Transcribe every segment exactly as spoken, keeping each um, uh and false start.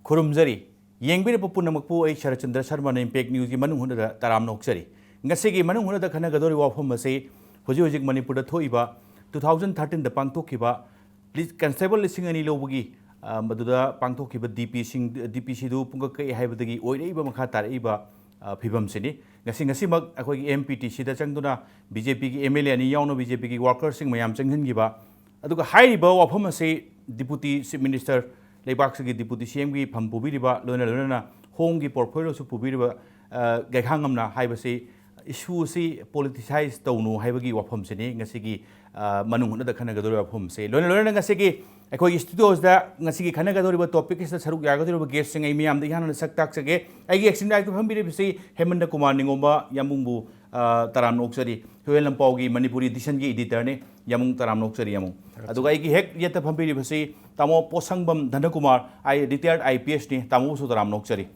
ꯈꯨꯔꯨꯝꯖꯔꯤ꯫ ꯌꯦꯡꯕꯤꯔꯤꯕ ꯄꯨꯝꯅꯃꯛꯄꯨ ꯑꯩ ꯁꯔꯠꯆꯟꯗ꯭ꯔ ꯁꯔꯃꯅ ꯏꯝꯄꯦꯛ ꯅ꯭ꯌꯨꯁꯀꯤ ꯃꯅꯨꯡ ꯍꯨꯠꯅꯗ ꯇꯔꯥꯝꯅ ꯑꯣꯛꯆꯔꯤ꯫ ꯉꯁꯤꯒꯤ ꯃꯅꯨꯡ ꯍꯨꯠꯅꯗ ꯈꯟꯅꯒꯗꯧꯔꯤꯕ ꯋꯥꯐꯝ ꯑꯁꯤ ꯍꯧꯖꯤꯛ ꯍꯧꯖꯤꯛ ꯃꯅꯤꯄꯨꯔꯗ ꯊꯣꯛꯏꯕ two thousand thirteenꯗ ꯄꯥꯡꯊꯣꯛꯈꯤꯕ ꯂꯤ-, ꯀꯟꯁꯇꯦꯕꯜ ꯂꯤꯁꯤꯡ ꯑꯅꯤ ꯂꯧꯕꯒꯤ, ꯑ, ꯃꯗꯨꯗ ꯄꯥꯡꯊꯣꯛꯈꯤꯕ DPꯁꯤꯡ, DPCꯗꯨ ꯄꯨꯡꯀꯛ ꯀꯛꯑꯦ ꯍꯥꯏꯕꯗꯒꯤ ꯑꯣꯏꯔꯛꯏꯕ ꯃꯈꯥ ꯇꯥꯔꯛꯏꯕ, ꯑ, ꯐꯤꯕꯝꯁꯤꯅꯤ꯫ ꯉꯁꯤ, ꯉꯁꯤꯃꯛ ꯑꯩꯈꯣꯏꯒꯤ MPTCꯗ ꯆꯪꯗꯨꯅ BJPꯒꯤ MLA ꯑꯅꯤ ꯌꯥꯎꯅ BJPꯒꯤ workerꯁꯤꯡ ꯃꯌꯥꯝ ꯆꯪꯁꯤꯟꯈꯤꯕ, ꯑꯗꯨꯒ ꯍꯥꯏꯔꯤꯕ ꯋꯥꯐꯝ ꯑꯁꯤ Deputy Chief Minister, ꯂꯩꯕꯥꯛꯁꯤꯒꯤ Deputy CMꯒꯤ ꯐꯝ ꯄꯨꯕꯤꯔꯤꯕ, ꯂꯣꯏꯅ ꯂꯣꯏꯅꯅ Homeꯒꯤ portfolioꯁꯨ ꯄꯨꯕꯤꯔꯤꯕ, ꯑ, ꯒꯩꯈꯥꯡꯉꯝꯅ ꯍꯥꯏꯕꯁꯤ issue ꯑꯁꯤ politicize ꯇꯧꯅꯨ ꯍꯥꯏꯕꯒꯤ ꯋꯥꯐꯝꯁꯤꯅꯤ ꯉꯁꯤꯒꯤ, ꯑ, ꯃꯅꯨꯡ ꯍꯨꯠꯅꯗ ꯈꯟꯅꯒꯗꯧꯔꯤꯕ ꯋꯥꯐꯝꯁꯤ꯫ ꯂꯣꯏꯅ ꯂꯣꯏꯅꯅ ꯉꯁꯤꯒꯤ ꯑꯩꯈꯣꯏꯒꯤ studioꯁꯤꯗ ꯉꯁꯤꯒꯤ ꯈꯟꯅꯒꯗꯧꯔꯤꯕ topic ꯑꯁꯤꯗ ꯁꯔꯨꯛ ꯌꯥꯒꯗꯧꯔꯤꯕ guestꯁꯤꯡ ꯑꯩ ꯃꯤꯌꯥꯝꯗ ꯏꯍꯥꯟ ꯍꯥꯟꯅ ꯁꯛ ꯇꯥꯛꯆꯒꯦ꯫ ꯑꯩꯒꯤ extreme rightꯇ ꯐꯝꯕꯤꯔꯤꯕꯁꯤ ꯍꯦꯃꯟꯗ ꯀꯨꯃꯥꯔ ꯅꯤꯉꯣꯝꯕ ꯌꯥꯝꯕꯨꯡꯕꯨ, ꯑ, ꯇꯔꯥꯝꯅ ꯑꯣꯛꯆꯔꯤ꯫ ꯍꯨꯏꯌꯦꯟ ꯂꯝꯄꯥꯎꯒꯤ ꯃꯅꯤꯄꯨꯔꯤ editionꯒꯤ editorꯅꯤ ꯌꯥꯝꯕꯨꯡ, ꯇꯔꯥꯝꯅ ꯑꯣꯛꯆꯔꯤ ꯌꯥꯝꯕꯨꯡ꯫ ꯊꯥꯒꯠꯆꯔꯤ꯫ ꯑꯗꯨꯒ ꯑꯩꯒꯤ ꯍꯦꯛ ꯌꯦꯠꯇ ꯐꯝꯕꯤꯔꯤꯕꯁꯤ ꯇꯥꯃꯣ ꯄꯣꯠꯁꯪꯕꯝ ꯙꯅꯀꯨꯃꯥꯔ, ꯑꯩ retired IPSꯅꯤ, ꯇꯥꯃꯣꯕꯨꯁꯨ ꯇꯔꯥꯝꯅ ꯑꯣꯛꯆꯔꯤ꯫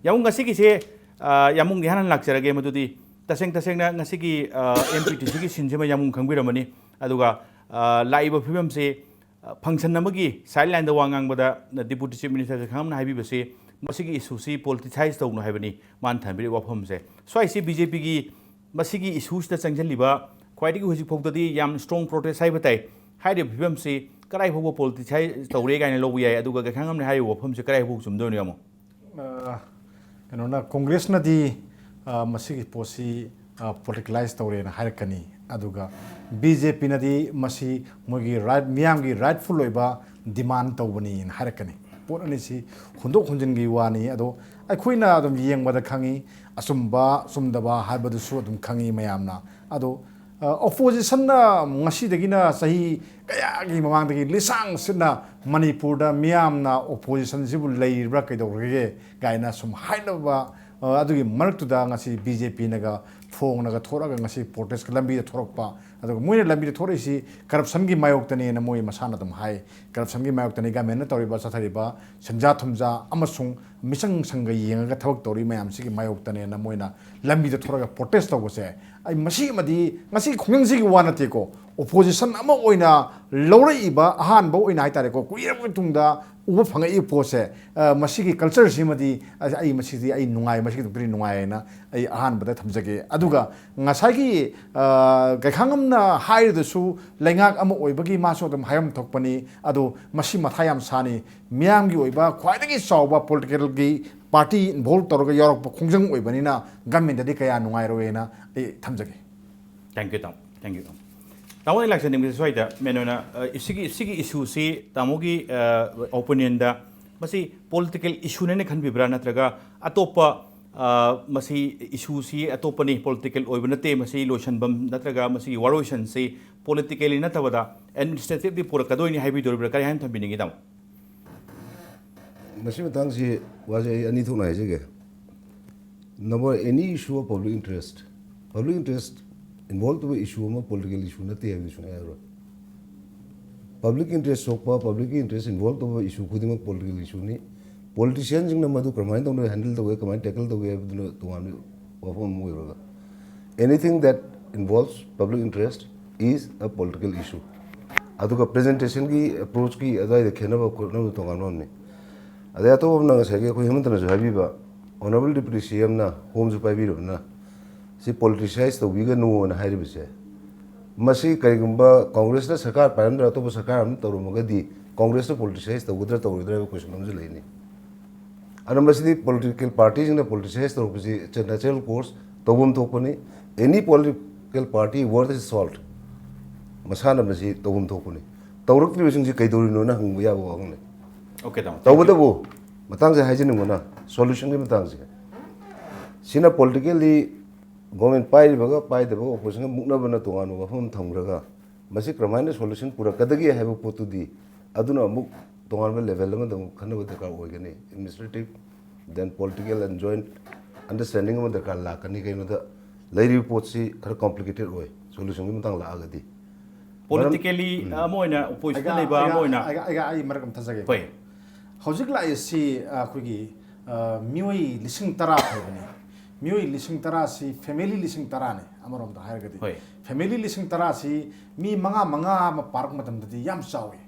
ꯌꯥꯝꯕꯨꯡ, ꯉꯁꯤꯒꯤꯁꯦ, ꯑ, ꯌꯥꯝꯕꯨꯡꯒꯤ ꯏꯍꯥꯟ ꯍꯥꯟꯅ ꯂꯥꯛꯆꯔꯒꯦ, ꯃꯗꯨꯗꯤ ꯇꯁꯦꯡ ꯇꯁꯦꯡꯅ ꯉꯁꯤꯒꯤ, ꯑ, MPTCꯒꯤ sceneꯁꯤꯃ ꯌꯥꯝꯕꯨꯡ ꯈꯪꯕꯤꯔꯝꯃꯅꯤ꯫ ꯑꯗꯨꯒ, ꯑ, ꯂꯥꯛꯏꯕ ꯐꯤꯕꯝꯁꯤ, ꯑ, function ꯑꯃꯒꯤ sidelineꯗ ꯋꯥ ꯉꯥꯡꯕꯗ Deputy Chief Minister ꯒꯩꯈꯥꯡꯉꯝꯅ ꯍꯥꯏꯕꯤꯕꯁꯤ ꯃꯁꯤꯒꯤ issueꯁꯤ politicize ꯇꯧꯅꯨ ꯍꯥꯏꯕꯅꯤ ꯃꯥꯅ ꯊꯝꯕꯤꯔꯤꯕ ꯋꯥꯐꯝꯁꯦ꯫ ꯁ꯭ꯋꯥꯏꯁꯤ BJPꯒꯤ ꯃꯁꯤꯒꯤ issueꯁꯤꯗ ꯆꯪꯁꯤꯜꯂꯤꯕ ꯈ꯭ꯋꯥꯏꯗꯒꯤ ꯍꯧꯖꯤꯛ ꯐꯥꯎꯗꯗꯤ ꯌꯥꯝ strong protest ꯍꯥꯏꯕ ꯇꯥꯏ꯫ ꯍꯥꯏꯔꯤꯕ ꯐꯤꯕꯝꯁꯤ ꯀꯗꯥꯏ ꯐꯥꯎꯕ politicize ꯇꯧꯔꯦ ꯀꯥꯏꯅ ꯂꯧꯕ ꯌꯥꯏ, ꯑꯗꯨꯒ ꯒꯩꯈꯥꯡꯉꯝꯅ ꯍꯥꯏꯔꯤꯕ ꯋꯥꯐꯝꯁꯤ ꯀꯗꯥꯏ ꯐꯥꯎꯕ ꯆꯨꯝꯗꯣꯏꯅꯣ ꯌꯥꯝꯕꯨꯡ? ꯑ, ꯀꯩꯅꯣꯅ, ꯀꯣꯡꯒ꯭ꯔꯦꯁꯅꯗꯤ, ꯑ, ꯃꯁꯤꯒꯤ ꯄꯣꯠꯁꯤ, ꯑ, politicalize ꯇꯧꯔꯦꯅ ꯍꯥꯏꯔꯛꯀꯅꯤ, ꯑꯗꯨꯒ BJPꯅꯗꯤ ꯃꯁꯤ ꯃꯣꯏꯒꯤ right, ꯃꯤꯌꯥꯝꯒꯤ rightful ꯑꯣꯏꯕ demand ꯇꯧꯕꯅꯤꯅ ꯍꯥꯏꯔꯛꯀꯅꯤ꯫ ꯄꯣꯠ ꯑꯅꯤꯁꯤ ꯍꯨꯟꯗꯣꯛ ꯍꯨꯟꯖꯤꯟꯒꯤ ꯋꯥꯅꯤ꯫ ꯑꯗꯣ ꯑꯩꯈꯣꯏꯅ ꯑꯗꯨꯝ ꯌꯦꯡꯕꯗ ꯈꯪꯉꯤ, ꯑꯆꯨꯝꯕ ꯆꯨꯝꯗꯕ ꯍꯥꯏꯕꯗꯨꯁꯨ ꯑꯗꯨꯝ ꯈꯪꯉꯤ ꯃꯌꯥꯝꯅ꯫ ꯑꯗꯣ, ꯑ, oppositionꯅ ꯉꯁꯤꯗꯒꯤꯅ ꯆꯍꯤ ꯀꯌꯥꯒꯤ ꯃꯃꯥꯡꯗꯒꯤ ꯂꯤꯁꯥꯡ ꯁꯤꯠꯅ ꯃꯅꯤꯄꯨꯔꯗ ꯃꯤꯌꯥꯝꯅ oppositionꯁꯤꯕꯨ ꯂꯩꯔꯤꯕ꯭ꯔꯥ, ꯀꯩꯗꯧꯔꯒꯦ ꯀꯥꯏꯅ ꯁꯨꯝ ꯍꯥꯏꯅꯕ, ꯑ, ꯑꯗꯨꯒꯤ ꯃꯔꯛꯇꯨꯗ ꯉꯁꯤ BJPꯅꯒ ꯐꯣꯡꯅꯒ ꯊꯣꯔꯛꯑꯒ ꯉꯁꯤ protestꯀ ꯂꯝꯕꯤꯗ ꯊꯣꯔꯛꯄ, ꯑꯗꯨꯒ ꯃꯣꯏꯅ ꯂꯝꯕꯤꯗ ꯊꯣꯔꯛꯏꯁꯤ corruptionꯒꯤ ꯃꯥꯌꯣꯛꯇꯅꯦꯅ ꯃꯣꯏ ꯃꯁꯥꯅ ꯑꯗꯨꯝ ꯍꯥꯏ꯫ Corruptionꯒꯤ ꯃꯥꯌꯣꯛꯇꯅꯤ, governmentꯅ ꯇꯧꯔꯤꯕ, ꯆꯠꯊꯔꯤꯕ ꯁꯦꯟꯖꯥ ꯊꯨꯝꯖꯥ ꯑꯃꯁꯨꯡ ꯃꯤꯆꯪ ꯃꯤꯆꯪꯒ ꯌꯦꯡꯉꯒ ꯊꯕꯛ ꯇꯧꯔꯤ ꯃꯌꯥꯝꯁꯤꯒꯤ ꯃꯥꯌꯣꯛꯇꯅꯦꯅ ꯃꯣꯏꯅ ꯂꯝꯕꯤꯗ ꯊꯣꯔꯒ protest ꯇꯧꯕꯁꯦ, ꯑꯩ ꯃꯁꯤꯃꯗꯤ, ꯉꯁꯤ ꯈꯣꯡꯖꯪꯁꯤꯒꯤ ꯋꯥ ꯅꯠꯇꯦꯀꯣ, ꯑꯣꯄꯣꯖꯤꯁꯟ ꯑꯃ ꯑꯣꯏꯅ ꯂꯧꯔꯛꯏꯕ ꯑꯍꯥꯟꯕ ꯑꯣꯏꯅ ꯍꯥꯏꯇꯥꯔꯦꯀꯣ, ꯀꯨꯏꯔꯕ ꯃꯇꯨꯡꯗ ꯎꯕ ꯐꯪꯉꯛꯏꯕ ꯄꯣꯠꯁꯦ, ꯑ, ꯃꯁꯤꯒꯤ ꯀꯜꯆꯔꯁꯤꯃꯗꯤ ꯑ, ꯑꯩ ꯃꯁꯤꯗꯤ ꯑꯩ ꯅꯨꯡꯉꯥꯏ, ꯃꯁꯤꯒꯤꯗꯃꯛꯇꯗꯤ ꯅꯨꯡꯉꯥꯏ ꯍꯥꯏꯅ ꯑꯩ ꯑꯍꯥꯟꯕꯗ ꯊꯝꯖꯒꯦ꯫ ꯑꯗꯨꯒ ꯉꯁꯥꯏꯒꯤ, ꯑ, ꯒꯩꯈꯥꯡꯉꯝꯅ ꯍꯥꯏꯔꯤꯗꯨꯁꯨ ꯂꯩꯉꯥꯛ ꯑꯃ ꯑꯣꯏꯕꯒꯤ ꯃꯥꯁꯨ ꯑꯗꯨꯝ ꯍꯥꯏꯐꯝ ꯊꯣꯛꯄꯅꯤ꯫ ꯑꯗꯣ ꯃꯁꯤ ꯃꯊꯥ ꯌꯥꯝ ꯁꯥꯅꯤ꯫ ꯃꯤꯌꯥꯝꯒꯤ ꯑꯣꯏꯕ ꯈ꯭ꯋꯥꯏꯗꯒꯤ ꯆꯥꯎꯕ ꯄꯣꯂꯤꯇꯤꯀꯦꯜꯒꯤ ꯄꯥꯔꯇꯤ ꯏꯟꯚꯣꯜꯕ ꯇꯧꯔꯒ ꯌꯥꯎꯔꯛꯄ ꯈꯣꯡꯖꯪ ꯑꯣꯏꯕꯅꯤꯅ ꯒꯃꯦꯟꯗꯗꯤ ꯀꯌꯥ ꯅꯨꯡꯉꯥꯏꯔꯣꯏꯅ ꯑꯩ ꯊꯝꯖꯒꯦ꯫ Thank you, ꯇꯥꯃꯣ꯫ Thank you, ꯇꯥꯃꯣ꯫ ꯇꯥꯃꯣ, ꯑꯩ ꯂꯥꯛꯆꯅꯤꯡꯕꯁꯦ ꯁ꯭ꯋꯥꯏꯗ, ꯃꯦꯟ ꯑꯣꯏꯅ, ꯑ, ꯁꯤꯒꯤ, ꯁꯤꯒꯤ ꯏꯁꯨꯁꯤ ꯇꯥꯃꯣꯒꯤ, ꯑ, ꯑꯣꯄꯤꯅꯤꯌꯟꯗ ꯃꯁꯤ ꯄꯣꯂꯤꯇꯤꯀꯦꯜ ꯏꯁꯨꯅꯦꯅ ꯈꯟꯕꯤꯕ꯭ꯔꯥ, ꯅꯠꯇ꯭ꯔꯒ ꯑꯇꯣꯞꯄ, ꯑ, ꯃꯁꯤ ꯏꯁꯨꯁꯤ ꯑꯇꯣꯞꯄꯅꯤ, ꯄꯣꯂꯤꯇꯤꯀꯦꯜ ꯑꯣꯏꯕ ꯅꯠꯇꯦ, ꯃꯁꯤ ꯂꯣꯏꯁꯤꯟꯐꯝ ꯅꯠꯇ꯭ꯔꯒ ꯃꯁꯤꯒꯤ ꯋꯥꯔꯣꯏꯁꯤꯟꯁꯤ ꯄꯣꯂꯤꯇꯤꯀꯦꯜꯂꯤ ꯅꯠꯇꯕꯗ ꯑꯦꯗꯃꯤꯅꯤꯁꯇ꯭ꯔꯦꯇꯤꯚꯂꯤ ꯄꯨꯔꯛꯀꯗꯣꯏꯅꯤ ꯍꯥꯏꯕꯤꯗꯣꯔꯤꯕ꯭ꯔꯥ? ꯀꯔꯤ ꯍꯥꯏꯅ ꯊꯝꯕꯤꯅꯤꯡꯉꯤ, ꯇꯥꯃꯣ? ꯃꯁꯤ ꯃꯇꯥꯡꯁꯤ ꯋꯥꯁꯦ ꯑꯩ ꯑꯅꯤ ꯊꯣꯛꯅ ꯍꯥꯏꯖꯒꯦ꯫ Number, any issue of public interest, public interest involve ꯇꯧꯕ issue ꯑꯃ political issue ꯅꯠꯇꯦ ꯍꯥꯏꯕꯗꯤ ꯁꯨꯡꯌꯥ ꯌꯥꯔꯣꯏ꯫ Public interest ꯁꯣꯛꯄ, publicꯀꯤ interest involve ꯇꯧꯕ issue ꯈꯨꯗꯤꯡꯃꯛ political issueꯅꯤ꯫ Politicianꯁꯤꯡꯅ ꯃꯗꯨ ꯀꯔꯝꯍꯥꯏꯅ ꯇꯧꯅ handle ꯇꯧꯒꯦ, ꯀꯃꯥꯏꯅ tackle ꯇꯧꯒꯦ ꯍꯥꯏꯕꯗꯨꯅ ꯇꯣꯉꯥꯟꯕ ꯋꯥꯐꯝ ꯑꯃ ꯑꯣꯏꯔꯒ, anything that involves public interest is a political issue꯫ ꯑꯗꯨꯒ presentationꯒꯤ approachꯀꯤ ꯑꯗꯨꯋꯥꯏꯗ ꯈꯦꯠꯅꯕ ꯈꯣꯠꯅꯕ ꯇꯣꯉꯥꯟꯕ ꯑꯃꯅꯤ꯫ ꯑꯗꯩ ꯑꯇꯣꯞꯄ ꯑꯃꯅ ꯉꯁꯥꯏꯒꯤ ꯑꯩꯈꯣꯏ ꯍꯦꯃꯟꯇꯅꯁꯨ ꯍꯥꯏꯕꯤꯕ, Honourable Deputy CMꯅ homeꯁꯨ ꯄꯥꯏꯕꯤꯔꯕꯅꯤꯅ ꯁꯤ politicize ꯇꯧꯕꯤꯒꯅꯨꯅ ꯍꯥꯏꯔꯤꯕꯁꯦ, ꯃꯁꯤ ꯀꯔꯤꯒꯨꯝꯕ ꯀꯪꯒ꯭ꯔꯦꯁꯅ ꯁꯔꯀꯥꯔ ꯄꯥꯏꯔꯝꯗ꯭ꯔꯥ ꯑꯇꯣꯞꯄ ꯁꯔꯀꯥꯔ ꯑꯃ ꯇꯧꯔꯝꯃꯒꯗꯤ ꯀꯪꯒ꯭ꯔꯦꯁꯅ politicize ꯇꯧꯒꯗ꯭ꯔꯥ ꯇꯧꯔꯣꯏꯗ꯭ꯔꯥ ꯍꯥꯏꯕ question ꯑꯃꯁꯨ ꯂꯩꯅꯤ꯫ ꯑꯗꯨꯅ ꯃꯁꯤꯗꯤ political partyꯁꯤꯡꯅ politicize ꯇꯧꯔꯛꯄꯁꯤ it's a natural course, ꯇꯧꯐꯝ ꯊꯣꯛꯄꯅꯤ꯫ Any political party worth its salt ꯃꯁꯥꯅ ꯃꯁꯤ ꯇꯧꯐꯝ ꯊꯣꯛꯄꯅꯤ꯫ ꯇꯧꯔꯛꯇ꯭ꯔꯤꯕꯁꯤꯡꯁꯤ ꯀꯩꯗꯧꯔꯤꯅꯣꯅ ꯍꯪꯕ ꯌꯥꯕ ꯋꯥꯍꯪꯅꯤ꯫ Okay, ꯇꯥꯃꯣ꯫ Thank you꯫ ꯇꯧꯕꯇꯕꯨ ꯃꯇꯥꯡꯁꯦ ꯍꯥꯏꯖꯅꯤꯡꯕꯅ solutionꯒꯤ ꯃꯇꯥꯡꯁꯦ, ꯁꯤꯅ politically government ꯄꯥꯏꯔꯤꯕꯒ ꯄꯥꯏꯗꯕꯒ oppositionꯒ ꯃꯨꯛꯅꯕꯅ ꯇꯣꯉꯥꯟꯕ ꯋꯥꯐꯝ ꯑꯃ ꯊꯝꯈ꯭ꯔꯒ ꯃꯁꯤ ꯀꯔꯝꯍꯥꯏꯅ solution ꯄꯨꯔꯛꯀꯗꯒꯦ ꯍꯥꯏꯕ ꯄꯣꯠꯇꯨꯗꯤ ꯑꯗꯨꯅ ꯑꯃꯨꯛ ꯇꯣꯉꯥꯟꯕ level ꯑꯃꯗ ꯑꯃꯨꯛ ꯈꯟꯅꯕ ꯗꯔꯀꯥꯔ ꯑꯣꯏꯒꯅꯤ꯫ Administrative, then political and joint understanding ꯑꯃ ꯗꯔꯀꯥꯔ ꯂꯥꯛꯀꯅꯤ꯫ ꯀꯩꯅꯣꯗ ꯂꯩꯔꯤꯕ ꯄꯣꯠꯁꯤ ꯈꯔ complicated ꯑꯣꯏ solutionꯒꯤ ꯃꯇꯥꯡ ꯂꯥꯛꯑꯒꯗꯤ꯫ Politically, ꯎꯝ꯫ ꯑꯃ ꯑꯣꯏꯅ oppositionꯗ ꯑꯩꯒ, ꯂꯩꯕ ꯑꯃ ꯑꯩꯒ, ꯑꯣꯏꯅ ꯑꯩꯒ, ꯑꯩꯒ ꯑꯩ ꯃꯔꯛ ꯑꯃ ꯊꯠꯆꯒꯦ꯫ ꯍꯣꯏ꯫ ꯍꯧꯖꯤꯛ ꯂꯥꯛꯏꯁꯤ, ꯑ, ꯑꯩꯈꯣꯏꯒꯤ, ꯑ, ꯃꯤꯑꯣꯏ ꯂꯤꯁꯤꯡ ꯇꯔꯥ ꯐꯥꯎꯕꯅꯤ꯫ ꯃꯤꯑꯣꯏ ꯂꯤꯁꯤꯡ ꯇꯔꯥꯁꯤ ꯐꯦꯃꯤꯂꯤ ꯂꯤꯁꯤꯡ ꯇꯔꯥꯅꯤ ꯑꯃꯔꯣꯝꯗ ꯍꯥꯏꯔꯒꯗꯤ꯫ ꯍꯣꯏ꯫ ꯐꯦꯃꯤꯂꯤ ꯂꯤꯁꯤꯡ ꯇꯔꯥꯁꯤ ꯃꯤ ꯃꯉꯥ ꯃꯉꯥ ꯑꯃ ꯄꯥꯔꯛꯄ ꯃꯇꯝꯗꯗꯤ ꯌꯥꯝ ꯆꯥꯎꯏ꯫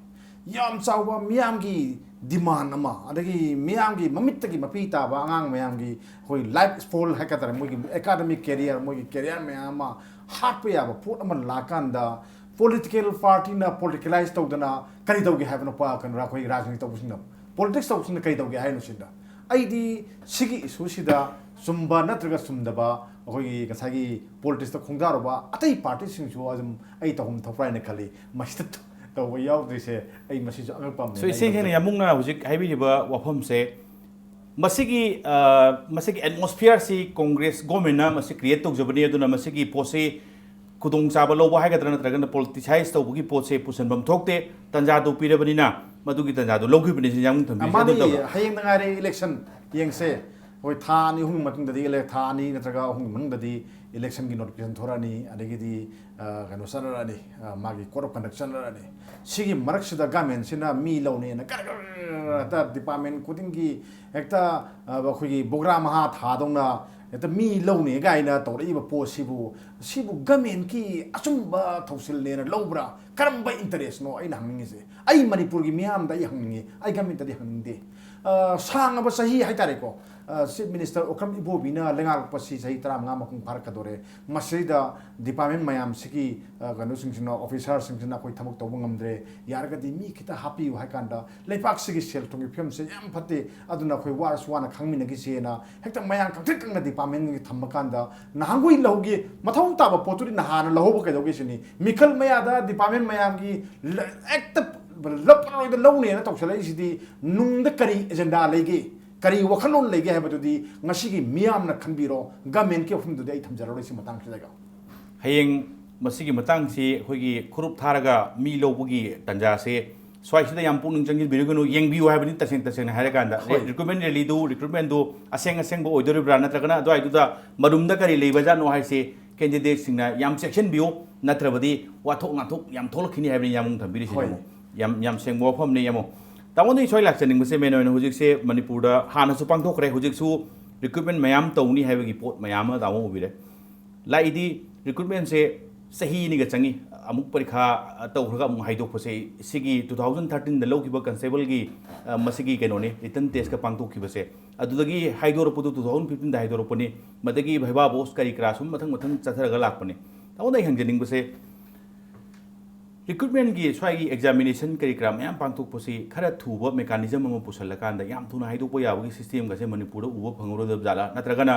ꯌꯥꯝ ꯆꯥꯎꯕ ꯃꯤꯌꯥꯝꯒꯤ ꯗꯤꯃꯥꯟ ꯑꯃ, ꯑꯗꯒꯤ ꯃꯤꯌꯥꯝꯒꯤ ꯃꯃꯤꯠꯇꯒꯤ ꯃꯄꯤ ꯇꯥꯕ ꯑꯉꯥꯡ ꯃꯌꯥꯝꯒꯤ ꯑꯩꯈꯣꯏ ꯂꯥꯏꯐ ꯁ꯭ꯄꯣꯏꯜ ꯍꯥꯏꯒꯗ꯭ꯔꯥ, ꯃꯣꯏꯒꯤ ꯑꯦꯀꯥꯗꯃꯤꯛ ꯀꯦꯔꯤꯌꯔ, ꯃꯣꯏꯒꯤ ꯀꯦꯔꯤꯌꯔ ꯃꯌꯥꯝ ꯑꯃ ꯍꯥꯠꯄ ꯌꯥꯕ ꯄꯣꯠ ꯑꯃ ꯂꯥꯛꯀꯥꯟꯗ ꯄꯣꯂꯤꯇꯤꯀꯦꯜ ꯄꯥꯔꯇꯤꯅ ꯄꯣꯂꯤꯇꯤꯀꯦꯂꯥꯏꯁ ꯇꯧꯗꯅ ꯀꯔꯤ ꯇꯧꯒꯦ ꯍꯥꯏꯕꯅꯣ? ꯄ-, ꯀꯩꯅꯣ, ꯑꯩꯈꯣꯏ ꯔꯥꯖꯅꯤꯇꯤ ꯇꯧꯕꯁꯤꯡꯅ, ꯄꯣꯂꯤꯇꯤꯛꯁ ꯇꯧꯕꯁꯤꯡꯅ ꯀꯔꯤ ꯇꯧꯒꯦ ꯍꯥꯏꯅꯣ ꯁꯤꯗ? ꯑꯩꯗꯤ ꯁꯤꯒꯤ ꯏꯁꯨꯁꯤꯗ ꯆꯨꯝꯕ ꯅꯠꯇ꯭ꯔꯒ ꯆꯨꯝꯗꯕ, ꯑꯩꯈꯣꯏꯒꯤ ꯉꯁꯥꯏꯒꯤ ꯄꯣꯂꯤꯇꯤꯛꯁꯇ ꯈꯣꯡꯗꯥꯔꯨꯕ ꯑꯇꯩ ꯄꯥꯔꯇꯤꯁꯤꯡꯁꯨ ꯑꯗꯨꯝ ꯑꯩ ꯇꯧꯐꯝ ꯊꯣꯛꯄ꯭ꯔꯥ ꯍꯥꯏꯅ ꯈꯜꯂꯤ꯫ ꯃꯁꯤꯗ ꯇꯧꯕ ꯌꯥꯎꯗ꯭ꯔꯤꯁꯦ ꯑꯩ ꯃꯁꯤꯁꯨ ꯑꯉꯛꯄ ꯑꯃꯅꯤ꯫ ꯁꯣ, ꯏꯁꯦꯡ ꯁꯦꯡꯅ ꯌꯥꯝꯕꯨꯡꯅ ꯍꯧꯖꯤꯛ ꯍꯥꯏꯕꯤꯔꯤꯕ ꯋꯥꯐꯝꯁꯦ, ꯃꯁꯤꯒꯤ, ꯑ, ꯃꯁꯤꯒꯤ ꯑꯦꯠꯃꯣꯁꯐꯤꯌꯔꯁꯤ ꯀꯣꯡꯒ꯭ꯔꯦꯁ ꯒꯣꯔꯃꯦꯟꯅ ꯃꯁꯤ ꯀ꯭ꯔꯤꯌꯦꯠ ꯇꯧꯖꯕꯅꯤ꯫ ꯑꯗꯨꯅ ꯃꯁꯤꯒꯤ ꯄꯣꯠꯁꯤ ꯈꯨꯗꯣꯡꯆꯥꯕ ꯂꯧꯕ ꯍꯥꯏꯒꯗ꯭ꯔꯥ ꯅꯠꯇ꯭ꯔꯒꯅ ꯄꯣꯂꯤꯇꯤꯁꯥꯏꯁ ꯇꯧꯕꯒꯤ ꯄꯣꯠꯁꯦ ꯄꯨꯁꯟꯐꯝ ꯊꯣꯛꯇꯦ꯫ ꯇꯥꯟꯖꯥꯗꯨ ꯄꯤꯔꯕꯅꯤꯅ ꯃꯗꯨꯒꯤ ꯇꯥꯟꯖꯥꯗꯨ ꯂꯧꯈꯤꯕꯅꯤ ꯁꯤ ꯌꯥꯝ ꯊꯝꯕꯤꯁꯦ꯫ ꯃꯥꯅꯤ, ꯑꯗꯨ ꯇꯧꯕ꯫ ꯍꯌꯦꯡꯗ ꯉꯥꯏꯔꯦ ꯏꯂꯦꯛꯁꯟ ꯌꯦꯡꯁꯦ꯫ ꯍꯣꯏ, ꯊꯥ ꯑꯅꯤ ꯑꯍꯨꯝꯒꯤ ꯃꯇꯨꯡꯗꯗꯤ ꯏꯂꯦ-, ꯊꯥ ꯑꯅꯤ ꯅꯠꯇ꯭ꯔꯒ ꯑꯍꯨꯝꯒꯤ ꯃꯅꯨꯡꯗꯗꯤ ꯏꯂꯦꯛꯁꯟꯒꯤ ꯅꯣꯇꯤꯐꯤꯀꯦꯁꯟ ꯊꯣꯔꯛꯑꯅꯤ, ꯑꯗꯒꯤꯗꯤ, ꯑ, ꯀꯩꯅꯣ ꯆꯠꯅꯔꯛꯑꯅꯤ, ꯑ, ꯃꯥꯒꯤ ꯀꯣꯗ ꯑꯣꯐ ꯀꯟꯗꯛ ꯆꯠꯅꯔꯛꯑꯅꯤ꯫ ꯁꯤꯒꯤ ꯃꯔꯛꯁꯤꯗ ꯒꯃꯦꯟꯁꯤꯅ ꯃꯤ ꯂꯧꯅꯦꯅ ꯒꯔ ꯒꯔ ꯍꯦꯛꯇ ꯗꯤꯄꯥꯔꯠꯃꯦꯟ ꯈꯨꯗꯤꯡꯒꯤ ꯍꯦꯛꯇ, ꯑ, ꯑꯩꯈꯣꯏꯒꯤ ꯕꯣꯒ꯭ꯔꯥ ꯃꯍꯥ ꯊꯥꯗꯧꯅ ꯍꯦꯛꯇ ꯃꯤ ꯂꯧꯅꯦ ꯀꯥꯏꯅ ꯇꯧꯔꯛꯏꯕ ꯄꯣꯠꯁꯤꯕꯨ, ꯁꯤꯕꯨ ꯒꯃꯦꯟꯒꯤ ꯑꯆꯨꯝꯕ ꯊꯧꯁꯤꯜꯅꯦꯅ ꯂꯧꯕ꯭ꯔꯥ? ꯀꯔꯝꯕ ꯏꯟꯇꯔꯦꯁꯅꯣ ꯑꯩꯅ ꯍꯪꯅꯤꯡꯉꯤꯁꯦ? ꯑꯩ ꯃꯅꯤꯄꯨꯔꯒꯤ ꯃꯤꯌꯥꯝꯗ ꯑꯩ ꯍꯪꯅꯤꯡꯉꯤ, ꯑꯩ ꯒꯃꯦꯟꯇꯗꯤ ꯍꯪꯅꯤꯡꯗꯦ꯫ ꯑ, ꯁꯥꯡꯉꯕ ꯆꯍꯤ ꯍꯥꯏꯇꯥꯔꯦꯀꯣ, ꯑ, ꯆꯤꯐ ꯃꯤꯅꯤꯁꯇꯔ ꯑꯣꯀ꯭ꯔꯝ ꯏꯕꯣꯕꯤꯅ ꯂꯩꯉꯥꯛꯂꯛꯄꯁꯤ ꯆꯍꯤ ꯇꯔꯥꯃꯉꯥ ꯃꯄꯨꯡ ꯐꯥꯔꯛꯀꯗꯣꯔꯦ꯫ ꯃꯁꯤꯗꯩꯗ ꯗꯤꯄꯥꯔꯠꯃꯦꯟ ꯃꯌꯥꯝꯁꯤꯒꯤ, ꯑ, ꯀꯩꯅꯣꯁꯤꯡꯁꯤꯅ, ꯑꯣꯐꯤꯁꯥꯔꯁꯤꯡꯁꯤꯅ ꯑꯩꯈꯣꯏ ꯊꯕꯛ ꯇꯧꯕ ꯉꯝꯗ꯭ꯔꯦ, ꯌꯥꯔꯒꯗꯤ ꯃꯤ ꯈꯤꯇ ꯍꯥꯞꯄꯤꯌꯨ ꯍꯥꯏ ꯀꯥꯟꯗ ꯂꯩꯕꯥꯛꯁꯤꯒꯤ ꯁꯦꯜ ꯊꯨꯝꯒꯤ ꯐꯤꯕꯝꯁꯦ ꯌꯥꯝ ꯐꯠꯇꯦ, ꯑꯗꯨꯅ ꯑꯩꯈꯣꯏ ꯋꯥꯔꯁꯨ ꯋꯥꯅ ꯈꯥꯡꯃꯤꯟꯅꯈꯤꯁꯦꯅ ꯍꯦꯛꯇ ꯃꯌꯥꯡ ꯀꯪꯇ꯭ꯔꯤꯛ ꯀꯪꯅ ꯗꯤꯄꯥꯔꯠꯃꯦꯟꯒꯤ ꯊꯝꯕ ꯀꯥꯟꯗ ꯅꯍꯥꯟꯈꯣꯏ ꯂꯧꯒꯤ ꯃꯊꯧ ꯇꯥꯕ ꯄꯣꯠꯇꯨꯗꯤ ꯅꯍꯥꯟꯅ ꯂꯧꯍꯧꯕ ꯀꯩꯗꯧꯒꯦ ꯁꯤꯅꯤ꯫ ꯃꯤꯈꯜ ꯃꯌꯥꯗ ꯗꯤꯄꯥꯔꯠꯃꯦꯟ ꯃꯌꯥꯝꯒꯤ ꯂ-, ꯍꯦꯛꯇ ꯂꯞꯄꯔꯣꯏꯗ ꯂꯧꯅꯦꯅ ꯇꯧꯁꯜꯂꯛꯏꯁꯤꯗꯤ ꯅꯨꯡꯗ ꯀꯔꯤ ꯑꯦꯖꯦꯟꯗꯥ ꯂꯩꯒꯦ, ꯀꯔꯤ ꯋꯥꯈꯜꯂꯣꯟ ꯂꯩꯒꯦ ꯍꯥꯏꯕꯗꯨꯗꯤ ꯉꯁꯤꯒꯤ ꯃꯤꯌꯥꯝꯅ ꯈꯟꯕꯤꯔꯣ꯫ ꯒꯃꯦꯟꯒꯤ ꯋꯥꯐꯝꯗꯨꯗꯤ ꯑꯩ ꯊꯝꯖꯔꯔꯣꯏ ꯁꯤ ꯃꯇꯥꯡꯁꯤꯗ꯫ ꯍꯌꯦꯡ ꯃꯁꯤꯒꯤ ꯃꯇꯥꯡꯁꯤ ꯑꯩꯈꯣꯏꯒꯤ ꯈꯨꯔꯨꯞ ꯊꯥꯔꯒ ꯃꯤ ꯂꯧꯕꯒꯤ ꯇꯥꯟꯖꯥꯁꯦ ꯁ꯭ꯋꯥꯏꯁꯤꯗ ꯌꯥꯝ ꯄꯨꯛꯅꯤꯡ ꯆꯪꯁꯤꯟꯕꯤꯔꯒꯅꯨ, ꯌꯦꯡꯕꯤꯌꯨ ꯍꯥꯏꯕꯅꯤ꯫ ꯇꯁꯦꯡ ꯇꯁꯦꯡꯅ ꯍꯥꯏꯔꯀꯥꯟꯗ, ꯍꯣꯏ꯫ ꯔꯤꯀ꯭ꯔꯨꯠꯃꯦꯟ ꯔꯦꯂꯤꯗꯨ, ꯔꯤꯀ꯭ꯔꯨꯠꯃꯦꯟꯗꯨ ꯑꯁꯦꯡ ꯑꯁꯦꯡꯕ ꯑꯣꯏꯗꯣꯔꯤꯕ꯭ꯔꯥ, ꯅꯠꯇ꯭ꯔꯒꯅ ꯑꯗꯨꯋꯥꯏꯗꯨꯗ ꯃꯔꯨꯝꯗ ꯀꯔꯤ ꯂꯩꯕꯖꯥꯠꯅꯣ ꯍꯥꯏꯁꯦ ꯀꯦꯟꯗꯤꯗꯦꯠꯁꯤꯡꯅ ꯌꯥꯝ ꯆꯦꯛꯁꯤꯟꯕꯤꯌꯨ, ꯅꯠꯇ꯭ꯔꯕꯗꯤ ꯋꯥꯊꯣꯛ ꯉꯥꯊꯣꯛ ꯌꯥꯝ ꯊꯣꯛꯂꯛꯈꯤꯅꯤ ꯍꯥꯏꯕꯅꯤ ꯌꯥꯝꯕꯨꯡ ꯊꯝꯕꯤꯔꯤꯁꯤ꯫ ꯍꯣꯏ꯫ ꯌꯥꯝ, ꯌꯥꯝ, ꯌꯥꯝ ꯁꯦꯡꯕ ꯋꯥꯐꯝꯅꯤ ꯌꯥꯝꯕꯨꯡ꯫ ꯇꯥꯃꯣꯗ ꯑꯩ ꯁ꯭ꯋꯥꯏ ꯂꯥꯛꯆꯅꯤꯡꯕꯁꯦ, ꯃꯦꯟ ꯑꯣꯏꯅ ꯍꯧꯖꯤꯛꯁꯦ ꯃꯅꯤꯄꯨꯔꯗ ꯍꯥꯟꯅꯁꯨ ꯄꯥꯡꯊꯣꯛꯈ꯭ꯔꯦ, ꯍꯧꯖꯤꯛꯁꯨ ꯔꯤꯀ꯭ꯔꯨꯠꯃꯦꯟ ꯃꯌꯥꯝ ꯇꯧꯅꯤ ꯍꯥꯏꯕꯒꯤ ꯄꯣꯠ ꯃꯌꯥꯝ ꯑꯃ ꯇꯥꯃꯣ ꯎꯕꯤꯔꯦ꯫ ꯂꯥꯛꯏꯗꯤ ꯔꯤꯀ꯭ꯔꯨꯠꯃꯦꯟꯁꯦ ꯆꯍꯤ ꯑꯅꯤꯒ ꯆꯪꯉꯤ꯫ ꯑꯃꯨꯛ ꯄꯔꯤꯈꯥ ꯇꯧꯈ꯭ꯔꯒ ꯑꯃꯨꯛ ꯍꯥꯏꯗꯣꯛꯄꯁꯦ, ꯁꯤꯒꯤ two thousand thirteenꯗ ꯂꯧꯈꯤꯕ ꯀꯟꯁꯇꯦꯕꯜꯒꯤ, ꯑ, ꯃꯁꯤꯒꯤ ꯀꯩꯅꯣꯅꯤ, ꯔꯤꯇꯟ ꯇꯦꯁꯀ ꯄꯥꯡꯊꯣꯛꯈꯤꯕꯁꯦ꯫ ꯑꯗꯨꯗꯒꯤ ꯍꯥꯏꯗꯣꯔꯛꯄꯗꯨ two thousand fifteenꯗ ꯍꯥꯏꯗꯣꯔꯛꯄꯅꯤ꯫ ꯃꯗꯒꯤ ꯚꯩꯕꯥ ꯕꯣꯁ ꯀꯔꯤ ꯀꯔꯥ ꯁꯨꯝ ꯃꯊꯪ ꯃꯊꯪ ꯆꯠꯊꯔꯒ ꯂꯥꯛꯄꯅꯤ꯫ ꯇꯥꯃꯣꯗ ꯑꯩ ꯍꯪꯖꯅꯤꯡꯕꯁꯦ, ꯔꯤꯀ꯭ꯔꯨꯠꯃꯦꯟꯒꯤ ꯁ꯭ꯋꯥꯏꯒꯤ ꯑꯦꯛꯖꯥꯃꯤꯅꯦꯁꯟ ꯀꯔꯤ ꯀꯔꯥ ꯃꯌꯥꯝ ꯄꯥꯡꯊꯣꯛꯄꯁꯤ ꯈꯔ ꯊꯨꯕ ꯃꯦꯀꯥꯅꯤꯖꯝ ꯑꯃ ꯄꯨꯁꯜꯂꯀꯥꯟꯗ ꯌꯥꯝ ꯊꯨꯅ ꯍꯥꯏꯗꯣꯛꯄ ꯌꯥꯕꯒꯤ ꯁꯤꯁꯇꯦꯝꯒꯁꯦ ꯃꯅꯤꯄꯨꯔꯗ ꯎꯕ ꯐꯪꯉꯔꯣꯏꯗꯕ ꯖꯥꯠꯂꯥ? ꯅꯠꯇ꯭ꯔꯒꯅ,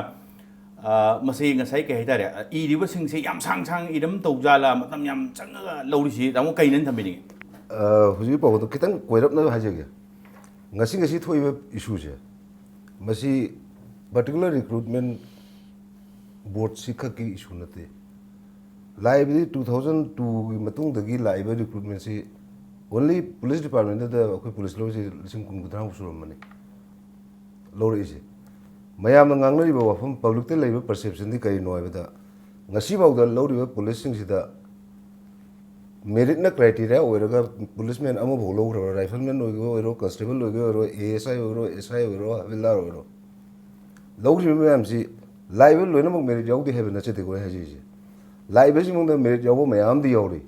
ꯑ, ꯃꯁꯤ ꯉꯁꯥꯏ ꯀꯩ ꯍꯥꯏꯇꯥꯔꯦ, ꯑ, ꯏꯔꯤꯕꯁꯤꯡꯁꯦ ꯌꯥꯝ ꯁꯥꯡ ꯁꯥꯡ ꯏꯔꯝ ꯇꯧ ꯖꯥꯠꯂꯥ? ꯃꯇꯝ ꯌꯥꯝ ꯆꯪꯉꯒ ꯂꯧꯔꯤꯁꯤ ꯇꯥꯃꯣ ꯀꯩꯅꯦꯅ ꯊꯝꯕꯤꯅꯤꯡꯉꯤ? ꯑ, ꯍꯧꯖꯤꯛ ꯄꯥꯎꯗꯣ ꯈꯤꯇꯪ ꯀꯣꯏꯔꯞꯅ ꯍꯥꯏꯖꯒꯦ꯫ ꯉꯁꯤ ꯉꯁꯤ ꯊꯣꯛꯏꯕ ꯏꯁꯨꯁꯦ, ꯃꯁꯤ particular recruitment boardꯁꯤ ꯈꯛꯀꯤ issue ꯅꯠꯇꯦ꯫ ꯂꯥꯛꯏꯕꯗꯤ two thousand twoꯒꯤ ꯃꯇꯨꯡꯗꯒꯤ ꯂꯥꯛꯏꯕ ꯔꯤꯀ꯭ꯔꯨꯠꯃꯦꯟꯁꯤ only police departmentꯇꯗ ꯑꯩꯈꯣꯏ ꯄꯨꯂꯤꯁ ꯂꯧꯔꯤꯁꯤ ꯂꯤꯁꯤꯡ ꯀꯨꯟ ꯀꯨꯟꯊ꯭ꯔꯥꯃꯨꯛ ꯁꯨꯔꯝꯕꯅꯤ ꯂꯧꯔꯛꯏꯁꯦ꯫ ꯃꯌꯥꯝꯅ ꯉꯥꯡꯅꯔꯤꯕ ꯋꯥꯐꯝ, ꯄꯕ꯭ꯂꯤꯛꯇ ꯂꯩꯔꯤꯕ perceptionꯗꯤ ꯀꯔꯤꯅꯣ ꯍꯥꯏꯕꯗ, ꯉꯁꯤꯐꯥꯎꯗ ꯂꯧꯔꯤꯕ ꯄꯨꯂꯤꯁꯁꯤꯡꯁꯤꯗ meritꯅ criteria ꯑꯣꯏꯔꯒ ꯄꯨꯂꯤꯁꯃꯦꯟ ꯑꯃꯐꯥꯎ ꯂꯧꯈ꯭ꯔꯕ, rifleman ꯑꯣꯏꯒꯦ ꯑꯣꯏꯔꯣ, constable ꯑꯣꯏꯒꯦ ꯑꯣꯏꯔꯣ, ASI ꯑꯣꯏꯔꯣ, SI ꯑꯣꯏꯔꯣ, ꯍꯕꯤꯜꯗꯥꯔ ꯑꯣꯏꯔꯣ, ꯂꯧꯈ꯭ꯔꯤꯕ ꯃꯌꯥꯝꯁꯤ ꯂꯥꯛꯏꯕ ꯂꯣꯏꯅꯃꯛ merit ꯌꯥꯎꯗꯦ ꯍꯥꯏꯕ ꯅꯠꯆꯗꯦꯀꯣ ꯑꯩ ꯍꯥꯏꯖꯔꯤꯁꯦ꯫ ꯂꯥꯛꯏꯕꯁꯤꯡꯗ merit ꯌꯥꯎꯕ ꯃꯌꯥꯝ ꯑꯃꯗꯤ ꯌꯥꯎꯔꯤ꯫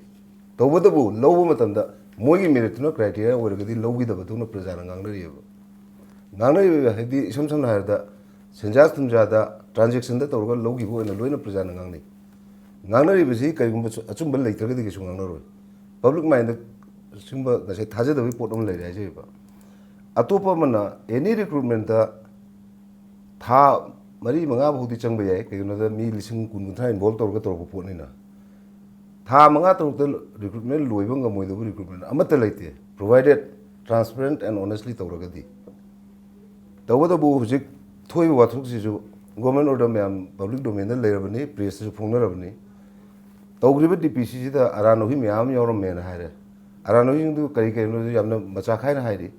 ꯇꯧꯕꯇꯕꯨ ꯂꯧꯕ ꯃꯇꯝꯗ ꯃꯣꯏꯒꯤ meritꯇꯨꯅ criteria ꯑꯣꯏꯔꯒꯗꯤ ꯂꯧꯈꯤꯗꯕꯗꯧꯅ ꯄ꯭ꯔꯖꯥꯅ ꯉꯥꯡꯅꯔꯤꯑꯕ꯫ ꯉꯥꯡꯅꯔꯤꯕ ꯍꯥꯏꯗꯤ ꯏꯁꯝ ꯁꯝꯅ ꯍꯥꯏꯔꯕꯗ ꯁꯦꯟꯖꯥ ꯊꯨꯝꯖꯥꯗ transactionꯗ ꯇꯧꯔꯒ ꯂꯧꯈꯤꯕ ꯑꯣꯏꯅ ꯂꯣꯏꯅ ꯄ꯭ꯔꯖꯥꯅ ꯉꯥꯡꯅꯩ꯫ ꯉꯥꯡꯅꯔꯤꯕꯁꯤ ꯀꯔꯤꯒꯨꯝꯕ ꯑꯆꯨꯝꯕ ꯂꯩꯇ꯭ꯔꯒꯗꯤ ꯀꯩꯁꯨ ꯉꯥꯡꯅꯔꯣꯏ꯫ Public mindꯗ ꯁꯤꯒꯨꯝꯕ ꯉꯁꯥꯏ ꯊꯥꯖꯗꯕꯒꯤ ꯄꯣꯠ ꯑꯃ ꯂꯩꯔꯦ ꯍꯥꯏꯖꯔꯤꯕ꯫ ꯑꯇꯣꯞꯄ ꯑꯃꯅ any recruitmentꯇ ꯊꯥ ꯃꯔꯤ ꯃꯉꯥ ꯐꯥꯎꯗꯤ ꯆꯪꯕ ꯌꯥꯏ, ꯀꯩꯒꯤꯅꯣꯗ ꯃꯤ ꯂꯤꯁꯤꯡ ꯀꯨꯟ ꯀꯨꯟꯊ꯭ꯔꯥ involve ꯇꯧꯔꯒ ꯇꯧꯔꯛꯄ ꯄꯣꯠꯅꯤꯅ꯫ ꯊꯥ ꯃꯉꯥ ꯇꯔꯨꯛꯇ recruitment ꯂꯣꯏꯕ ꯉꯝꯃꯣꯏꯗꯕ recruitment ꯑꯃꯠꯇ ꯂꯩꯇꯦ, provided transparent and honestly ꯇꯧꯔꯒꯗꯤ꯫ ꯇꯧꯕꯇꯕꯨ ꯍꯧꯖꯤꯛ ꯊꯣꯛꯏꯕ ꯋꯥꯊꯣꯛꯁꯤꯁꯨ government order ꯃꯌꯥꯝ public domainꯗ ꯂꯩꯔꯕꯅꯤ, pressꯇꯁꯨ ꯐꯣꯡꯅꯔꯕꯅꯤ꯫ ꯇꯧꯈ꯭ꯔꯤꯕ DPCꯁꯤꯗ ꯑꯔꯥꯟ ꯑꯍꯨꯝ ꯃꯌꯥꯝ ꯑꯃ ꯌꯥꯎꯔꯝꯃꯦꯅ ꯍꯥꯏꯔꯦ꯫ ꯑꯔꯥꯟ ꯑꯍꯨꯝꯗꯨ ꯀꯔꯤ ꯀꯔꯤꯅꯣ ꯌꯥꯝꯅ ꯃꯆꯥ ꯈꯥꯏꯅ ꯍꯥꯏꯔꯤ꯫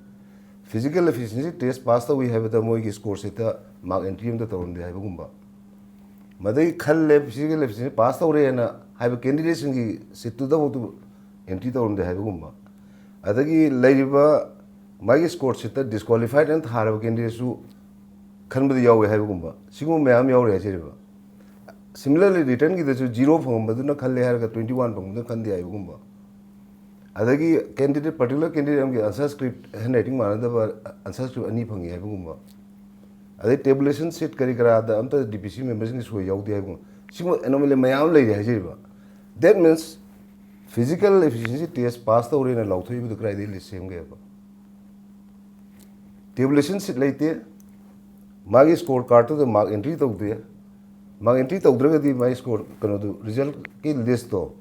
Physical efficiency test pass ꯇꯧꯏ ꯍꯥꯏꯕꯗ ꯃꯣꯏꯒꯤ score sheetꯇ mark entry ꯑꯃꯇ ꯇꯧꯔꯝꯗꯦ ꯍꯥꯏꯕꯒꯨꯝꯕ꯫ ꯃꯗꯩ ꯈꯜꯂꯦ physical efficiency pass ꯇꯧꯔꯦꯅ ꯍꯥꯏꯕ candidateꯁꯤꯡꯒꯤ seatꯇꯨꯗꯐꯥꯎꯗꯨ entry ꯇꯧꯔꯝꯗꯦ ꯍꯥꯏꯕꯒꯨꯝꯕ꯫ ꯑꯗꯒꯤ ꯂꯩꯔꯤꯕ ꯃꯥꯒꯤ score sheetꯇ disqualified ꯑꯅ ꯊꯥꯔꯕ candidateꯁꯨ ꯈꯟꯕꯗ ꯌꯥꯎꯋꯦ ꯍꯥꯏꯕꯒꯨꯝꯕ, ꯁꯤꯒꯨꯝꯕ ꯃꯌꯥꯝ ꯌꯥꯎꯔꯦ ꯍꯥꯏꯖꯔꯤꯕ꯫ Similarly, rittenꯒꯤꯗꯁꯨ zero ꯐꯪꯉꯝꯕꯗꯨꯅ ꯈꯜꯂꯦ ꯍꯥꯏꯔꯒ twenty one ꯐꯪꯕꯗꯨꯅ ꯈꯟꯗꯦ ꯍꯥꯏꯕꯒꯨꯝꯕ, ꯑꯗꯒꯤ candidate, particular candidate ꯑꯃꯒꯤ answer script handwriting ꯃꯥꯟꯅꯗꯕ answer script ꯑꯅꯤ ꯐꯪꯉꯤ ꯍꯥꯏꯕꯒꯨꯝꯕ, ꯑꯗꯩ tabulation sheet ꯀꯔꯤ ꯀꯔꯥꯗ ꯑꯝꯇ D P C memberꯁꯤꯡꯒꯤ ꯁꯣꯏ ꯌꯥꯎꯗꯦ ꯍꯥꯏꯕꯒꯨꯝꯕ, ꯁꯤꯒꯨꯝꯕ anomaly ꯃꯌꯥꯝ ꯑꯃ ꯂꯩꯔꯦ ꯍꯥꯏꯖꯔꯤꯕ꯫ That means physical efficiency test pass ꯇꯧꯔꯦꯅ ꯂꯥꯎꯊꯣꯛꯏꯕꯗꯨ ꯀꯗꯥꯏꯗꯒꯤ list ꯁꯦꯝꯒꯦꯕ? Tabulation sheet ꯂꯩꯇꯦ, ꯃꯥꯒꯤ score cardꯇꯨꯗ mark entry ꯇꯧꯗꯦ, mark entry ꯇꯧꯗ꯭ꯔꯒꯗꯤ ꯃꯥꯒꯤ score, ꯀꯩꯅꯣꯗꯨ, resultꯀꯤ listꯇꯣ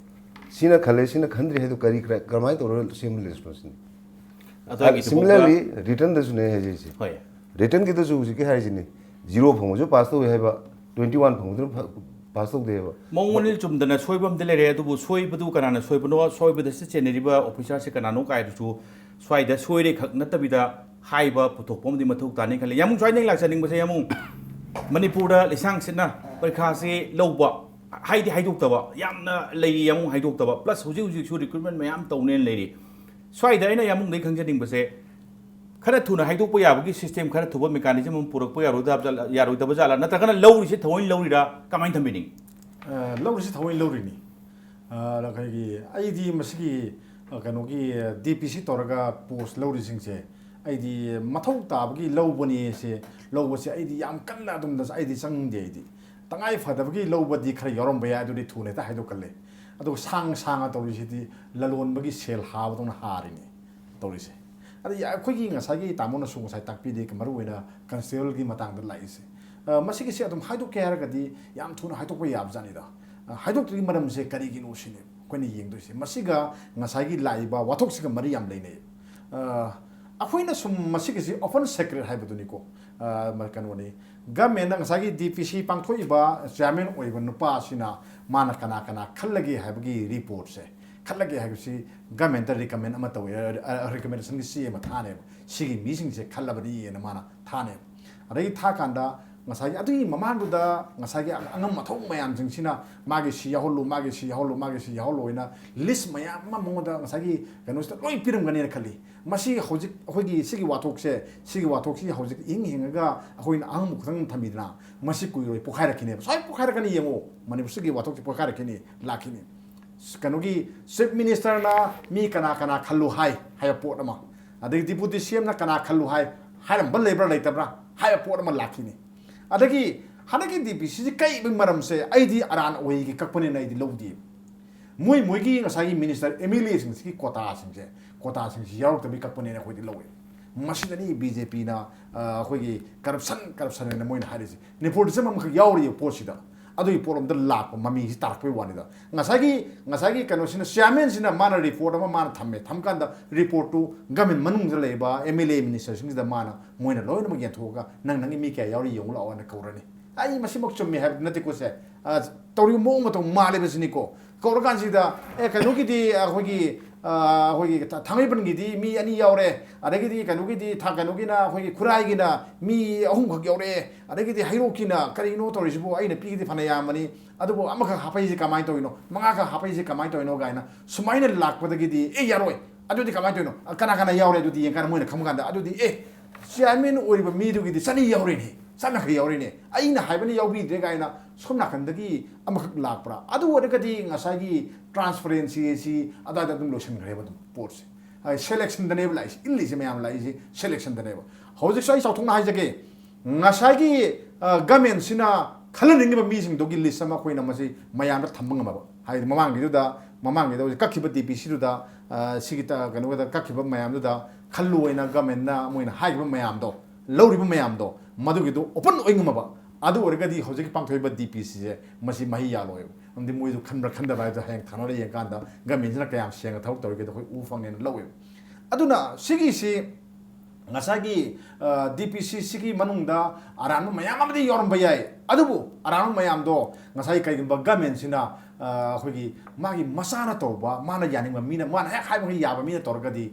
ꯁꯤꯅ ꯈꯜꯂꯦ, ꯁꯤꯅ ꯈꯟꯗ꯭ꯔꯤ ꯍꯥꯏꯗꯣ ꯀꯔꯤ, ꯀꯔ-, ꯀꯃꯥꯏꯅ ꯇꯧꯔꯒ ꯁꯦꯝꯕ listꯅꯣ ꯁꯤꯅꯤ꯫ ꯑꯗꯨꯒꯤ Similarly, returnꯗꯁꯨꯅꯦ ꯍꯥꯏꯖꯔꯤꯁꯦ꯫ ꯍꯣꯏ꯫ Returnꯒꯤꯗꯁꯨ ꯍꯧꯖꯤꯛꯀꯤ ꯍꯥꯏꯔꯤꯁꯤꯅꯤ, zero ꯐꯪꯕꯁꯨ pass ꯇꯧꯋꯦ ꯍꯥꯏꯕ, twenty one ꯐꯪꯕꯗꯨꯅ pass ꯇꯧꯗꯦ ꯍꯥꯏꯕ꯫ ꯃꯑꯣꯡ ꯃꯔꯤꯜ ꯆꯨꯝꯗꯅ ꯁꯣꯏꯕ ꯑꯃꯗꯤ ꯂꯩꯔꯦ, ꯑꯗꯨꯕꯨ ꯁꯣꯏꯕꯗꯨ ꯀꯅꯥꯅ ꯁꯣꯏꯕꯅꯣ, ꯁꯣꯏꯕꯗ ꯁꯤ ꯆꯦꯟꯅꯔꯤꯕ officerꯁꯦ ꯀꯅꯥꯅꯣ ꯀꯥꯏꯗꯨꯁꯨ ꯁ꯭ꯋꯥꯏꯗ ꯁꯣꯏꯔꯦ ꯈꯛ ꯅꯠꯇꯕꯤꯗ ꯍꯥꯏꯕ ꯄꯨꯊꯣꯛꯄ ꯑꯃꯗꯤ ꯃꯊꯧ ꯇꯥꯅꯤ ꯈꯜꯂꯤ꯫ ꯌꯥꯝ ꯁ꯭ꯋꯥꯏꯗ ꯑꯩꯅ ꯂꯥꯛꯆꯅꯤꯡꯕꯁꯦ, ꯌꯥꯝ ꯃꯅꯤꯄꯨꯔꯗ ꯂꯩꯁꯥꯡ ꯁꯤꯠꯅ ꯄꯔꯤꯈꯥꯁꯦ ꯂꯧꯕ, ꯍꯥꯏꯗꯤ ꯍꯥꯏꯗꯣꯛꯇꯕ ꯌꯥꯝꯅ ꯂꯩꯔꯤ, ꯌꯥꯝ ꯍꯥꯏꯗꯣꯛꯇꯕ, plus ꯍꯧꯖꯤꯛ ꯍꯧꯖꯤꯛꯁꯨ recruitment ꯃꯌꯥꯝ ꯇꯧꯅꯦꯅ ꯂꯩꯔꯤ꯫ ꯁ꯭ꯋꯥꯏꯗ ꯑꯩꯅ ꯌꯥꯝꯕꯨꯡꯗꯒꯤ ꯈꯪꯖꯅꯤꯡꯕꯁꯦ, ꯈꯔ ꯊꯨꯅ ꯍꯥꯏꯗꯣꯛꯄ ꯌꯥꯕꯒꯤ system, ꯈꯔ ꯊꯨꯕ mechanism ꯑꯃ ꯄꯨꯔꯛꯄ ꯌꯥꯔꯣꯏꯗꯕ ꯖꯥꯠꯂ-, ꯌꯥꯔꯣꯏꯗꯕ ꯖꯥꯠꯂ, ꯅꯠꯇ꯭ꯔꯒꯅ ꯂꯧꯔꯤꯁꯦ ꯊꯑꯣꯏꯅ ꯂꯧꯔꯤꯔꯥ, ꯀꯃꯥꯏꯅ ꯊꯝꯕꯤꯅꯤꯡꯉꯤ? ꯑ, ꯂꯧꯔꯤꯁꯤ ꯊꯑꯣꯏꯅ ꯂꯧꯔꯤꯅꯤ꯫ ꯑ, ꯑꯩꯈꯣꯏꯒꯤ, ꯑꯩꯗꯤ ꯃꯁꯤꯒꯤ, ꯑ, ꯀꯩꯅꯣꯒꯤ, D P C ꯇꯧꯔꯒ post ꯂꯧꯔꯤꯁꯤꯡꯁꯦ, ꯑꯩꯗꯤ ꯃꯊꯧ ꯇꯥꯕꯒꯤ ꯂꯧꯕꯅꯤ ꯁꯦ, ꯂꯧꯕꯁꯦ ꯑꯩꯗꯤ ꯌꯥꯝ ꯀꯟꯅ ꯑꯗꯨꯝꯗ ꯑꯩꯗꯤ ꯆꯪꯗꯦ꯫ ꯑꯩꯗꯤ ꯇꯉꯥꯏ ꯐꯗꯕꯒꯤ ꯂꯧꯕꯗꯤ ꯈꯔ ꯌꯥꯎꯔꯝꯕ ꯌꯥꯏ, ꯑꯗꯨꯗꯤ ꯊꯨꯅ ꯍꯦꯛꯇ ꯍꯥꯏꯗꯣꯛꯀꯜꯂꯦ꯫ ꯑꯗꯨꯒ ꯁꯥꯡ ꯁꯥꯡꯅ ꯇꯧꯔꯤꯁꯤꯗꯤ ꯂꯂꯣꯟꯕꯒꯤ ꯁꯦꯜ ꯍꯥꯕꯗꯧꯅ ꯍꯥꯔꯤꯅꯤ ꯇꯧꯔꯤꯁꯦ꯫ ꯑꯗ ꯌꯥ-, ꯑꯩꯈꯣꯏꯒꯤ ꯉꯁꯥꯏꯒꯤ ꯇꯥꯃꯣꯅꯁꯨ ꯉꯁꯥꯏ ꯇꯥꯛꯄꯤꯔꯤ, ꯃꯔꯨꯑꯣꯏꯅ constableꯒꯤ ꯃꯇꯥꯡꯗ ꯂꯥꯛꯏꯁꯦ꯫ ꯑ, ꯃꯁꯤꯒꯤꯁꯦ ꯑꯗꯨꯝ ꯍꯥꯏꯗꯣꯛꯀꯦ ꯍꯥꯏꯔꯒꯗꯤ ꯌꯥꯝ ꯊꯨꯅ ꯍꯥꯏꯗꯣꯛꯄ ꯌꯥꯕꯖꯥꯠꯅꯤꯗ꯫ ꯑ, ꯍꯥꯏꯗꯣꯛꯇ꯭ꯔꯤꯕꯒꯤ ꯃꯔꯝꯁꯦ ꯀꯔꯤꯒꯤꯅꯣ ꯁꯤꯅꯦ ꯑꯩꯈꯣꯏꯅ ꯌꯦꯡꯗꯣꯏꯁꯦ꯫ ꯃꯁꯤꯒ ꯉꯁꯥꯏꯒꯤ ꯂꯥꯛꯏꯕ ꯋꯥꯊꯣꯛꯁꯤꯒ ꯃꯔꯤ ꯌꯥꯝ ꯂꯩꯅꯩ꯫ ꯑ, ꯑꯩꯈꯣꯏꯅ ꯁꯨꯝ ꯃꯁꯤꯒꯤꯁꯤ open secret ꯍꯥꯏꯕꯗꯨꯅꯤꯀꯣ꯫ ꯑ, ꯃ-, ꯀꯩꯅꯣꯅꯤ, governmentꯅ ꯉꯁꯥꯏꯒꯤ D P C ꯄꯥꯡꯊꯣꯛꯏꯕ chairman ꯑꯣꯏꯕ ꯅꯨꯄꯥ ꯑꯁꯤꯅ ꯃꯥꯅ ꯀꯅꯥ ꯀꯅꯥ ꯈꯜꯂꯒꯦ ꯍꯥꯏꯕꯒꯤ reportꯁꯦ, ꯈꯜꯂꯒꯦ ꯍꯥꯏꯕꯁꯤ governmentꯇ recommend ꯑꯃ ꯇꯧꯋꯦ, ꯑ, ꯑ, recommendationꯒꯤ ꯆꯦ ꯑꯃ ꯊꯥꯅꯦꯕ, ꯁꯤꯒꯤ ꯃꯤꯁꯤꯡꯁꯦ ꯈꯜꯂꯕꯅꯤꯅ ꯃꯥꯅ ꯊꯥꯅꯦꯕ꯫ ꯑꯗꯒꯤ ꯊꯥꯀꯥꯟꯗ ꯉꯁꯥꯏꯒꯤ ꯑꯗꯨꯒꯤ ꯃꯃꯥꯡꯗꯨꯗ ꯉꯁꯥꯏꯒꯤ ꯑꯉꯝ ꯑꯊꯧ ꯃꯌꯥꯝꯁꯤꯡꯁꯤꯅ ꯃꯥꯒꯤ ꯁꯤ ꯌꯥꯎꯍꯜꯂꯨ, ꯃꯥꯒꯤ ꯁꯤ ꯌꯥꯎꯍꯜꯂꯨ, ꯃꯥꯒꯤ ꯁꯤ ꯌꯥꯎꯍꯜꯂꯨ ꯍꯥꯏꯅ ꯂꯤꯁ ꯃꯌꯥꯝ ꯑꯃ ꯃꯉꯣꯟꯗ ꯉꯁꯥꯏꯒꯤ ꯀꯩꯅꯣꯁꯤꯗ ꯂꯣꯏ ꯄꯤꯔꯝꯒꯅꯤꯅ ꯈꯜꯂꯤ꯫ ꯃꯁꯤ ꯍꯧꯖꯤꯛ ꯑꯩꯈꯣꯏꯒꯤ ꯁꯤꯒꯤ ꯋꯥꯊꯣꯛꯁꯦ, ꯁꯤꯒꯤ ꯋꯥꯊꯣꯛꯁꯤ ꯍꯧꯖꯤꯛ ꯏꯍꯤꯡ ꯍꯤꯡꯉꯒ ꯑꯩꯈꯣꯏꯅ ꯑꯉꯥꯡꯕ ꯈꯛꯇꯪ ꯊꯝꯕꯤꯗꯅ ꯃꯁꯤ ꯀꯨꯏꯔꯣꯏ, ꯄꯣꯛꯈꯥꯏꯔꯛꯈꯤꯅꯦꯕ꯫ ꯁꯨꯃꯥꯏꯅ ꯄꯣꯛꯈꯥꯏꯔꯛꯀꯅꯤ ꯌꯦꯡꯉꯣ, ꯃꯅꯤꯄꯨꯔꯁꯤꯒꯤ ꯋꯥꯊꯣꯛꯁꯤ ꯄꯣꯛꯈꯥꯏꯔꯛꯈꯤꯅꯤ, ꯂꯥꯛꯈꯤꯅꯤ꯫ ꯀꯩꯅꯣꯒꯤ ꯆꯤꯐ ꯃꯤꯅꯤꯁꯇꯔꯅ ꯃꯤ ꯀꯅꯥ ꯀꯅꯥ ꯈꯜꯂꯨ ꯍꯥꯏ ꯍꯥꯏꯕ ꯄꯣꯠ ꯑꯃ, ꯑꯗꯒꯤ ꯗꯤꯄꯨꯇꯤ ꯁꯤ ꯑꯦꯝꯅ ꯀꯅꯥ ꯈꯜꯂꯨ ꯍꯥꯏ ꯍꯥꯏꯔꯝꯕ ꯂꯩꯕ꯭ꯔꯥ ꯂꯩꯇꯕ꯭ꯔꯥ ꯍꯥꯏꯕ ꯄꯣꯠ ꯑꯃ ꯂꯥꯛꯈꯤꯅꯤ꯫ ꯑꯗꯒꯤ ꯍꯟꯗꯛꯀꯤ ꯗꯤ ꯄꯤ ꯁꯤꯁꯤ ꯀꯛꯏꯕꯒꯤ ꯃꯔꯝꯁꯦ ꯑꯩꯗꯤ ꯑꯔꯥꯟ ꯑꯣꯏꯒꯤ ꯀꯛꯄꯅꯦꯅ ꯑꯩꯗꯤ ꯂꯧꯗꯦ꯫ ꯃꯣꯏ ꯃꯣꯏꯒꯤ ꯉꯁꯥꯏꯒꯤ ꯃꯤꯅꯤꯁꯇꯔ ꯑꯦꯝ ꯑꯦꯜ ꯑꯦꯁꯤꯡꯁꯤꯒꯤ ꯀꯣꯇꯥꯁꯤꯡꯁꯦ, ꯀꯣꯇꯥꯁꯤꯡꯁꯤ ꯌꯥꯎꯔꯛꯇꯕꯒꯤ ꯀꯛꯄꯅꯦꯅ ꯑꯩꯈꯣꯏꯗꯤ ꯂꯧꯋꯦ꯫ ꯃꯁꯤꯗꯅꯤ ꯕꯤ ꯖꯦ ꯄꯤꯅ ꯑꯩꯈꯣꯏꯒꯤ ꯀꯔꯞꯁꯟ, ꯀꯔꯞꯁꯟ ꯍꯥꯏꯅ ꯃꯣꯏꯅ ꯍꯥꯏꯔꯤꯁꯦ꯫ ꯅꯦꯄꯣꯇꯤꯖꯝ ꯑꯃꯈꯛ ꯌꯥꯎꯔꯤꯕ ꯄꯣꯠꯁꯤꯗ ꯑꯗꯨꯒꯤ ꯄꯣꯠꯂꯣꯝꯗ ꯂꯥꯛꯄ ꯃꯃꯤꯁꯤ ꯇꯥꯔꯛꯄꯩ ꯋꯥꯅꯤꯗ꯫ ꯉꯁꯥꯏꯒꯤ, ꯉꯁꯥꯏꯒꯤ ꯀꯩꯅꯣꯁꯤꯅ, ꯆꯤꯌꯥꯔꯃꯦꯟꯁꯤꯅ ꯃꯥꯅ ꯔꯤꯄꯣꯔꯠ ꯑꯃ ꯃꯥꯅ ꯊꯝꯃꯦ, ꯊꯝꯀꯥꯟꯗ ꯔꯤꯄꯣꯔꯠꯇꯨ ꯒꯃꯦꯟ ꯃꯅꯨꯡꯗ ꯂꯩꯕ ꯑꯦꯝ ꯑꯦꯜ ꯑꯦ ꯃꯤꯅꯤꯁꯇꯔꯁꯤꯡꯁꯤꯗ ꯃꯥꯅ, ꯃꯣꯏꯅ ꯂꯣꯏꯅꯃꯛ ꯌꯦꯟꯊꯣꯛꯑꯒ ꯅꯪ ꯅꯪꯒꯤ ꯃꯤ ꯀꯌꯥ ꯌꯥꯎꯔꯤ ꯌꯦꯡꯉꯨ ꯂꯥꯛꯑꯣ ꯍꯥꯏꯅ ꯀꯧꯔꯅꯤ꯫ ꯑꯩ ꯃꯁꯤꯃꯛ ꯆꯨꯝꯃꯤ ꯍꯥꯏꯕꯗꯤ ꯅꯠꯇꯦꯀꯣ ꯁꯦ꯫ ꯑ, ꯇꯧꯔꯤꯕ ꯃꯑꯣꯡ ꯃꯇꯧ ꯃꯥꯜꯂꯤꯕꯁꯤꯅꯤꯀꯣ꯫ ꯀꯧꯔꯀꯥꯟꯁꯤꯗ, "ꯑꯦ, ꯀꯩꯅꯣꯒꯤꯗꯤ ꯑꯩꯈꯣꯏꯒꯤ, ꯑ, ꯑꯩꯈꯣꯏꯒꯤ ꯊ-, ꯊꯥꯡꯃꯩꯕꯟꯒꯤꯗꯤ ꯃꯤ ꯑꯅꯤ ꯌꯥꯎꯔꯦ, ꯑꯗꯒꯤꯗꯤ ꯀꯩꯅꯣꯒꯤꯗꯤ ꯊ-, ꯀꯩꯅꯣꯒꯤꯅ ꯑꯩꯈꯣꯏꯒꯤ ꯈꯨꯔꯥꯏꯒꯤꯅ ꯃꯤ ꯑꯍꯨꯝꯈꯛ ꯌꯥꯎꯔꯛꯑꯦ, ꯑꯗꯒꯤꯗꯤ ꯍꯩꯔꯣꯛꯀꯤꯅ ꯀꯔꯤꯅꯣ ꯇꯧꯔꯤꯁꯤꯕꯨ, ꯑꯩꯅ ꯄꯤꯒꯗꯤ ꯐꯅ ꯌꯥꯝꯕꯅꯤ, ꯑꯗꯨꯕꯨ ꯑꯃꯈꯛ ꯍꯥꯞꯄꯛꯏꯁꯤ ꯀꯃꯥꯏꯅ ꯇꯧꯔꯤꯅꯣ? ꯃꯉꯥꯈꯛ ꯍꯥꯞꯄꯛꯏꯁꯤ ꯀꯃꯥꯏꯅ ꯇꯧꯔꯤꯅꯣ?" ꯀꯥꯏꯅ ꯁꯨꯃꯥꯏꯅ ꯂꯥꯛꯄꯗꯒꯤꯗꯤ, "ꯑꯦ, ꯌꯥꯔꯣꯏ, ꯑꯗꯨꯗꯤ ꯀꯃꯥꯏꯅ ꯇꯧꯔꯤꯅꯣ? ꯑ, ꯀꯅꯥ ꯀꯅꯥ ꯌꯥꯎꯔꯦ?" ꯑꯗꯨꯗꯤ ꯌꯦꯡꯀꯥꯟꯗ ꯃꯣꯏꯅ ꯈꯪꯕ ꯀꯥꯟꯗ, ꯑꯗꯨꯗꯤ, "ꯑꯦ, ꯆꯤꯌꯥꯔꯃꯦꯟ ꯑꯣꯏꯔꯤꯕ ꯃꯤꯗꯨꯒꯤꯗꯤ ꯆꯅꯤ ꯌꯥꯎꯔꯦꯅꯦ, ꯆꯥꯝꯌꯥꯡꯈꯩ ꯌꯥꯎꯔꯦꯅꯦ, ꯑꯩꯅ ꯍꯥꯏꯕꯅ ꯌꯥꯎꯕꯤꯗ꯭ꯔꯦ" ꯀꯥꯏꯅ ꯁꯣꯝ ꯅꯥꯀꯟꯗꯒꯤ ꯑꯃꯈꯛ ꯂꯥꯛꯄ꯭ꯔꯥ? ꯑꯗꯨ ꯑꯣꯏꯔꯒꯗꯤ ꯉꯁꯥꯏꯒꯤ ꯇ꯭ꯔꯥꯟꯁꯄꯔꯦꯟꯁꯤ ꯑꯁꯤ ꯑꯗꯨꯋꯥꯏꯗ ꯑꯗꯨꯝ ꯂꯣꯏꯁꯤꯟꯈ꯭ꯔꯦꯕ ꯑꯗꯨꯝ ꯄꯣꯠꯁꯦ꯫ ꯍꯥꯏ, ꯁꯦꯂꯦꯛꯁꯟꯗꯅꯦꯕ ꯂꯥꯛꯏꯁꯦ, ꯏꯜꯂꯤꯁꯦ ꯃꯌꯥꯝ ꯂꯥꯛꯏꯁꯦ ꯁꯦꯂꯦꯛꯁꯟꯗꯅꯦꯕ꯫ ꯍꯧꯖꯤꯛꯁꯨ ꯑꯩ ꯆꯥꯎꯊꯣꯛꯅ ꯍꯥꯏꯖꯒꯦ, ꯉꯁꯥꯏꯒꯤ, ꯑ, ꯒꯃꯦꯟꯁꯤꯅ ꯈꯜꯍꯟꯅꯤꯡꯉꯤꯕ ꯃꯤꯁꯤꯡꯗꯨꯒꯤ ꯂꯤꯁ ꯑꯃ ꯑꯩꯈꯣꯏꯅ ꯃꯁꯤ ꯃꯌꯥꯝꯗ ꯊꯝꯕ ꯉꯝꯃꯕ, ꯍꯥꯏꯗꯤ ꯃꯃꯥꯡꯒꯤꯗꯨꯗ, ꯃꯃꯥꯡꯒꯤꯗ ꯍꯧꯖꯤꯛ ꯀꯛꯈꯤꯕ ꯗꯤ ꯄꯤ ꯁꯤꯗꯨꯗ, ꯑ, ꯁꯤꯒꯤ ꯇ-, ꯀꯩꯅꯣꯗ ꯀꯛꯈꯤꯕ ꯃꯌꯥꯝꯗꯨꯗ ꯈꯜꯂꯨ ꯍꯥꯏꯅ ꯒꯃꯦꯟꯅ ꯃꯣꯏꯅ ꯍꯥꯏꯈꯤꯕ ꯃꯌꯥꯝꯗꯣ, ꯂꯧꯔꯤꯕ ꯃꯌꯥꯝꯗꯣ, ꯃꯗꯨꯒꯤꯗꯨ ꯑꯣꯄꯟ ꯑꯣꯏ ꯉꯝꯃꯕ, ꯑꯗꯨ ꯑꯣꯏꯔꯒꯗꯤ ꯍꯧꯖꯤꯛꯀꯤ ꯄꯥꯡꯊꯣꯛꯏꯕ ꯗꯤ ꯄꯤ ꯁꯤꯁꯦ ꯃꯁꯤ ꯃꯍꯩ ꯌꯥꯜꯂꯣꯏꯕ꯫ ꯑꯃꯗꯤ ꯃꯣꯏꯗꯨ ꯈꯟꯕ꯭ꯔꯥ ꯈꯟꯗꯕ꯭ꯔꯥ ꯍꯥꯏꯗꯣ ꯍꯌꯦꯡ ꯊꯥꯅꯔ ꯌꯦꯡꯀꯥꯟꯗ ꯒꯃꯦꯟꯁꯤꯅ ꯀꯌꯥꯝ ꯁꯦꯡꯅ ꯊꯕꯛ ꯇꯧꯔꯤꯒꯦꯗꯣ ꯑꯩꯈꯣꯏ ꯎ ꯐꯪꯉꯦꯅ ꯂꯧꯋꯦꯕ꯫ ꯑꯗꯨꯅ ꯁꯤꯒꯤꯁꯤ ꯉꯁꯥꯏꯒꯤ, ꯑ, ꯗꯤ ꯄꯤ ꯁꯤ ꯁꯤꯒꯤ ꯃꯅꯨꯡꯗ ꯑꯔꯥꯟꯕ ꯃꯌꯥꯝ ꯑꯃꯗꯤ ꯌꯥꯎꯔꯝꯕ ꯌꯥꯏ, ꯑꯗꯨꯕꯨ ꯑꯔꯥꯟꯕ ꯃꯌꯥꯝꯗꯣ ꯉꯁꯥꯏ ꯀꯩꯒꯨꯝꯕ ꯒꯃꯦꯟꯁꯤꯅ ꯑꯩꯈꯣꯏꯒꯤ ꯃꯥꯒꯤ ꯃꯆꯥꯅ ꯇꯧꯕ, ꯃꯥꯅ ꯌꯥꯅꯤꯡꯕ ꯃꯤꯅ, ꯃꯥꯅ ꯍꯦꯛ ꯍꯥꯏꯕ ꯃꯈꯩ ꯌꯥꯕ ꯃꯤꯅ ꯇꯧꯔꯒꯗꯤ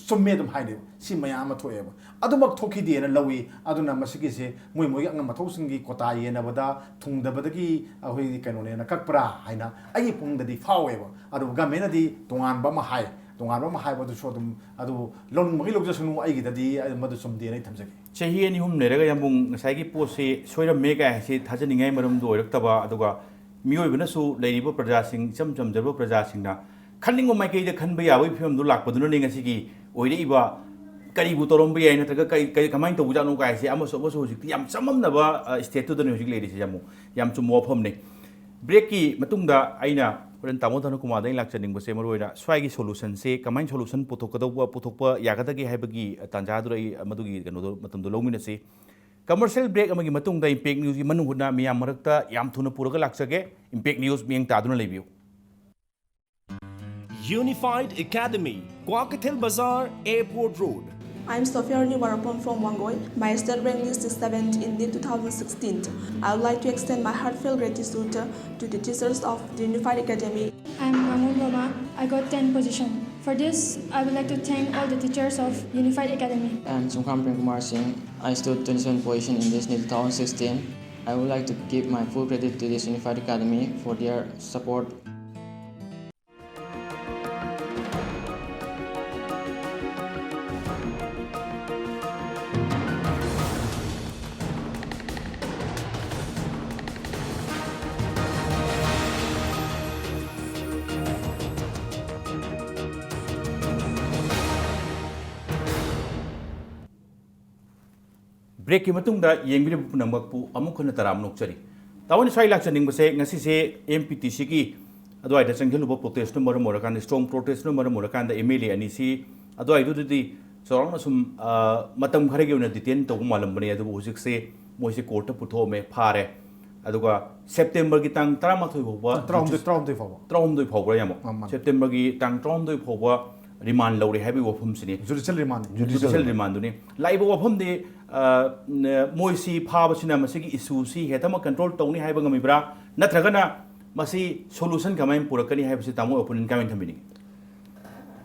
ꯆꯨꯝꯃꯦ ꯑꯗꯨꯝ ꯍꯥꯏꯅꯦꯕ꯫ ꯁꯤ ꯃꯌꯥꯝ ꯑꯃ ꯊꯣꯛꯑꯦꯕ꯫ ꯑꯗꯨꯃꯛ ꯊꯣꯛꯈꯤꯗꯦꯅ ꯂꯧꯏ꯫ ꯑꯗꯨꯅ ꯃꯁꯤꯒꯤꯁꯦ ꯃꯣꯏ ꯃꯣꯏꯒꯤ ꯑꯉꯝ ꯃꯊꯧꯁꯤꯡꯒꯤ ꯀꯣꯇꯥ ꯌꯦꯟꯅꯕꯗ ꯊꯨꯡꯗꯕꯗꯒꯤ ꯑꯩꯈꯣꯏꯒꯤ ꯀꯩꯅꯣꯅꯦꯅ ꯀꯛꯄ꯭ꯔꯥ ꯍꯥꯏꯅ ꯑꯩꯒꯤ ꯄꯨꯛꯅꯤꯡꯗꯗꯤ ꯐꯥꯎꯋꯦꯕ꯫ ꯑꯗꯨꯕꯨ ꯒꯃꯦꯟꯅꯗꯤ ꯇꯣꯉꯥꯟꯕ ꯑꯃ ꯍꯥꯏ꯫ ꯇꯣꯉꯥꯟꯕ ꯑꯃ ꯍꯥꯏꯕꯗꯨꯁꯨ ꯑꯗꯨꯝ, ꯑꯗꯨꯕꯨ ꯂꯧꯅꯤꯡꯕꯒꯤ ꯂꯧꯖꯁꯅꯨ, ꯑꯩꯒꯤꯗꯗꯤ ꯃꯗꯨ ꯆꯨꯝꯗꯦꯅ ꯑꯩ ꯊꯝꯖꯒꯦ꯫ ꯆꯍꯤ ꯑꯅꯤ ꯑꯍꯨꯝ ꯂꯩꯔꯒ ꯌꯥꯝꯕꯨꯡ ꯉꯁꯥꯏꯒꯤ ꯄꯣꯠꯁꯤ ꯁꯣꯏꯔꯝꯃꯦ ꯀꯥꯏ ꯍꯥꯏꯁꯤ ꯊꯥꯖꯅꯤꯡꯉꯥꯏ ꯃꯔꯝꯗꯣ ꯑꯣꯏꯔꯛꯇꯕ, ꯑꯗꯨꯒ ꯃꯤꯑꯣꯏꯕꯅꯁꯨ, ꯂꯩꯔꯤꯕ ꯄ꯭ꯔꯖꯥꯁꯤꯡ, ꯏꯆꯝ ꯆꯝꯖꯔꯕ ꯄ꯭ꯔꯖꯥꯁꯤꯡꯅ ꯈꯟꯅꯤꯡꯕ ꯃꯥꯏꯀꯩꯗ ꯈꯟꯕ ꯌꯥꯕꯒꯤ ꯐꯤꯕꯝꯗꯨ ꯂꯥꯛꯄꯗꯨꯅꯅꯦ ꯉꯁꯤꯒꯤ ꯑꯣꯏꯔꯛꯏꯕ ꯀꯔꯤꯕꯨ ꯇꯧꯔꯝꯕ ꯌꯥꯏ ꯅꯠꯇ꯭ꯔꯒ ꯀꯔꯤ, ꯀꯔꯤ, ꯀꯃꯥꯏꯅ ꯇꯧꯕꯖꯥꯠꯅꯣ ꯀꯥꯏꯁꯦ ꯑꯃꯁꯨ ꯑꯃꯁꯨ ꯍꯧꯖꯤꯛꯇꯤ ꯌꯥꯝ ꯆꯃꯝꯅꯕ, ꯑ, state ꯇꯨꯗꯅꯦ ꯍꯧꯖꯤꯛ ꯂꯩꯔꯤꯁꯦ ꯌꯥꯝꯕꯨꯡ꯫ ꯌꯥꯝ ꯆꯨꯝꯕ ꯋꯥꯐꯝꯅꯤ꯫ Break ꯀꯤ ꯃꯇꯨꯡꯗ ꯑꯩꯅ ꯍꯣꯔꯦꯟ ꯇꯥꯃꯣ ꯙꯅꯀꯨꯃꯥꯔꯗ ꯑꯩꯅ ꯂꯥꯛꯆꯅꯤꯡꯕꯁꯦ ꯃꯔꯨꯑꯣꯏꯅ ꯁ꯭ꯋꯥꯏꯒꯤ solution ꯁꯦ ꯀꯃꯥꯏꯅ solution ꯄꯨꯊꯣꯛꯀꯗꯧꯕ, ꯄꯨꯊꯣꯛꯄ ꯌꯥꯒꯗꯒꯦ ꯍꯥꯏꯕꯒꯤ ꯇꯥꯟꯖꯥꯗꯨꯗ ꯑꯩ ꯃꯗꯨꯒꯤ ꯀꯩꯅꯣꯗꯣ, ꯃꯇꯝꯗꯣ ꯂꯧꯃꯤꯟꯅꯁꯤ꯫ Commercial break ꯑꯃꯒꯤ ꯃꯇꯨꯡꯗ Impact News ꯀꯤ ꯃꯅꯨꯡ ꯍꯨꯠꯅ ꯃꯤꯌꯥꯝ ꯃꯔꯛꯇ ꯌꯥꯝ ꯊꯨꯅ ꯄꯨꯔꯒ ꯂꯥꯛꯆꯒꯦ꯫ Impact News ꯃꯤꯠꯌꯦꯡ ꯇꯥꯗꯨꯅ ꯂꯩꯕꯤꯌꯨ꯫ Unified Academy, Kwakeithel Bazar, Airport Road. I'm Sophia Rani Warapon from Wangoi. My state rank is seventh in NEET two thousand sixteen. I would like to extend my heartfelt gratitude to the teachers of the Unified Academy. I'm Rangun Loma. I got ten position. For this, I would like to thank all the teachers of Unified Academy. I'm Sungkham Premkumar Singh. I stood twenty-seven position in this NEET two thousand sixteen. I would like to give my full credit to this Unified Academy for their support. Break ꯀꯤ ꯃꯇꯨꯡꯗ ꯌꯦꯡꯕꯤꯔꯤꯕ ꯄꯨꯝꯅꯃꯛꯄꯨ ꯑꯃꯨꯛ ꯍꯟꯅ ꯇꯔꯥꯝꯅ ꯑꯣꯛꯆꯔꯤ꯫ ꯇꯥꯃꯣꯅ ꯁ꯭ꯋꯥꯏ ꯂꯥꯛꯆꯅꯤꯡꯕꯁꯦ ꯉꯁꯤꯁꯦ M P T C ꯒꯤ ꯑꯗꯨꯋꯥꯏꯗ ꯆꯪꯁꯤꯜꯂꯨꯕ protest ꯅ ꯃꯔꯝ ꯑꯣꯏꯔꯀꯥꯟꯗ, strong protest ꯅ ꯃꯔꯝ ꯑꯣꯏꯔꯀꯥꯟꯗ M L A ꯑꯅꯤꯁꯤ ꯑꯗꯨꯋꯥꯏꯗꯨꯗꯗꯤ ꯆꯥꯎꯔꯥꯛꯅ ꯁꯨꯝ, ꯑ, ꯃꯇꯝ ꯈꯔꯒꯤ ꯑꯣꯏꯅ detain ꯇꯧꯕ ꯃꯥꯜꯂꯝꯕꯅꯦ, ꯑꯗꯨꯕꯨ ꯍꯧꯖꯤꯛꯁꯦ ꯃꯣꯏꯁꯦ court ꯇ ꯄꯨꯊꯣꯛꯑꯝꯃꯦ, ꯐꯥꯔꯦ꯫ ꯑꯗꯨꯒ September ꯒꯤ ꯇꯥꯡ ꯇꯔꯥꯃꯥꯊꯣꯏ ꯐꯥꯎꯕ ꯇꯔꯥꯍꯨꯝꯗꯣꯏ, ꯇꯔꯥꯍꯨꯝꯗꯣꯏ ꯐꯥꯎꯕ꯫ ꯇꯔꯥꯍꯨꯝꯗꯣꯏ ꯐꯥꯎꯕ꯭ꯔꯥ, ꯌꯥꯝꯕꯨꯡ? ꯑ, ꯃꯥꯅꯦ꯫ September ꯒꯤ ꯇꯥꯡ ꯇꯔꯥꯍꯨꯝꯗꯣꯏ ꯐꯥꯎꯕ remand ꯂꯧꯔꯦ ꯍꯥꯏꯕꯒꯤ ꯋꯥꯐꯝꯁꯤꯅꯤ꯫ Judicial remand꯫ Judicial remand ꯗꯨꯅꯤ꯫ ꯂꯥꯛꯏꯕ ꯋꯥꯐꯝꯗꯤ, ꯑ, ꯅ-, ꯃꯣꯏꯁꯤ ꯐꯥꯕꯁꯤꯅ ꯃꯁꯤꯒꯤ issue ꯁꯤ ꯍꯦꯛꯇꯃꯛ control ꯇꯧꯅꯤ ꯍꯥꯏꯕ ꯉꯝꯃꯤꯕ꯭ꯔꯥ? ꯅꯠꯇ꯭ꯔꯒꯅ ꯃꯁꯤ ꯁꯣꯂꯨꯁꯟ ꯀꯃꯥꯏꯅ ꯄꯨꯔꯛꯀꯅꯤ ꯍꯥꯏꯕꯁꯤ ꯇꯥꯃꯣ ꯑꯣꯄꯤꯅꯤꯌꯟ ꯀꯃꯥꯏꯅ ꯊꯝꯕꯤꯅꯤꯡꯉꯤ?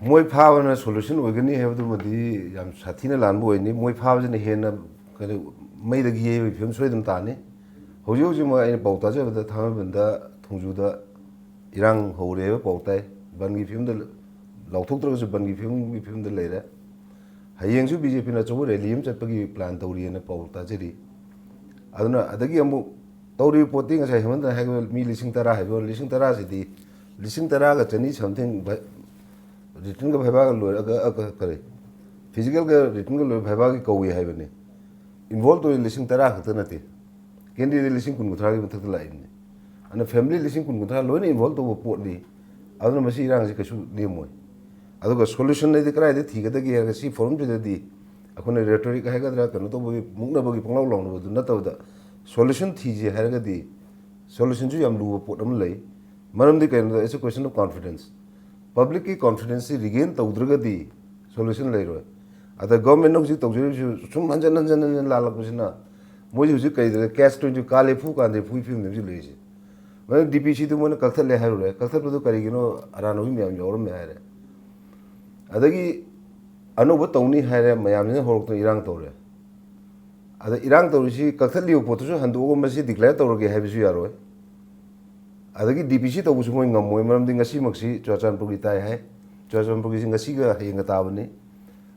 ꯃꯣꯏ ꯐꯥꯕꯅ ꯁꯣꯂꯨꯁꯟ ꯑꯣꯏꯒꯅꯤ ꯍꯥꯏꯕꯗꯨꯃꯗꯤ ꯌꯥꯝ ꯁꯥꯊꯤꯅ ꯂꯥꯟꯕ ꯑꯣꯏꯅꯤ꯫ ꯃꯣꯏ ꯐꯥꯕꯁꯤꯅ ꯍꯦꯟꯅ ꯀꯩꯅꯣ, ꯃꯩꯗꯒꯤ ꯌꯩꯕꯒꯤ ꯐꯤꯕꯝ ꯁꯣꯏꯗꯅ ꯇꯥꯅꯤ꯫ ꯍꯧꯖꯤꯛ ꯍꯧꯖꯤꯛꯃꯛ ꯑꯩꯅ ꯄꯥꯎ ꯇꯥꯖꯕꯗ ꯊꯥꯡꯃꯩꯕꯟꯗ, ꯊꯣꯡꯖꯨꯗ ꯏꯔꯥꯡ ꯍꯧꯔꯦ ꯍꯥꯏꯕ ꯄꯥꯎ ꯇꯥꯏ꯫ ꯕꯟꯒꯤ ꯐꯤꯕꯝꯗ, ꯂꯥꯎꯊꯣꯛꯇ꯭ꯔꯒꯁꯨ ꯕꯟꯒꯤ ꯐꯤꯕꯝꯒꯤ ꯐꯤꯕꯝꯗ ꯂꯩꯔꯦ꯫ ꯍꯌꯦꯡꯁꯨ ꯕꯤ ꯖꯦ ꯄꯤꯅ ꯑꯆꯧꯕ ꯔꯦꯂꯤ ꯑꯃ ꯆꯠꯄꯒꯤ ꯄ꯭ꯂꯥꯟ ꯇꯧꯔꯤꯑꯅ ꯄꯥꯎ ꯇꯥꯖꯔꯤ꯫ ꯑꯗꯨꯅ ꯑꯗꯒꯤ ꯑꯃꯨꯛ ꯇꯧꯔꯤꯕ ꯄꯣꯠꯇꯤ ꯉꯁꯥꯏ ꯍꯦꯃꯟꯇꯅ ꯍꯥꯏꯈꯤꯕ ꯃꯤ ꯂꯤꯁꯤꯡ ꯇꯔꯥ ꯍꯥꯏꯕ, ꯂꯤꯁꯤꯡ ꯇꯔꯥꯁꯤꯗꯤ ꯂꯤꯁꯤꯡ ꯇꯔꯥꯒ ꯆꯅꯤ ꯁꯝꯊꯤꯡ ꯔꯤꯇꯟꯒ ꯚꯥꯏꯚꯥꯒ ꯂꯣꯏꯔꯒ, ꯑ, ꯀ-, ꯀꯔꯤ, ꯐꯤꯖꯤꯀꯦꯜꯒ ꯔꯤꯇꯟꯒ ꯂꯣꯏꯔ ꯚꯥꯏꯚꯥꯒꯤ ꯀꯧꯏ ꯍꯥꯏꯕꯅꯤ꯫ ꯏꯟꯚꯣꯜꯕ ꯇꯧꯔꯤ ꯂꯤꯁꯤꯡ ꯇꯔꯥ ꯈꯛꯇ ꯅꯠꯇꯦ, ꯀꯦꯟꯗꯤꯗꯦꯠ ꯂꯤꯁꯤꯡ ꯀꯨꯟ ꯀꯨꯟꯊ꯭ꯔꯥꯒꯤ ꯃꯊꯛꯇ ꯂꯥꯛꯏꯕꯅꯤ꯫ ꯑꯗꯨꯅ ꯐꯦꯃꯤꯂꯤ ꯂꯤꯁꯤꯡ ꯀꯨꯟ ꯀꯨꯟꯊ꯭ꯔꯥ ꯂꯣꯏꯅ ꯏꯟꯚꯣꯜꯕ ꯇꯧꯕ ꯄꯣꯠꯅꯤ꯫ ꯑꯗꯨꯅ ꯃꯁꯤ ꯏꯔꯥꯡꯁꯤ ꯀꯩꯁꯨ ꯂꯦꯝꯃꯣꯏ꯫ ꯑꯗꯨꯒ ꯁꯣꯂꯨꯁꯟ ꯍꯥꯏꯗꯤ ꯀꯗꯥꯏꯗ ꯊꯤꯒꯗꯒꯦ ꯍꯥꯏꯔꯒ, ꯁꯤ ꯐꯣꯔꯝꯁꯤꯗꯗꯤ ꯑꯩꯈꯣꯏꯅ ꯔꯦꯇꯣꯔꯤꯛ ꯍꯥꯏꯒꯗ꯭ꯔꯥ, ꯀꯩꯅꯣ ꯇꯧꯕꯒꯤ, ꯃꯨꯛꯅꯕꯒꯤ ꯄꯪꯂꯥꯎ ꯂꯥꯎꯅꯕꯗꯨ ꯅꯠꯇꯕꯗ, ꯁꯣꯂꯨꯁꯟ ꯊꯤꯁꯦ ꯍꯥꯏꯔꯒꯗꯤ, ꯁꯣꯂꯨꯁꯟꯁꯨ ꯌꯥꯝ ꯂꯨꯕ ꯄꯣꯠ ꯑꯃ ꯂꯩ꯫ ꯃꯔꯝꯗꯤ ꯀꯩꯅꯣꯗ, it's a question of confidence꯫ ꯄꯕ꯭ꯂꯤꯛꯀꯤ ꯀꯣꯟꯐꯤꯗꯦꯟꯁꯁꯤ ꯔꯤꯒꯦꯟ ꯇꯧꯗ꯭ꯔꯒꯗꯤ ꯁꯣꯂꯨꯁꯟ ꯂꯩꯔꯣꯏ꯫ ꯑꯗ ꯒꯚꯔꯟꯃꯦꯟꯅ ꯍꯧꯖꯤꯛ ꯇꯧꯖꯔꯤꯕꯁꯤ ꯁꯨꯝ ꯍꯟꯖꯟ ꯍꯟꯖꯟ ꯍꯟꯖꯟ ꯂꯥꯜꯂꯛꯄꯁꯤꯅ, ꯃꯣꯏꯁꯤ ꯍꯧꯖꯤꯛ ꯀꯩꯗ, ꯀꯦꯁ ꯇ꯭ꯋꯦꯟꯇꯤ, ꯀꯥꯂꯦꯐꯨ ꯀꯥꯟꯗꯦꯐꯨꯒꯤ ꯐꯤꯕꯝꯅꯦ ꯍꯧꯖꯤꯛ ꯂꯩꯔꯤꯁꯦ꯫ ꯃꯔꯝꯗꯤ ꯗꯤ ꯄꯤ ꯁꯤꯗꯨ ꯃꯣꯏꯅ ꯀꯛꯊꯠꯂꯦ ꯍꯥꯏꯔꯨꯔꯦ, ꯀꯛꯊꯠꯄꯗꯨ ꯀꯔꯤꯒꯤꯅꯣ, ꯑꯔꯥꯟꯕ ꯃꯤ ꯃꯌꯥꯝ ꯌꯥꯎꯔꯝꯃꯦ ꯍꯥꯏꯔꯦ꯫ ꯑꯗꯒꯤ ꯑꯅꯧꯕ ꯇꯧꯅꯤ ꯍꯥꯏꯔꯦ, ꯃꯌꯥꯝꯁꯤꯅ ꯍꯧꯔꯛꯇꯅ ꯏꯔꯥꯡ ꯇꯧꯔꯦ꯫ ꯑꯗ ꯏꯔꯥꯡ ꯇꯧꯔꯤꯁꯤ ꯀꯛꯊꯠꯂꯤꯕ ꯄꯣꯠꯇꯨꯁꯨ ꯍꯟꯗꯣꯛꯑꯒ ꯃꯁꯤ ꯗꯤꯀ꯭ꯂꯦꯌꯔ ꯇꯧꯔꯒꯦ ꯍꯥꯏꯕꯁꯨ ꯌꯥꯔꯣꯏ꯫ ꯑꯗꯒꯤ ꯗꯤ ꯄꯤ ꯁꯤ ꯇꯧꯕꯁꯨ ꯃꯣꯏ ꯉꯝꯃꯣꯏ, ꯃꯔꯝꯗꯤ ꯉꯁꯤꯃꯛꯁꯤ ꯆꯨꯔꯥꯆꯥꯟꯄꯨꯔꯒꯤ ꯇꯥꯏ ꯍꯥꯏ꯫ ꯆꯨꯔꯥꯆꯥꯟꯄꯨꯔꯒꯤꯁꯤ ꯉꯁꯤꯒ ꯍꯌꯦꯡꯒ ꯇꯥꯕꯅꯤ꯫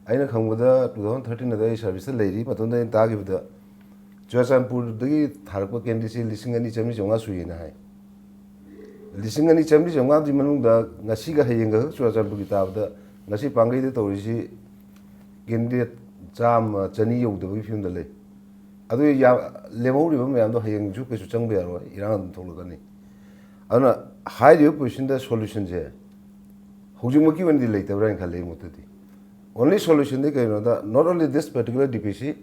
ꯑꯩꯅ ꯈꯪꯕꯗ two thousand thirteen ꯑꯗ ꯑꯩ ꯁꯥꯔꯚꯤꯁꯇ ꯂꯩꯔꯤ ꯃꯇꯝꯗ ꯑꯩꯅ ꯇꯥꯈꯤꯕꯗ, ꯆꯨꯔꯥꯆꯥꯟꯄꯨꯔꯗꯒꯤ ꯊꯥꯔꯛꯄ ꯀꯦꯟꯗꯤꯗꯦꯠꯁꯤ ꯂꯤꯁꯤꯡ ꯑꯅꯤ ꯆꯥꯝꯃꯔꯤ ꯆꯥꯝꯃꯉꯥ ꯁꯨꯏꯌꯦꯅ ꯍꯥꯏ꯫ ꯂꯤꯁꯤꯡ ꯑꯅꯤ ꯆꯥꯝꯃꯔꯤ ꯆꯥꯝꯃꯉꯥꯗꯨꯒꯤ ꯃꯅꯨꯡꯗ ꯉꯁꯤꯒ ꯍꯌꯦꯡꯒ ꯈꯛ ꯆꯨꯔꯥꯆꯥꯟꯄꯨꯔꯒꯤ ꯇꯥꯕꯗ, ꯉꯁꯤ ꯄꯥꯡꯒꯩꯗ ꯇꯧꯔꯤꯁꯤ ꯀꯦꯟꯗꯤꯗꯦꯠ ꯆꯥꯝꯃ, ꯆꯅꯤ ꯌꯧꯗꯕꯒꯤ ꯐꯤꯕꯝꯗ ꯂꯩ꯫ ꯑꯗꯨ ꯌꯥ-, ꯂꯦꯝꯍꯧꯔꯤꯕ ꯃꯌꯥꯝꯗꯣ ꯍꯌꯦꯡꯁꯨ ꯀꯩꯁꯨ ꯆꯪꯕ ꯌꯥꯔꯣꯏ, ꯏꯔꯥꯡ ꯑꯗꯨꯝ ꯊꯣꯛꯂꯛꯀꯅꯤ꯫ ꯑꯗꯨꯅ ꯍꯥꯏꯔꯤꯕ ꯄꯣꯖꯤꯁꯟꯗ ꯁꯣꯂꯨꯁꯟꯁꯦ ꯍꯧꯖꯤꯛꯃꯛꯀꯤ ꯑꯣꯏꯅꯗꯤ ꯂꯩꯇꯕ꯭ꯔꯥ ꯍꯥꯏꯅ ꯈꯜꯂꯦ ꯑꯩ ꯃꯣꯠꯇꯗꯤ꯫ Only solution ꯗꯤ ꯀꯩꯅꯣꯗ, not only this particular D P C,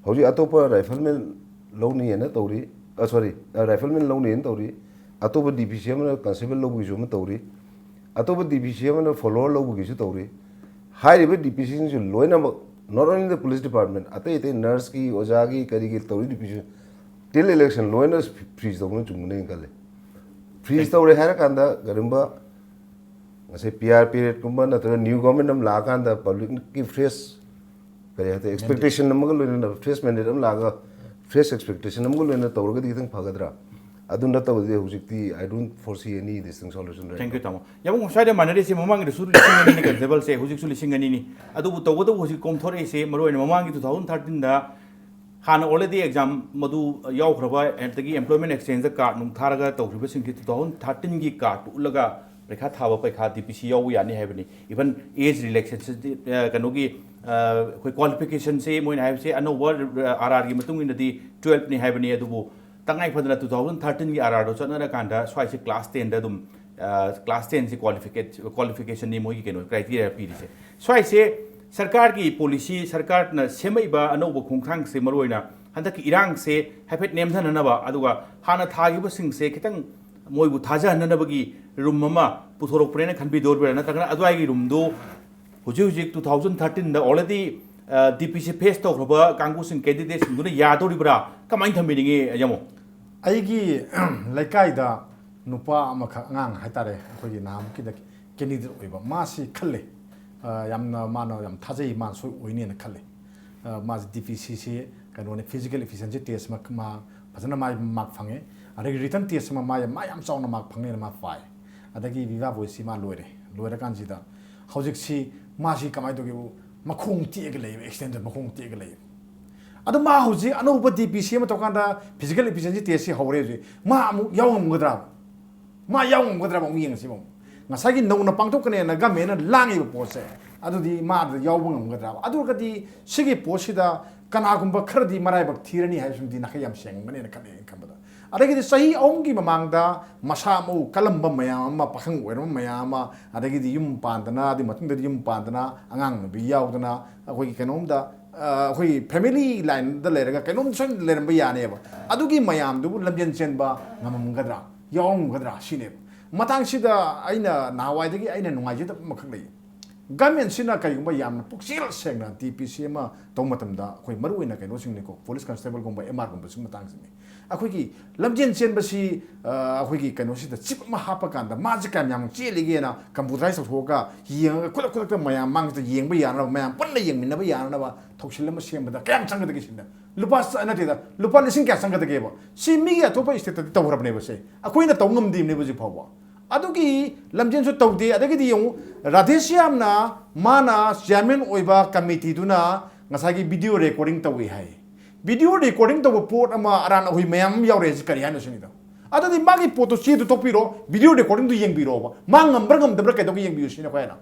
ꯍꯧꯖꯤꯛ ꯑꯇꯣꯞꯄ ꯔꯥꯏꯐꯜꯃꯦꯟ ꯂꯧꯅꯤꯅ ꯇꯧꯔꯤ, ꯑ, ꯁꯣꯔꯤ, ꯑ, ꯔꯥꯏꯐꯜꯃꯦꯟ ꯂꯧꯅꯤꯅ ꯇꯧꯔꯤ, ꯑꯇꯣꯞꯄ ꯗꯤ ꯄꯤ ꯁꯤ ꯑꯃꯅ ꯀꯟꯁꯇꯦꯕꯜ ꯂꯧꯕꯒꯤꯁꯨ ꯑꯃ ꯇꯧꯔꯤ, ꯑꯇꯣꯞꯄ ꯗꯤ ꯄꯤ ꯁꯤ ꯑꯃꯅ ꯐꯣꯂꯣꯋꯔ ꯂꯧꯕꯒꯤꯁꯨ ꯇꯧꯔꯤ꯫ ꯍꯥꯏꯔꯤꯕ ꯗꯤ ꯄꯤ ꯁꯤꯁꯤꯡꯁꯨ ꯂꯣꯏꯅꯃꯛ, not only the police department, ꯑꯇꯩ ꯑꯇꯩ ꯅꯔꯁꯀꯤ, ꯑꯣꯖꯥꯒꯤ, ꯀꯔꯤꯒꯤ ꯇꯧꯔꯤ ꯗꯤ ꯄꯤ ꯁꯤ, till election ꯂꯣꯏꯅ ꯐ꯭ꯔꯤꯖ ꯇꯧꯕꯅ ꯆꯨꯝꯒꯅꯤ ꯈꯜꯂꯤ꯫ ꯐ꯭ꯔꯤꯖ ꯇꯧꯔꯦ ꯍꯥꯏꯔꯀꯥꯟꯗ ꯀꯔꯤꯒꯨꯝꯕ ꯉꯁꯥꯏ ꯄꯤ ꯑꯥꯔ ꯄꯤꯔꯤꯌꯠꯀꯨꯝꯕ ꯅꯠꯇ꯭ꯔꯒ ꯅ꯭ꯌꯨ ꯒꯣꯔꯃꯦꯟ ꯑꯃ ꯂꯥꯛꯑꯀꯥꯟꯗ ꯄꯕ꯭ꯂꯤꯛꯀꯤ ꯐ꯭ꯔꯦꯁ ꯀꯔꯤ ꯍꯥꯏꯇꯥꯔꯦ, ꯑꯦꯛꯁꯄꯦꯛꯇꯦꯁꯟ ꯑꯃꯒ ꯂꯣꯏꯅꯅ ꯐ꯭ꯔꯦꯁ ꯃꯦꯟꯗꯦꯠ ꯑꯃ ꯂꯥꯛꯑꯒ ꯐ꯭ꯔꯦꯁ ꯑꯦꯛꯁꯄꯦꯛꯇꯦꯁꯟ ꯑꯃꯒ ꯂꯣꯏꯅꯅ ꯇꯧꯔꯒꯗꯤ ꯈꯤꯇꯪ ꯐꯒꯗ꯭ꯔꯥ? ꯑꯗꯨ ꯅꯠꯇꯕꯗꯗꯤ ꯍꯧꯖꯤꯛꯇꯤ I don't foresee any distinct solution right Thank you, ꯇꯥꯃꯣ꯫ ꯌꯥꯝ ꯉꯁꯥꯏꯗ ꯃꯥꯟꯅꯔꯤꯁꯦ, ꯃꯃꯥꯡꯒꯤꯗꯁꯨ ꯂꯤꯁꯤꯡ ꯑꯅꯤꯅꯤ ꯀꯟꯁꯦꯕꯜꯁꯦ, ꯍꯧꯖꯤꯛꯁꯨ ꯂꯤꯁꯤꯡ ꯑꯅꯤꯅꯤ꯫ ꯑꯗꯨꯕꯨ ꯇꯧꯕꯇꯕꯨ ꯍꯧꯖꯤꯛ ꯀꯣꯝꯊꯣꯔꯛꯏꯁꯦ ꯃꯔꯨ ꯑꯣꯏꯅ ꯃꯃꯥꯡꯒꯤ two thousand thirteenꯗ ꯍꯥꯟꯅ already exam ꯃꯗꯨ ꯌꯥꯎꯈ꯭ꯔꯕ, ꯑꯗꯒꯤ employment exchangeꯗ card ꯅꯨꯡ ꯊꯥꯔꯒ ꯇꯧꯈꯤꯕꯁꯤꯡꯁꯤ two thousand thirteenꯒꯤ cardꯇꯨ ꯎꯠꯂꯒ ꯄꯔꯤꯈꯥ ꯊꯥꯕ ꯄꯔꯤꯈꯥ DPC ꯌꯥꯎꯕ ꯌꯥꯅꯤ ꯍꯥꯏꯕꯅꯤ꯫ Even age relaxation, ꯑ, ꯀꯩꯅꯣꯒꯤ, ꯑ, ꯑꯩꯈꯣꯏ qualificationꯁꯦ ꯃꯣꯏꯅ ꯍꯥꯏꯕꯁꯦ ꯑꯅꯧꯕ, ꯑ, RRꯒꯤ ꯃꯇꯨꯡ ꯏꯟꯅꯗꯤ twelveꯅꯤ ꯍꯥꯏꯕꯅꯤ꯫ ꯑꯗꯨꯕꯨ ꯇꯉꯥꯏ ꯐꯗꯅ two thousand thirteenꯒꯤ RRꯗꯣ ꯆꯠꯅꯔꯀꯥꯟꯗ ꯁ꯭ꯋꯥꯏꯁꯦ class tenꯗ ꯑꯗꯨꯝ, ꯑ, class tenꯁꯤ qualifica-, qualificationꯅꯤ ꯃꯣꯏꯒꯤ ꯀꯩꯅꯣ criteria ꯄꯤꯔꯤꯁꯦ꯫ ꯁ꯭ꯋꯥꯏꯁꯦ ꯁꯔꯀꯥꯔꯒꯤ policy, ꯁꯔꯀꯥꯔꯅ ꯁꯦꯝꯃꯛꯏꯕ ꯑꯅꯧꯕ ꯈꯣꯡꯊꯥꯡꯁꯦ, ꯃꯔꯨꯑꯣꯏꯅ ꯍꯟꯗꯛꯀꯤ ꯏꯔꯥꯡꯁꯦ ꯍꯥꯏꯐꯦꯠ ꯅꯦꯝꯊꯅꯅꯕ, ꯑꯗꯨꯒ ꯍꯥꯟꯅ ꯊꯥꯈꯤꯕꯁꯤꯡꯁꯦ ꯈꯤꯇꯪ ꯃꯣꯏꯕꯨ ꯊꯥꯖꯍꯟꯅꯅꯕꯒꯤ room ꯑꯃ ꯄꯨꯊꯣꯔꯛꯄꯅꯦꯅ ꯈꯟꯕꯤꯗꯣꯔꯤꯕ꯭ꯔꯥ, ꯅꯠꯇ꯭ꯔꯒꯅ ꯑꯗꯨꯋꯥꯏꯒꯤ roomꯗꯣ ꯍꯧꯖꯤꯛ ꯍꯧꯖꯤꯛ two thousand thirteenꯗ already, ꯑ, DPC face ꯇꯧꯈ꯭ꯔꯕ ꯀꯥꯡꯕꯨꯁꯤꯡ, candidateꯁꯤꯡꯗꯨꯅ ꯌꯥꯗꯧꯔꯤꯕ꯭ꯔꯥ, ꯀꯃꯥꯏꯅ ꯊꯝꯕꯤꯅꯤꯡꯉꯤ, ꯌꯥꯃꯣ? ꯑꯩꯒꯤ ꯂꯩꯀꯥꯏꯗ ꯅꯨꯄꯥ ꯑꯃꯈꯛ, ꯑꯉꯥꯡ ꯍꯥꯏꯇꯥꯔꯦ, ꯑꯩꯈꯣꯏꯒꯤ ꯅꯍꯥꯟꯃꯨꯛꯀꯤꯗ candidate ꯑꯣꯏꯕ, ꯃꯥꯁꯤ ꯈꯜꯂꯦ, ꯑ, ꯌꯥꯝꯅ ꯃꯥꯅ ꯌꯥꯝ ꯊꯥꯖꯩ, ꯃꯥꯅ ꯁꯣꯏ ꯑꯣꯏꯅꯦꯅ ꯈꯜꯂꯦ꯫ ꯑ, ꯃꯥꯁꯤ DPCꯁꯤ ꯀꯩꯅꯣꯅꯦ, physical efficiency test ꯑꯃ ꯃꯥ ꯐꯖꯅ ꯃꯥꯏ mark ꯐꯪꯉꯦ, ꯑꯗꯒꯤ written test ꯑꯃ ꯃꯥ, ꯃꯥ ꯌꯥꯝ ꯆꯥꯎꯅ mark ꯐꯪꯅꯦꯅ ꯃꯥ ꯄꯥꯏ꯫ ꯑꯗꯒꯤ viva voceꯁꯤ ꯃꯥ ꯂꯣꯏꯔꯦ꯫ ꯂꯣꯏꯔꯀꯥꯟꯁꯤꯗ ꯍꯧꯖꯤꯛꯁꯤ ꯃꯥꯁꯤ ꯀꯃꯥꯏꯅ ꯇꯧꯒꯦꯕꯨ, ꯃꯈꯣꯡ ꯇꯦꯛꯑꯒ ꯂꯩꯌꯦꯕ, accidentꯇ ꯃꯈꯣꯡ ꯇꯦꯛꯑꯒ ꯂꯩꯌꯦꯕ꯫ ꯑꯗꯣ ꯃꯥ ꯍꯧꯖꯤꯛ ꯑꯅꯧꯕ DPC ꯑꯃ ꯇꯧꯀꯥꯟꯗ physical efficiency testꯁꯤ ꯍꯧꯔꯦ ꯍꯧꯖꯤꯛ꯫ ꯃꯥ ꯑꯃꯨꯛ ꯌꯥꯎ ꯉꯝꯒꯗ꯭ꯔꯥ? ꯃꯥ ꯌꯥꯎ ꯉꯝꯒꯗ꯭ꯔꯕ? ꯑꯃꯨꯛ ꯌꯦꯡꯉꯁꯤꯕ ꯑꯃꯨꯛ꯫ ꯉꯁꯥꯏꯒꯤ ꯅꯧꯅ ꯄꯥꯡꯊꯣꯛꯀꯅꯦꯅ governmentꯅ ꯂꯥꯡꯉꯤꯕ ꯄꯣꯠꯁꯦ, ꯑꯗꯨꯗꯤ ꯃꯥ ꯑꯗꯨꯗ ꯌꯥꯎꯕ ꯉꯝꯒꯗ꯭ꯔꯕ? ꯑꯗꯨ ꯑꯣꯏꯔꯒꯗꯤ ꯁꯤꯒꯤ ꯄꯣꯠꯁꯤꯗ ꯀꯅꯥꯒꯨꯝꯕ ꯈꯔꯗꯤ ꯃꯔꯥꯏꯕꯛ ꯊꯤꯔꯅꯤ ꯍꯥꯏꯕꯁꯤꯃꯗꯤ ꯅꯥꯈꯩ ꯌꯥꯝ ꯁꯦꯡꯕꯅꯦꯅ ꯈꯜꯂꯦ, ꯑꯩꯅ ꯈꯟꯕꯗ꯫ ꯑꯗꯒꯤꯗꯤ ꯆꯍꯤ ꯑꯍꯨꯝꯒꯤ ꯃꯃꯥꯡꯗ ꯃꯁꯥ ꯃꯎ ꯀꯜꯂꯝꯕ ꯃꯌꯥꯝ ꯑꯃ, ꯄꯥꯈꯪ ꯑꯣꯏꯔꯝꯕ ꯃꯌꯥꯝ ꯑꯃ, ꯑꯗꯒꯤꯗꯤ ꯌꯨꯝ ꯄꯥꯟꯗꯅ, ꯑꯗꯨꯒꯤ ꯃꯇꯨꯡꯗꯗꯤ ꯌꯨꯝ ꯄꯥꯟꯗꯅ, ꯑꯉꯥꯡ ꯅꯨꯄꯤ ꯌꯥꯎꯗꯅ, ꯑꯩꯈꯣꯏꯒꯤ ꯀꯩꯅꯣꯝꯗ, ꯑ, ꯑꯩꯈꯣꯏꯒꯤ family lineꯗ ꯂꯩꯔꯒ ꯀꯩꯅꯣꯝ ꯁꯣꯏꯗꯅ ꯂꯩꯔꯝꯕ ꯌꯥꯅꯦꯕ꯫ ꯑꯗꯨꯒꯤ ꯃꯌꯥꯝꯗꯨꯕꯨ ꯂꯝꯖꯦꯟ ꯆꯦꯟꯕ ꯉꯝꯃꯝꯒꯗ꯭ꯔꯥ, ꯌꯥꯎꯔꯝꯒꯗ꯭ꯔꯥ ꯁꯤꯅꯦꯕ꯫ ꯃꯇꯥꯡꯁꯤꯗ ꯑꯩꯅ ꯅꯍꯥꯟꯋꯥꯏꯗꯒꯤ ꯑꯩꯅ ꯅꯨꯡꯉꯥꯏꯖꯗꯕ ꯑꯃꯈꯛ ꯂꯩ꯫ ꯒꯃꯦꯟꯁꯤꯅ ꯀꯔꯤꯒꯨꯝꯕ ꯌꯥꯝꯅ ꯄꯨꯛꯆꯦꯜ ꯁꯦꯡꯅ ꯗꯤ ꯄꯤ ꯁꯤ ꯑꯃ ꯇꯧꯕ ꯃꯇꯝꯗ, ꯑꯩꯈꯣꯏ ꯃꯔꯨꯑꯣꯏꯅ ꯀꯩꯅꯣꯁꯤꯡꯅꯤꯀꯣ, ꯄꯨꯂꯤꯁ ꯀꯟꯁꯇꯦꯕꯜꯒꯨꯝꯕ, ꯑꯦꯝ ꯑꯥꯔꯒꯨꯝꯕꯁꯤꯒꯤ ꯃꯇꯥꯡꯁꯤꯅꯤ꯫ ꯑꯩꯈꯣꯏꯒꯤ ꯂꯝꯖꯦꯟ ꯆꯦꯟꯕꯁꯤ, ꯑ, ꯑꯩꯈꯣꯏꯒꯤ ꯀꯩꯅꯣꯁꯤꯗ ꯆꯤꯞ ꯑꯃ ꯍꯥꯞꯄ ꯀꯥꯟꯗ ꯃꯥꯁꯦ ꯀꯌꯥꯝ ꯌꯥꯝ ꯆꯦꯜꯂꯤꯒꯦꯅ ꯀꯝꯄ꯭ꯌꯨꯇꯔꯥꯏꯁ ꯇꯧꯊꯣꯛꯑꯒ ꯌꯦꯡꯉꯒ ꯈꯨꯗꯛ ꯈꯨꯗꯛꯇ ꯃꯌꯥꯝ ꯃꯥꯡꯁꯤꯗ ꯌꯦꯡꯕ ꯌꯥꯅꯕ, ꯃꯌꯥꯝ ꯄꯨꯟꯅ ꯌꯦꯡꯃꯤꯟꯅꯕ ꯌꯥꯅꯅꯕ ꯊꯧꯁꯤꯜ ꯑꯃ ꯁꯦꯝꯕꯗ ꯀꯌꯥꯝ ꯆꯪꯒꯗꯒꯦ ꯁꯤꯅ? ꯂꯨꯄꯥ ꯆ-, ꯅꯠꯇꯦꯗ, ꯂꯨꯄꯥ ꯂꯤꯁꯤꯡ ꯀꯌꯥ ꯆꯪꯒꯗꯒꯦꯕ? ꯁꯤ ꯃꯤꯒꯤ ꯑꯇꯣꯞꯄ ꯁ꯭ꯇꯦꯠꯇꯗꯤ ꯇꯧꯈ꯭ꯔꯕꯅꯦꯕ ꯁꯦ꯫ ꯑꯩꯈꯣꯏꯅ ꯇꯧ ꯉꯝꯗ꯭ꯔꯤꯕꯅꯦꯕ ꯍꯧꯖꯤꯛ ꯐꯥꯎꯕ꯫ ꯑꯗꯨꯒꯤ ꯂꯝꯖꯦꯟꯁꯨ ꯇꯧꯗꯦ꯫ ꯑꯗꯒꯤꯗꯤ ꯌꯦꯡꯉꯨ, ꯔꯥꯙꯦꯁ꯭ꯌꯥꯝꯅ ꯃꯥꯅ ꯆꯤꯌꯥꯔꯃꯦꯟ ꯑꯣꯏꯕ ꯀꯃꯤꯇꯤꯗꯨꯅ ꯉꯁꯥꯏꯒꯤ ꯚꯤꯗꯤꯑꯣ ꯔꯦꯀꯣꯔꯗꯤꯡ ꯇꯧꯏ ꯍꯥꯏ꯫ ꯚꯤꯗꯤꯑꯣ ꯔꯦꯀꯣꯔꯗꯤꯡ ꯇꯧꯕ ꯄꯣꯠ ꯑꯃ ꯑꯔꯥꯟ ꯑꯍꯣꯏ ꯃꯌꯥꯝ ꯑꯃ ꯌꯥꯎꯔꯦ ꯍꯥꯏꯁꯤ ꯀꯔꯤ ꯍꯥꯏꯅꯣ ꯁꯤꯅꯤꯗ? ꯑꯗꯨꯗꯤ ꯃꯥꯒꯤ ꯄꯣꯠꯇꯣ ꯆꯦꯗꯨ ꯇꯣꯛꯄꯤꯔꯣ, ꯚꯤꯗꯤꯑꯣ ꯔꯦꯀꯣꯔꯗꯤꯡꯗꯨ ꯌꯦꯡꯕꯤꯔꯣꯕ꯫ ꯃꯥ ꯉꯝꯕ꯭ꯔꯥ ꯉꯝꯗꯕ꯭ꯔꯥ ꯀꯩꯗꯧꯒꯦ ꯌꯦꯡꯕꯤꯌꯨ ꯁꯤꯅꯤ ꯑꯩꯈꯣꯏꯅ꯫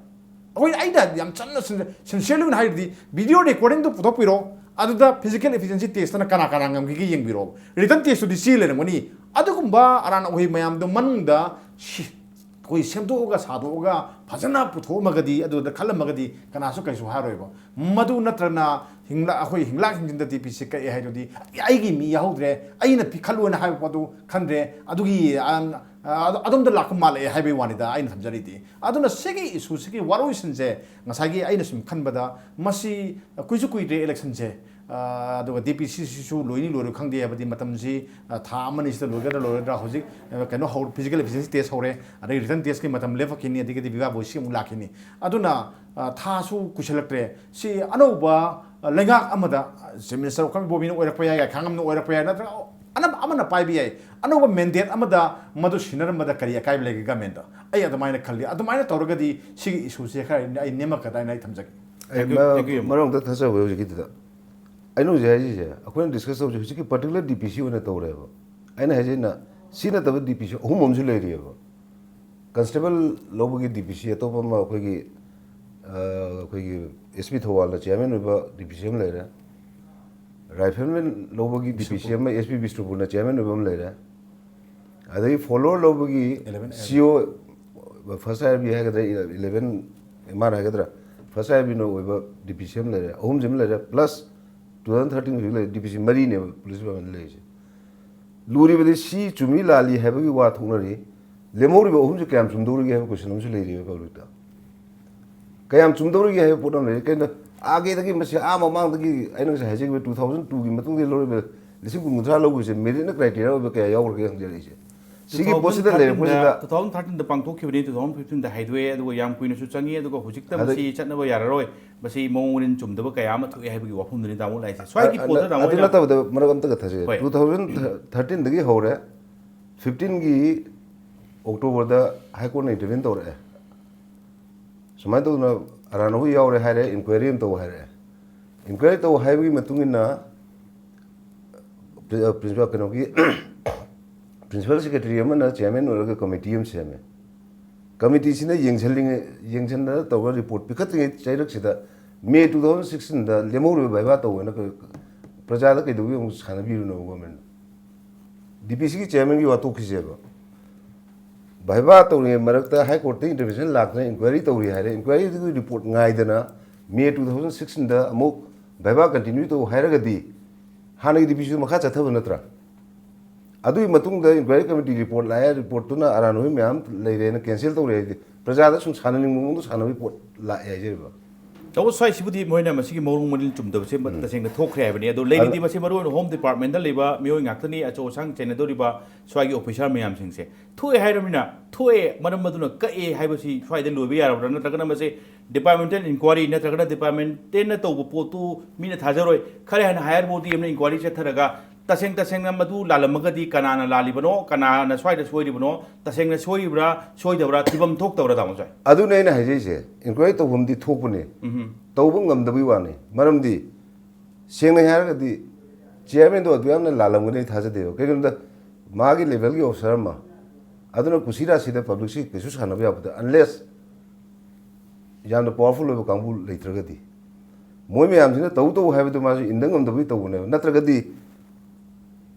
ꯑꯩꯈꯣꯏ, ꯑꯩꯅ ꯌꯥꯝ ꯆꯝꯅ ꯁꯤꯟ-, ꯁꯤꯟꯁꯤꯌꯔꯂꯤ ꯑꯣꯏꯅ ꯍꯥꯏꯔꯗꯤ, ꯚꯤꯗꯤꯑꯣ ꯔꯦꯀꯣꯔꯗꯤꯡꯗꯨ ꯄꯨꯊꯣꯛꯄꯤꯔꯣ, ꯑꯗꯨꯗ ꯐꯤꯖꯤꯀꯦꯜ ꯏꯐꯤꯁꯤꯌꯦꯟꯁꯤ ꯇꯦꯁꯇꯅ ꯀꯅꯥ ꯀꯅꯥ ꯉꯝꯈꯤꯒꯦ ꯌꯦꯡꯕꯤꯔꯣ꯫ ꯔꯤꯇꯟ ꯇꯦꯁꯇꯨꯗꯤ ꯆꯦ ꯂꯩꯔꯝꯒꯅꯤ꯫ ꯑꯗꯨꯒꯨꯝꯕ ꯑꯔꯥꯟ ꯑꯍꯣꯏ ꯃꯌꯥꯝꯗꯣ ꯃꯅꯨꯡꯗ ꯁꯤ-, ꯑꯩꯈꯣꯏ ꯁꯦꯝꯗꯣꯛꯑꯒ ꯁꯥꯗꯣꯛꯑꯒ ꯐꯖꯅ ꯄꯨꯊꯣꯛꯑꯝꯃꯒꯗꯤ, ꯑꯗꯨꯗ ꯈꯜꯂꯝꯃꯒꯗꯤ ꯀꯅꯥꯁꯨ ꯀꯩꯁꯨ ꯍꯥꯏꯔꯣꯏꯕ꯫ ꯃꯗꯨ ꯅꯠꯇ꯭ꯔꯅ ꯍꯤꯡꯂꯥ-, ꯑꯩꯈꯣꯏ ꯍꯤꯡꯂꯥꯛ ꯍꯤꯡꯖꯤꯟꯗ ꯗꯤ ꯄꯤ ꯁꯤ ꯀꯛꯑꯦ ꯍꯥꯏꯗꯨꯗꯤ, "ꯑꯩꯒꯤ ꯃꯤ ꯌꯥꯎꯍꯧꯗ꯭ꯔꯦ, ꯑꯩꯅ ꯄꯤꯈꯠꯂꯨꯅ ꯍꯥꯏꯕ ꯄꯣꯠꯇꯨ ꯈꯟꯗ꯭ꯔꯦ, ꯑꯗꯨꯒꯤ, ꯑ, ꯑ, ꯑꯗꯣꯝꯗ ꯂꯥꯛꯄ ꯃꯥꯜꯂꯛꯑꯦ" ꯍꯥꯏꯕꯒꯤ ꯋꯥꯅꯤꯗ ꯑꯩꯅ ꯊꯝꯖꯔꯤꯗꯤ꯫ ꯑꯗꯨꯅ ꯁꯤꯒꯤ ꯏꯁꯨꯁꯤꯒꯤ ꯋꯥꯔꯣꯏꯁꯤꯟꯁꯦ ꯉꯁꯥꯏꯒꯤ ꯑꯩꯅ ꯁꯨꯝ ꯈꯟꯕꯗ ꯃꯁꯤ ꯀꯨꯏꯁꯨ ꯀꯨꯏꯗ꯭ꯔꯦ ꯏꯂꯦꯛꯁꯟꯁꯦ꯫ ꯑ, ꯑꯗꯨꯒ ꯗꯤ ꯄꯤ ꯁꯤꯁꯤꯁꯨ ꯂꯣꯏꯅꯤ ꯂꯣꯏꯔꯣꯏ ꯈꯪꯗꯦ, ꯍꯥꯏꯕꯗꯤ ꯃꯇꯝꯁꯤ, ꯑ, ꯊꯥ ꯑꯃꯅꯤ ꯁꯤꯗ ꯂꯣꯏꯒꯗ꯭ꯔꯥ ꯂꯣꯏꯔꯣꯏꯗ꯭ꯔꯥ? ꯍꯧꯖꯤꯛ, ꯑ, ꯀꯩꯅꯣ ꯍꯧ-, ꯐꯤꯖꯤꯀꯦꯜ ꯏꯐꯤꯁꯤꯌꯦꯟꯁꯤ ꯇꯦꯁ ꯍꯧꯔꯦ, ꯑꯗꯩ ꯔꯤꯇꯟ ꯇꯦꯁꯀꯤ ꯃꯇꯝ ꯂꯦꯞꯄꯛꯈꯤꯅꯤ, ꯑꯗꯒꯤꯗꯤ ꯚꯤꯚꯥ ꯚꯣꯏꯁꯀꯤ ꯑꯃꯨꯛ ꯂꯥꯛꯈꯤꯅꯤ꯫ ꯑꯗꯨꯅ, ꯑ, ꯊꯥꯁꯨ ꯀꯨꯏꯁꯜꯂꯛꯇ꯭ꯔꯦ꯫ ꯁꯤ ꯑꯅꯧꯕ, ꯑ, ꯂꯩꯉꯥꯛ ꯑꯃꯗ, ꯑ, ꯆꯤꯐ ꯃꯤꯅꯤꯁꯇꯔ ꯑꯣꯀꯥꯝ ꯏꯕꯣꯕꯤꯅ ꯑꯣꯏꯔꯛꯄ ꯌꯥꯏ, ꯌꯥꯏꯐ ꯈꯥꯡꯉꯝꯅ ꯑꯣꯏꯔꯛꯄ ꯌꯥꯏ, ꯅꯠꯇ꯭ꯔꯒ ꯑꯅꯝꯕ ꯑꯃꯅ ꯄꯥꯏꯕ ꯌꯥꯏ꯫ ꯑꯅꯧꯕ ꯃꯦꯟꯗꯦꯠ ꯑꯃꯗ ꯃꯗꯨ ꯁꯤꯟꯅꯔꯝꯕꯗ ꯀꯔꯤ ꯑꯀꯥꯏꯕ ꯂꯩꯒꯦ ꯒꯃꯦꯟꯗ? ꯑꯩ ꯑꯗꯨꯃꯥꯏꯅ ꯈꯜꯂꯤ꯫ ꯑꯗꯨꯃꯥꯏꯅ ꯇꯧꯔꯒꯗꯤ ꯁꯤꯒꯤ ꯏꯁꯨꯁꯦ ꯈꯔ ꯑꯩ ꯅꯦꯝꯃꯛꯀꯗ꯭ꯔꯥ ꯍꯥꯏꯅ ꯑꯩ ꯊꯝꯖꯒꯦ꯫ ꯑꯩ Thank you, ꯃꯔꯛ-, thank you, ꯌꯥꯝ ꯃꯔꯛ ꯑꯝꯇ ꯊꯠꯆꯍꯧꯒꯦ ꯍꯧꯖꯤꯛꯀꯤꯗꯨꯗ꯫ ꯑꯩꯅ ꯍꯧꯖꯤꯛ ꯍꯥꯏꯔꯤꯁꯦ, ꯑꯩꯈꯣꯏꯅ ꯗꯤꯁꯀꯁ ꯇꯧꯕꯁꯦ ꯍꯧꯖꯤꯛꯀꯤ ꯄꯥꯔꯇꯤꯀꯨꯂꯔ ꯗꯤ ꯄꯤ ꯁꯤ ꯑꯣꯏꯅ ꯇꯧꯔꯦꯕ꯫ ꯑꯩꯅ ꯍꯥꯏꯁꯤꯅ, ꯁꯤ ꯅꯠꯇꯕ ꯗꯤ ꯄꯤ ꯁꯤ ꯑꯍꯨꯝ ꯑꯃꯁꯨ ꯂꯩꯔꯤꯑꯕ꯫ ꯀꯟꯁꯇꯦꯕꯜ ꯂꯧꯕꯒꯤ ꯗꯤ ꯄꯤ ꯁꯤ ꯑꯇꯣꯞꯄ ꯑꯃ ꯑꯩꯈꯣꯏꯒꯤ, ꯑ, ꯑꯩꯈꯣꯏꯒꯤ ꯑꯦꯁ ꯄꯤ ꯊꯧꯕꯥꯜꯅ ꯆꯤꯌꯥꯔꯃꯦꯟ ꯑꯣꯏꯕ ꯗꯤ ꯄꯤ ꯁꯤ ꯑꯃ ꯂꯩꯔꯦ꯫ ꯔꯥꯏꯐꯜꯃꯦꯟ ꯂꯧꯕꯒꯤ ꯗꯤ ꯄꯤ ꯁꯤ ꯕꯤꯁꯅꯨꯄꯨꯔ꯫ ꯑꯃ ꯑꯦꯁ ꯄꯤ ꯕꯤꯁꯅꯨꯄꯨꯔꯅ ꯆꯤꯌꯥꯔꯃꯦꯟ ꯑꯣꯏꯕ ꯑꯃ ꯂꯩꯔꯦ꯫ ꯑꯗꯒꯤ ꯐꯣꯂꯣꯋꯔ ꯂꯧꯕꯒꯤ ꯏꯂꯦꯚꯦꯟ ꯑꯦꯜ꯫ ꯁꯤ ꯑꯣ, ꯐꯥꯔꯁ ꯑꯥꯏ ꯑꯥꯔ ꯕꯤ ꯍꯥꯏꯒꯗ꯭ꯔꯥ, ꯏꯂꯦꯚꯦꯟ ꯑꯦꯝ ꯑꯥꯔ ꯍꯥꯏꯒꯗ꯭ꯔꯥ, ꯐꯥꯔꯁ ꯑꯥꯏ ꯑꯥꯔ ꯕꯤꯅ ꯑꯣꯏꯕ ꯗꯤ ꯄꯤ ꯁꯤ ꯑꯃ ꯂꯩꯔꯦ, ꯑꯍꯨꯝꯁꯤ ꯑꯃ ꯂꯩꯔꯦ, ꯄ꯭ꯂꯁ ꯇꯨ ꯊꯥꯎꯖꯟ ꯊꯥꯔꯇꯤꯟ ꯍꯧꯖꯤꯛ ꯂꯩꯔꯦ, ꯗꯤ ꯄꯤ ꯁꯤ ꯃꯔꯤꯅꯦꯕ ꯄꯨꯂꯤꯁ ꯗꯤꯄꯥꯔꯠꯃꯦꯟꯗ ꯂꯩꯔꯤꯁꯦ꯫ ꯂꯨꯔꯤꯕꯗꯤ ꯁꯤ ꯆꯨꯝꯃꯤ ꯂꯥꯜꯂꯤ ꯍꯥꯏꯕꯒꯤ ꯋꯥ ꯊꯣꯛꯅꯔꯤ, ꯂꯦꯝꯍꯧꯔꯤꯕ ꯑꯍꯨꯝꯁꯤ ꯀꯌꯥꯝ ꯆꯨꯝꯗꯧꯔꯤꯒꯦ ꯍꯥꯏꯕ ꯀꯣꯏꯁꯟ ꯑꯃꯁꯨ ꯂꯩꯔꯤꯕ ꯄꯕ꯭ꯂꯤꯛꯇ꯫ ꯀꯌꯥꯝ ꯆꯨꯝꯗꯧꯔꯤꯒꯦ ꯍꯥꯏꯕ ꯄꯣꯠ ꯑꯃ ꯂꯩꯔꯦ꯫ ꯀꯩꯅꯣ, ꯑꯥꯒꯤꯗꯒꯤ ꯃꯁꯤ ꯑꯥ ꯃꯃꯥꯡꯗꯒꯤ ꯑꯩꯅ ꯉꯁꯥꯏ ꯍꯥꯏꯖꯈꯤꯕ two thousand two ꯒꯤ ꯃꯇꯨꯡꯗꯒꯤ ꯂꯧꯔꯤꯕ ꯂꯤꯁꯤꯡ ꯀꯨꯟ ꯀꯨꯟꯊ꯭ꯔꯥ ꯂꯧꯕꯁꯦ merit ꯅ criteria ꯑꯣꯏꯕ ꯀꯌꯥ ꯌꯥꯎꯈ꯭ꯔꯒꯦ ꯍꯪꯖꯔꯛꯏꯁꯦ꯫ ꯁꯤꯒꯤ ꯄꯣꯠꯁꯤꯗ ꯂꯩꯔꯛꯄꯁꯤꯗ two thousand thirteen ꯗ ꯄꯥꯡꯊꯣꯛꯈꯤꯕꯅꯤ, two thousand fifteen ꯗ ꯍꯥꯏꯗꯣꯛꯑꯦ, ꯑꯗꯨꯒ ꯌꯥꯝ ꯀꯨꯏꯅꯁꯨ ꯆꯪꯉꯤ, ꯑꯗꯨꯒ ꯍꯧꯖꯤꯛꯇ ꯍꯟꯗꯛ ꯃꯁꯤ ꯆꯠꯅꯕ ꯌꯥꯔꯔꯣꯏ, ꯃꯁꯤ ꯃꯑꯣꯡ ꯃꯔꯤꯟ ꯆꯨꯝꯗꯕ ꯀꯌꯥ ꯑꯃ ꯊꯣꯛꯑꯦ ꯍꯥꯏꯕꯒꯤ ꯋꯥꯐꯝꯗꯨꯅꯤ ꯇꯥꯃꯣ ꯂꯥꯛꯏꯁꯦ꯫ ꯁ꯭ꯋꯥꯏꯒꯤ ꯑ, ꯄꯣꯠꯇ ꯅ-, ꯇꯥꯃꯣ ꯑꯗꯨ ꯑꯩꯅ ꯅꯠꯇꯕꯗ ꯃꯔꯛ ꯑꯝꯇꯒ ꯊꯥꯖꯒꯦ꯫ ꯍꯣꯏ꯫ Two thousand thirteen ꯗꯒꯤ ꯍꯧꯔꯦ, fifteen ꯒꯤ October ꯗ High Court ꯅ intervene ꯇꯧꯔꯛꯑꯦ꯫ ꯁꯨꯃꯥꯏꯅ ꯇꯧꯗꯅ ꯑꯔꯥꯟ ꯍꯣꯏ ꯌꯥꯎꯔꯦ ꯍꯥꯏꯔꯦ, inquiry ꯑꯃ ꯇꯧ ꯍꯥꯏꯔꯛꯑꯦ꯫ Inquiry ꯇꯧ ꯍꯥꯏꯕꯒꯤ ꯃꯇꯨꯡ ꯏꯟꯅ, ꯄ꯭ꯔꯤ-, ꯑ, principal, ꯀꯩꯅꯣꯒꯤ, principal secretary ꯑꯃꯅ chairman ꯑꯣꯏꯔꯒ committee ꯑꯃ ꯁꯦꯝꯃꯦ꯫ Committee ꯁꯤꯅ ꯌꯦꯡꯁꯤꯜꯂꯤꯉꯩ, ꯌꯦꯡꯁꯤꯟꯗꯅ ꯇꯧꯔꯒ report ꯄꯤꯈꯠꯇ꯭ꯔꯤꯉꯩ ꯆꯩꯔꯛꯁꯤꯗ May two thousand sixteen ꯗ ꯂꯦꯝꯍꯧꯔꯤꯕ viva ꯇꯧꯕꯅ ꯀ-, ꯄ꯭ꯔꯖꯥꯗ ꯀꯩꯗꯧꯕꯒꯤ ꯑꯃꯨꯛ ꯁꯥꯟꯅꯕꯤꯔꯨꯅꯣ government ꯅ? D P C ꯒꯤ chairman ꯒꯤ ꯋꯥ ꯇꯣꯛꯈꯤꯁꯦꯕ꯫ Viva ꯇꯧꯔꯤꯉꯩ ꯃꯔꯛꯇ High Court ꯇ intervention ꯂꯥꯛꯇꯅ inquiry ꯇꯧꯔꯤ ꯍꯥꯏꯔꯦ꯫ Inquiry ꯗꯨꯒꯤ report ꯉꯥꯏꯗꯅ May two thousand sixteen ꯗ ꯑꯃꯨꯛ viva continue ꯇꯧ ꯍꯥꯏꯔꯒꯗꯤ ꯍꯥꯟꯅꯒꯤ D P C ꯗꯨ ꯃꯈꯥ ꯆꯠꯊꯕ ꯅꯠꯇ꯭ꯔꯥ? ꯑꯗꯨꯒꯤ ꯃꯇꯨꯡꯗ inquiry committee report ꯂꯥꯛꯑꯦ, report ꯇꯨꯅ ꯑꯔꯥꯟꯕ ꯃꯌꯥꯝ ꯂꯩꯔꯦꯅ cancel ꯇꯧꯔꯦ ꯍꯥꯏꯗꯤ ꯄ꯭ꯔꯖꯥꯗ ꯁꯨꯝ ꯁꯥꯟꯅꯅꯤꯡꯕ ꯃꯑꯣꯡꯗ ꯁꯥꯟꯅꯕꯒꯤ ꯄꯣꯠ ꯂꯥꯛꯑꯦ ꯍꯥꯏꯖꯔꯤꯕ꯫ ꯇꯧꯕ ꯁ꯭ꯋꯥꯏꯁꯤꯕꯨꯗꯤ ꯃꯣꯏꯅ ꯃꯁꯤꯒꯤ ꯃꯑꯣꯡ ꯃꯔꯤꯜ ꯆꯨꯝꯗꯕꯁꯦ ꯎꯝ꯫ ꯇꯁꯦꯡꯅ ꯊꯣꯛꯈ꯭ꯔꯦ ꯍꯥꯏꯕꯅꯤ꯫ ꯑꯗꯣ ꯂꯩꯔꯤꯗꯤ ꯑꯗ- ꯃꯁꯤ ꯃꯔꯨꯑꯣꯏꯅ Home Department ꯗ ꯂꯩꯕ ꯃꯤꯑꯣꯏ ꯉꯥꯛꯇꯅꯤ, ꯑꯆꯧ ꯑꯁꯥꯡ ꯆꯦꯟꯅꯗꯧꯔꯤꯕ ꯁ꯭ꯋꯥꯏꯒꯤ officer ꯃꯌꯥꯝꯁꯤꯡꯁꯦ꯫ ꯊꯣꯛꯑꯦ ꯍꯥꯏꯔꯕꯅꯤꯅ, ꯊꯣꯛꯑꯦ, ꯃꯔꯝ ꯑꯗꯨꯅ ꯀꯛꯑꯦ ꯍꯥꯏꯕꯁꯤ ꯁ꯭ꯋꯥꯏꯗ ꯂꯣꯏꯕ ꯌꯥꯔꯕ꯭ꯔꯥ? ꯅꯠꯇ꯭ꯔꯒꯅ ꯃꯁꯤ departmental inquiry ꯅꯠꯇ꯭ꯔꯒꯅ department ꯅ ꯇꯧꯕ ꯄꯣꯠꯇꯨ ꯃꯤꯅ ꯊꯥꯖꯔꯣꯏ, ꯈꯔ ꯍꯦꯟꯅ higher body ꯑꯃꯅ inquiry ꯆꯠꯊꯔꯒ ꯇꯁꯦꯡ ꯇꯁꯦꯡꯅ ꯃꯗꯨ ꯂꯥꯜꯂꯝꯃꯒꯗꯤ ꯀꯅꯥꯅ ꯂꯥꯜꯂꯤꯕꯅꯣ, ꯀꯅꯥꯅ ꯁ꯭ꯋꯥꯏꯗ ꯁꯣꯏꯔꯤꯕꯅꯣ, ꯇꯁꯦꯡꯅ ꯁꯣꯏꯔꯤꯕ꯭ꯔꯥ, ꯁꯣꯏꯗꯕ꯭ꯔꯥ, ꯊꯤꯐꯝ ꯊꯣꯛꯇꯕ꯭ꯔꯥ, ꯇꯥꯃꯣ ꯁ꯭ꯋꯥꯏ? ꯑꯗꯨꯅꯦ ꯑꯩꯅ ꯍꯥꯏꯖꯩꯁꯦ, inquiry ꯇꯧꯐꯝꯗꯤ ꯊꯣꯛꯄꯅꯦ, ꯎꯝꯍꯨꯝ꯫ ꯇꯧꯕ ꯉꯝꯗꯕꯒꯤ ꯋꯥꯅꯤ꯫ ꯃꯔꯝꯗꯤ ꯁꯦꯡꯅ ꯍꯥꯏꯔꯒꯗꯤ chairman ꯗꯣ ꯑꯗꯨ ꯌꯥꯝꯅ ꯂꯥꯜꯂꯝꯒꯅꯤ ꯑꯩ ꯊꯥꯖꯗꯦꯕ꯫ ꯀꯩꯒꯤꯅꯣꯗ ꯃꯥꯒꯤ level ꯒꯤ officer ꯑꯃ, ꯑꯗꯨꯅ ꯀꯨꯁꯤ ꯔꯥꯁꯤꯗ public ꯁꯤ ꯀꯩꯁꯨ ꯁꯥꯟꯅꯕ ꯌꯥꯄꯣꯠꯇꯦ, unless ꯌꯥꯝꯅ powerful ꯑꯣꯏꯕ ꯀꯥꯡꯕꯨ ꯂꯩꯇ꯭ꯔꯒꯗꯤ꯫ ꯃꯣꯏ ꯃꯌꯥꯝꯁꯤꯅ ꯇꯧ ꯇꯧ ꯍꯥꯏꯕꯗꯨ ꯃꯥꯁꯨ ꯏꯟꯗ ꯉꯝꯗꯕꯒꯤ ꯇꯧꯕꯅꯦꯕ꯫ ꯅꯠꯇ꯭ꯔꯒꯗꯤ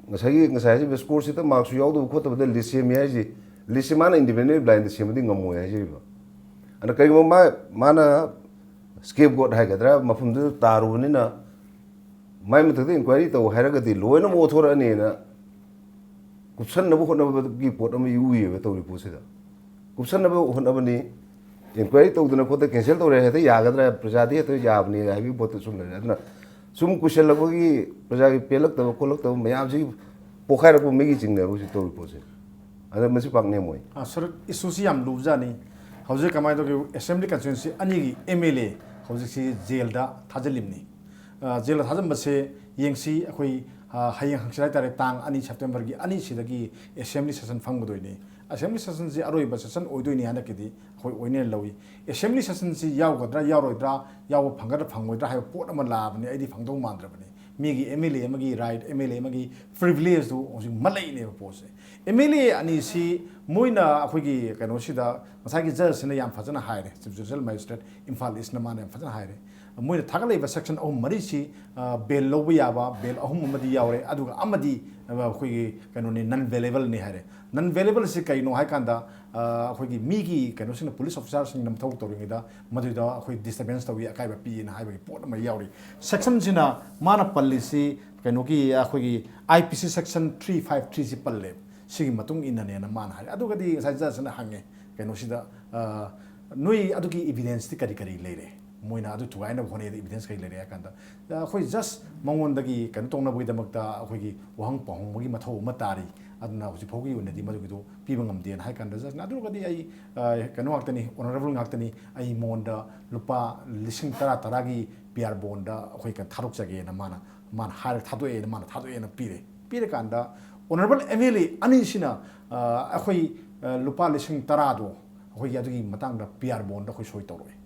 ꯉꯁꯥꯏꯒꯤ, ꯉꯁꯥꯏ ꯍꯥꯏꯔꯤꯕ score sheet ꯇ mark ꯁꯨ ꯌꯥꯎꯗꯕ ꯈꯣꯠꯇꯕꯗ list ꯁꯦꯝꯃꯤ ꯍꯥꯏꯁꯤ, list ꯁꯤ ꯃꯥꯅ independent blind ꯗ ꯁꯦꯝꯕꯗꯤ ꯉꯝꯃꯣꯏ ꯍꯥꯏꯖꯔꯤꯕ꯫ ꯑꯗꯨꯅ ꯀꯔꯤꯒꯨꯝꯕ ꯃꯥ, ꯃꯥꯅ scapegoat ꯍꯥꯏꯒꯗ꯭ꯔꯥ, ꯃꯐꯝꯗꯨꯗ ꯇꯥꯔꯨꯕꯅꯤꯅ ꯃꯥꯏ ꯃꯊꯛꯇ inquiry ꯇꯧ ꯍꯥꯏꯔꯒꯗꯤ ꯂꯣꯏꯅꯃꯛ ꯑꯣꯊꯣꯔꯛꯑꯅꯤꯅ ꯀꯨꯞꯁꯟꯅꯕ ꯍꯣꯠꯅꯕꯒꯤ ꯄꯣꯠ ꯑꯃ ꯎꯏꯌꯦꯕ ꯇꯧꯔꯤ ꯄꯣꯠꯁꯤꯗ꯫ ꯀꯨꯞꯁꯟꯅꯕ ꯍꯣꯠꯅꯕꯅꯤ, ꯏꯟꯀ꯭ꯋꯥꯏꯔꯤ ꯇꯧꯗꯅ ꯈꯣꯠꯇꯅ ꯀꯦꯟꯁꯦꯜ ꯇꯧꯔꯦ, ꯍꯦꯛꯇ ꯌꯥꯒꯗ꯭ꯔꯥ, ꯄ꯭ꯔꯖꯥꯗꯤ ꯍꯦꯛꯇ ꯌꯥꯕꯅꯤ ꯍꯥꯏꯕꯒꯤ ꯄꯣꯠꯇꯨ ꯁꯨꯝ ꯂꯩꯔꯦ꯫ ꯑꯗꯨꯅ ꯁꯨꯝ ꯀꯨꯏꯁꯜꯂꯛꯄꯒꯤ ꯄ꯭ꯔꯖꯥꯒꯤ ꯄꯦꯜꯂꯛꯇꯕ ꯈꯣꯠꯂꯛꯇꯕ ꯃꯌꯥꯝꯁꯤ ꯄꯣꯛꯈꯥꯏꯔꯛꯄ ꯃꯤꯒꯤ ꯆꯤꯡꯅꯦꯕ ꯍꯧꯖꯤꯛ ꯇꯧꯔꯤ ꯄꯣꯠꯁꯦ꯫ ꯑꯗ ꯃꯁꯤ ꯄꯥꯛ ꯅꯦꯝꯃꯣꯏ꯫ ꯑꯥ, ꯁꯔ, ꯏꯁꯨꯁꯤ ꯌꯥꯝ ꯂꯨꯕꯖꯥꯠꯅꯤ꯫ ꯍꯧꯖꯤꯛ ꯀꯃꯥꯏꯅ ꯇꯧꯒꯦ, ꯑꯦꯁꯦꯝꯕ꯭ꯂꯤ ꯀꯟꯁꯇꯤꯇ꯭ꯋꯦꯟꯁꯤ ꯑꯅꯤꯒꯤ ꯑꯦꯝ ꯑꯦꯜ ꯑꯦ ꯍꯧꯖꯤꯛꯁꯤ ꯖꯦꯜꯗ ꯊꯥꯖꯤꯜꯂꯤꯕꯅꯤ꯫ ꯑꯥ, ꯖꯦꯜꯗ ꯊꯥꯖꯤꯟꯕꯁꯦ ꯌꯦꯡꯁꯤ, ꯑꯩꯈꯣꯏ, ꯑꯥ, ꯍꯌꯦꯡ ꯍꯪꯆꯤꯠ ꯍꯥꯏꯇꯥꯔꯦ, ꯇꯥꯡ ꯑꯅꯤ ꯁꯦꯞꯇꯦꯝꯕꯔꯒꯤ ꯑꯅꯤꯁꯤꯗꯒꯤ ꯑꯦꯁꯦꯝꯕ꯭ꯂꯤ ꯁꯦꯁꯟ ꯐꯝꯒꯗꯣꯏꯅꯤ꯫ ꯑꯦꯁꯦꯝꯕ꯭ꯂꯤ ꯁꯦꯁꯟꯁꯤ ꯑꯔꯣꯏꯕ ꯁꯦꯁꯟ ꯑꯣꯏꯗꯣꯏꯅꯤ ꯍꯟꯗꯛꯀꯤꯗꯤ꯫ ꯑꯩꯈꯣꯏ ꯑꯣꯏꯅ ꯂꯧꯏ꯫ ꯑꯦꯁꯦꯝꯕ꯭ꯂꯤ ꯁꯦꯁꯟꯁꯤ ꯌꯥꯎꯒꯗ꯭ꯔꯥ ꯌꯥꯎꯔꯣꯏꯗ꯭ꯔꯥ, ꯌꯥꯎꯕ ꯐꯪꯒꯗ꯭ꯔꯥ ꯐꯪꯉꯣꯏꯗ꯭ꯔꯥ ꯍꯥꯏꯕ ꯄꯣꯠ ꯑꯃ ꯂꯥꯛꯑꯕꯅꯤ, ꯑꯩꯗꯤ ꯐꯪꯗꯧ ꯃꯥꯟꯗ꯭ꯔꯕꯅꯤ꯫ ꯃꯤꯒꯤ ꯑꯦꯝ ꯑꯦꯜ ꯑꯦ ꯑꯃꯒꯤ ꯔꯥꯏꯠ, ꯑꯦꯝ ꯑꯦꯜ ꯑꯦ ꯑꯃꯒꯤ ꯄ꯭ꯔꯤꯚꯤꯂꯦꯖꯇꯨ ꯍꯧꯖꯤꯛ ꯃꯠꯂꯛꯏꯅꯦꯕ ꯄꯣꯠꯁꯦ꯫ ꯑꯦꯝ ꯑꯦꯜ ꯑꯦ ꯑꯅꯤꯁꯤ ꯃꯣꯏꯅ ꯑꯩꯈꯣꯏꯒꯤ ꯀꯩꯅꯣꯁꯤꯗ ꯉꯁꯥꯏꯒꯤ ꯖꯖꯁꯤꯅ ꯌꯥꯝ ꯐꯖꯅ ꯍꯥꯏꯔꯦ, ꯆꯤꯐ ꯖꯨꯗꯤꯁꯤꯌꯦꯜ ꯃꯦꯖꯤꯁꯇ꯭ꯔꯦꯠ ꯏꯝꯐꯥꯜ ꯏꯁꯅ ꯃꯥꯅ ꯌꯥꯝ ꯐꯖꯅ ꯍꯥꯏꯔꯦ꯫ ꯃꯣꯏꯅ ꯊꯥꯒꯠꯂꯛꯏꯕ ꯁꯦꯛꯁꯟ ꯑꯍꯨꯝ ꯃꯔꯤꯁꯤ, ꯑ, ꯕꯦꯜ ꯂꯧꯕ ꯌꯥꯕ ꯕꯦꯜ ꯑꯍꯨꯝ ꯑꯃꯗꯤ ꯌꯥꯎꯔꯦ, ꯑꯗꯨꯒ ꯑꯃꯗꯤ, ꯑ, ꯑꯩꯈꯣꯏꯒꯤ ꯀꯩꯅꯣꯅꯤ, ꯅꯟ ꯕꯦꯂꯦꯕꯜꯅꯤ ꯍꯥꯏꯔꯦ꯫ ꯅꯟ ꯕꯦꯂꯦꯕꯜꯁꯤ ꯀꯩꯅꯣ ꯍꯥꯏꯀꯥꯟꯗ, ꯑ, ꯑꯩꯈꯣꯏꯒꯤ ꯃꯤꯒꯤ ꯀꯩꯅꯣꯁꯤꯡꯅ, ꯄꯨꯂꯤꯁ ꯑꯣꯐꯤꯁꯥꯔꯁꯤꯡꯅ ꯃꯊꯧ ꯇꯧꯔꯤꯉꯩꯗ ꯃꯗꯨꯗ ꯑꯩꯈꯣꯏ ꯗꯤꯁꯇꯔꯕꯦꯟꯁ ꯇꯧꯏ, ꯑꯀꯥꯏꯕ ꯄꯤꯌꯦꯅ ꯍꯥꯏꯕꯒꯤ ꯄꯣꯠ ꯑꯃ ꯌꯥꯎꯔꯤ꯫ ꯁꯦꯛꯁꯟꯁꯤꯅ ꯃꯥꯅ ꯄꯜꯂꯤꯁꯤ ꯀꯩꯅꯣꯒꯤ, ꯑꯩꯈꯣꯏꯒꯤ ꯑꯥꯏ ꯄꯤ ꯁꯤ ꯁꯦꯛꯁꯟ ꯊ꯭ꯔꯤ ꯐꯥꯏꯚ ꯊ꯭ꯔꯤꯁꯤ ꯄꯜꯂꯦ꯫ ꯁꯤꯒꯤ ꯃꯇꯨꯡ ꯏꯟꯅꯅꯦꯅ ꯃꯥꯅ ꯍꯥꯏꯔꯦ꯫ ꯑꯗꯨꯒꯗꯤ ꯉꯁꯥꯏ ꯖꯖꯅ ꯍꯪꯉꯦ ꯀꯩꯅꯣꯁꯤꯗ, ꯑ, "ꯅꯣꯏ ꯑꯗꯨꯒꯤ ꯏꯚꯤꯗꯦꯟꯁꯇꯤ ꯀꯔꯤ ꯀꯔꯤ ꯂꯩꯔꯦ? ꯃꯣꯏꯅ ꯑꯗꯨ ꯊꯨꯒꯥꯏꯅꯕ ꯍꯣꯠꯅꯩꯗ ꯏꯚꯤꯗꯦꯟꯁ ꯀꯔꯤ ꯂꯩꯔꯦ?" ꯍꯥꯏ ꯀꯥꯟꯗ, "ꯑ, ꯑꯩꯈꯣꯏ ꯖꯁ ꯃꯉꯣꯟꯗꯒꯤ ꯀꯩꯅꯣ ꯇꯧꯅꯕꯒꯤꯗꯃꯛꯇ ꯑꯩꯈꯣꯏꯒꯤ ꯋꯥꯍꯪ ꯄꯥꯎꯍꯪꯕꯒꯤ ꯃꯊꯧ ꯑꯃ ꯇꯥꯔꯤ, ꯑꯗꯨꯅ ꯍꯧꯖꯤꯛ ꯐꯥꯎꯒꯤ ꯑꯣꯏꯅꯗꯤ ꯃꯗꯨꯒꯤꯗꯣ ꯄꯤꯕ ꯉꯝꯗꯦꯅ" ꯍꯥꯏ ꯀꯥꯟꯗ ꯖꯁꯅ, "ꯑꯗꯨꯒꯗꯤ ꯑꯩ, ꯑ, ꯀꯩꯅꯣ ꯉꯥꯛꯇꯅꯤ, ꯑꯣꯅꯔꯦꯕꯜ ꯉꯥꯛꯇꯅꯤ, ꯑꯩ ꯃꯉꯣꯟꯗ ꯂꯨꯄꯥ ꯂꯤꯁꯤꯡ ꯇꯔꯥ ꯇꯔꯥꯒꯤ ꯄꯤ ꯑꯥꯔ ꯕꯣꯟꯗ ꯑꯩꯈꯣꯏ ꯀꯩꯅꯣ ꯊꯥꯗꯣꯛꯆꯒꯦꯅ" ꯃꯥꯅ, ꯃꯥꯅ ꯍꯥꯏꯔꯒ ꯊꯥꯗꯣꯛꯑꯦꯅ, ꯃꯥꯅ ꯊꯥꯗꯣꯛꯑꯦꯅ ꯄꯤꯔꯦ꯫ ꯄꯤꯔꯀꯥꯟꯗ ꯑꯣꯅꯔꯦꯕꯜ ꯑꯦꯝ ꯑꯦꯜ ꯑꯦ ꯑꯅꯤꯁꯤꯅ, ꯑ, ꯑꯩꯈꯣꯏ, ꯑ, ꯂꯨꯄꯥ ꯂꯤꯁꯤꯡ ꯇꯔꯥꯗꯣ ꯑꯩꯈꯣꯏꯒꯤ ꯑꯗꯨꯒꯤ ꯃꯇꯥꯡꯗ ꯄꯤ ꯑꯥꯔ ꯕꯣꯟꯗ ꯑꯩꯈꯣꯏ ꯁꯣꯏ ꯇꯧꯔꯛꯑꯦ꯫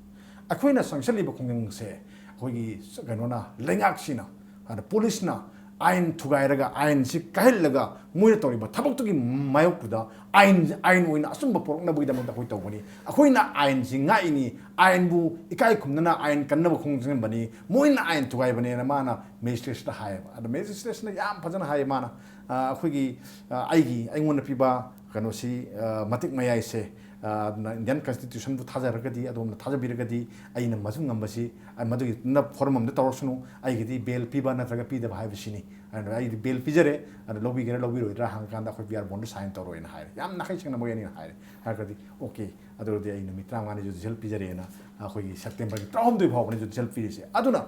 ꯑꯩꯈꯣꯏꯅ ꯆꯪꯁꯜꯂꯤꯕ ꯈꯣꯡꯖꯪꯁꯦ ꯑꯩꯈꯣꯏꯒꯤ ꯀꯩꯅꯣꯅ, ꯂꯩꯉꯥꯛꯁꯤꯅ, ꯑꯗ ꯄꯨꯂꯤꯁꯅ ꯑꯥꯏꯟ ꯊꯨꯒꯥꯏꯔꯒ, ꯑꯥꯏꯟꯁꯤ ꯀꯥꯏꯍꯜꯂꯒ ꯃꯣꯏꯅ ꯇꯧꯔꯤꯕ ꯊꯕꯛꯇꯨꯒꯤ ꯃꯥꯌꯣꯛꯇꯨꯗ ꯑꯥꯏꯟ, ꯑꯥꯏꯟ ꯑꯣꯏꯅ ꯑꯆꯨꯝꯕ ꯄꯨꯔꯛꯅꯕꯒꯤꯗꯃꯛꯇ ꯑꯩꯈꯣꯏ ꯇꯧꯕꯅꯤ꯫ ꯑꯩꯈꯣꯏꯅ ꯑꯥꯏꯟꯁꯤ ꯉꯥꯛꯏꯅꯤ, ꯑꯥꯏꯟꯕꯨ ꯏꯀꯥꯏ ꯈꯨꯝꯅꯅ ꯑꯥꯏꯟ ꯀꯟꯅꯕ ꯈꯣꯡꯖꯪꯕꯅꯤ, ꯃꯣꯏꯅ ꯑꯥꯏꯟ ꯊꯨꯒꯥꯏꯕꯅꯦꯅ ꯃꯥꯅ ꯃꯦꯖꯤꯁꯇ꯭ꯔꯦꯠꯁꯤꯗ ꯍꯥꯏꯌꯦꯕ꯫ ꯑꯗ ꯃꯦꯖꯤꯁꯇ꯭ꯔꯦꯠꯁꯤꯅ ꯌꯥꯝ ꯐꯖꯅ ꯍꯥꯏꯌꯦ ꯃꯥꯅ, ꯑ, ꯑꯩꯈꯣꯏꯒꯤ, ꯑ, ꯑꯩꯒꯤ, ꯑꯩꯉꯣꯟꯗ ꯄꯤꯕ ꯀꯩꯅꯣꯁꯤ, ꯑ, ꯃꯇꯤꯛ ꯃꯌꯥꯏꯁꯦ, ꯑꯗꯨꯅ Indian Constitutionꯕꯨ ꯊꯥꯖꯔꯒꯗꯤ, ꯑꯗꯣꯝꯅ ꯊꯥꯖꯕꯤꯔꯒꯗꯤ, ꯑꯩꯅ ꯃꯁꯨ ꯉꯝꯕꯁꯤ, ꯑ, ꯃꯗꯨꯒꯤ ꯅ-, forum ꯑꯃꯗ ꯇꯧꯔꯛꯁꯅꯨ, ꯑꯩꯒꯤꯗꯤ bail ꯄꯤꯕ ꯅꯠꯇ꯭ꯔꯒ ꯄꯤꯗꯕ ꯍꯥꯏꯕꯁꯤꯅꯤ꯫ ꯑꯗꯨꯅ ꯑꯩꯗꯤ bail ꯄꯤꯖꯔꯦ, ꯑꯗꯨ ꯂꯧꯕꯤꯒꯦꯔꯥ ꯂꯧꯕꯤꯔꯣꯏꯗ꯭ꯔꯥ ꯍꯪꯉꯀꯥꯟꯗ ꯑꯩꯈꯣꯏ P R bondꯗ sign ꯇꯧꯔꯣꯏꯅ ꯍꯥꯏꯔꯦ꯫ ꯌꯥꯝ ꯅꯥꯈꯩ ꯁꯦꯡꯅ ꯃꯣꯏ ꯑꯅꯤꯅ ꯍꯥꯏꯔꯦ꯫ ꯍꯥꯏꯔꯒꯗꯤ, "Okay, ꯑꯗꯨ ꯑꯣꯏꯔꯗꯤ ꯑꯩ ꯅꯨꯃꯤꯠ ꯇꯔꯥꯃꯉꯥꯅꯤ judicial ꯄꯤꯖꯔꯦꯅ ꯑꯩꯈꯣꯏꯒꯤ Septemberꯒꯤ ꯇꯔꯥꯍꯨꯝꯗꯣꯏ ꯐꯥꯎꯕꯅꯤ judicial ꯄꯤꯔꯤꯁꯦ"꯫ ꯑꯗꯨꯅ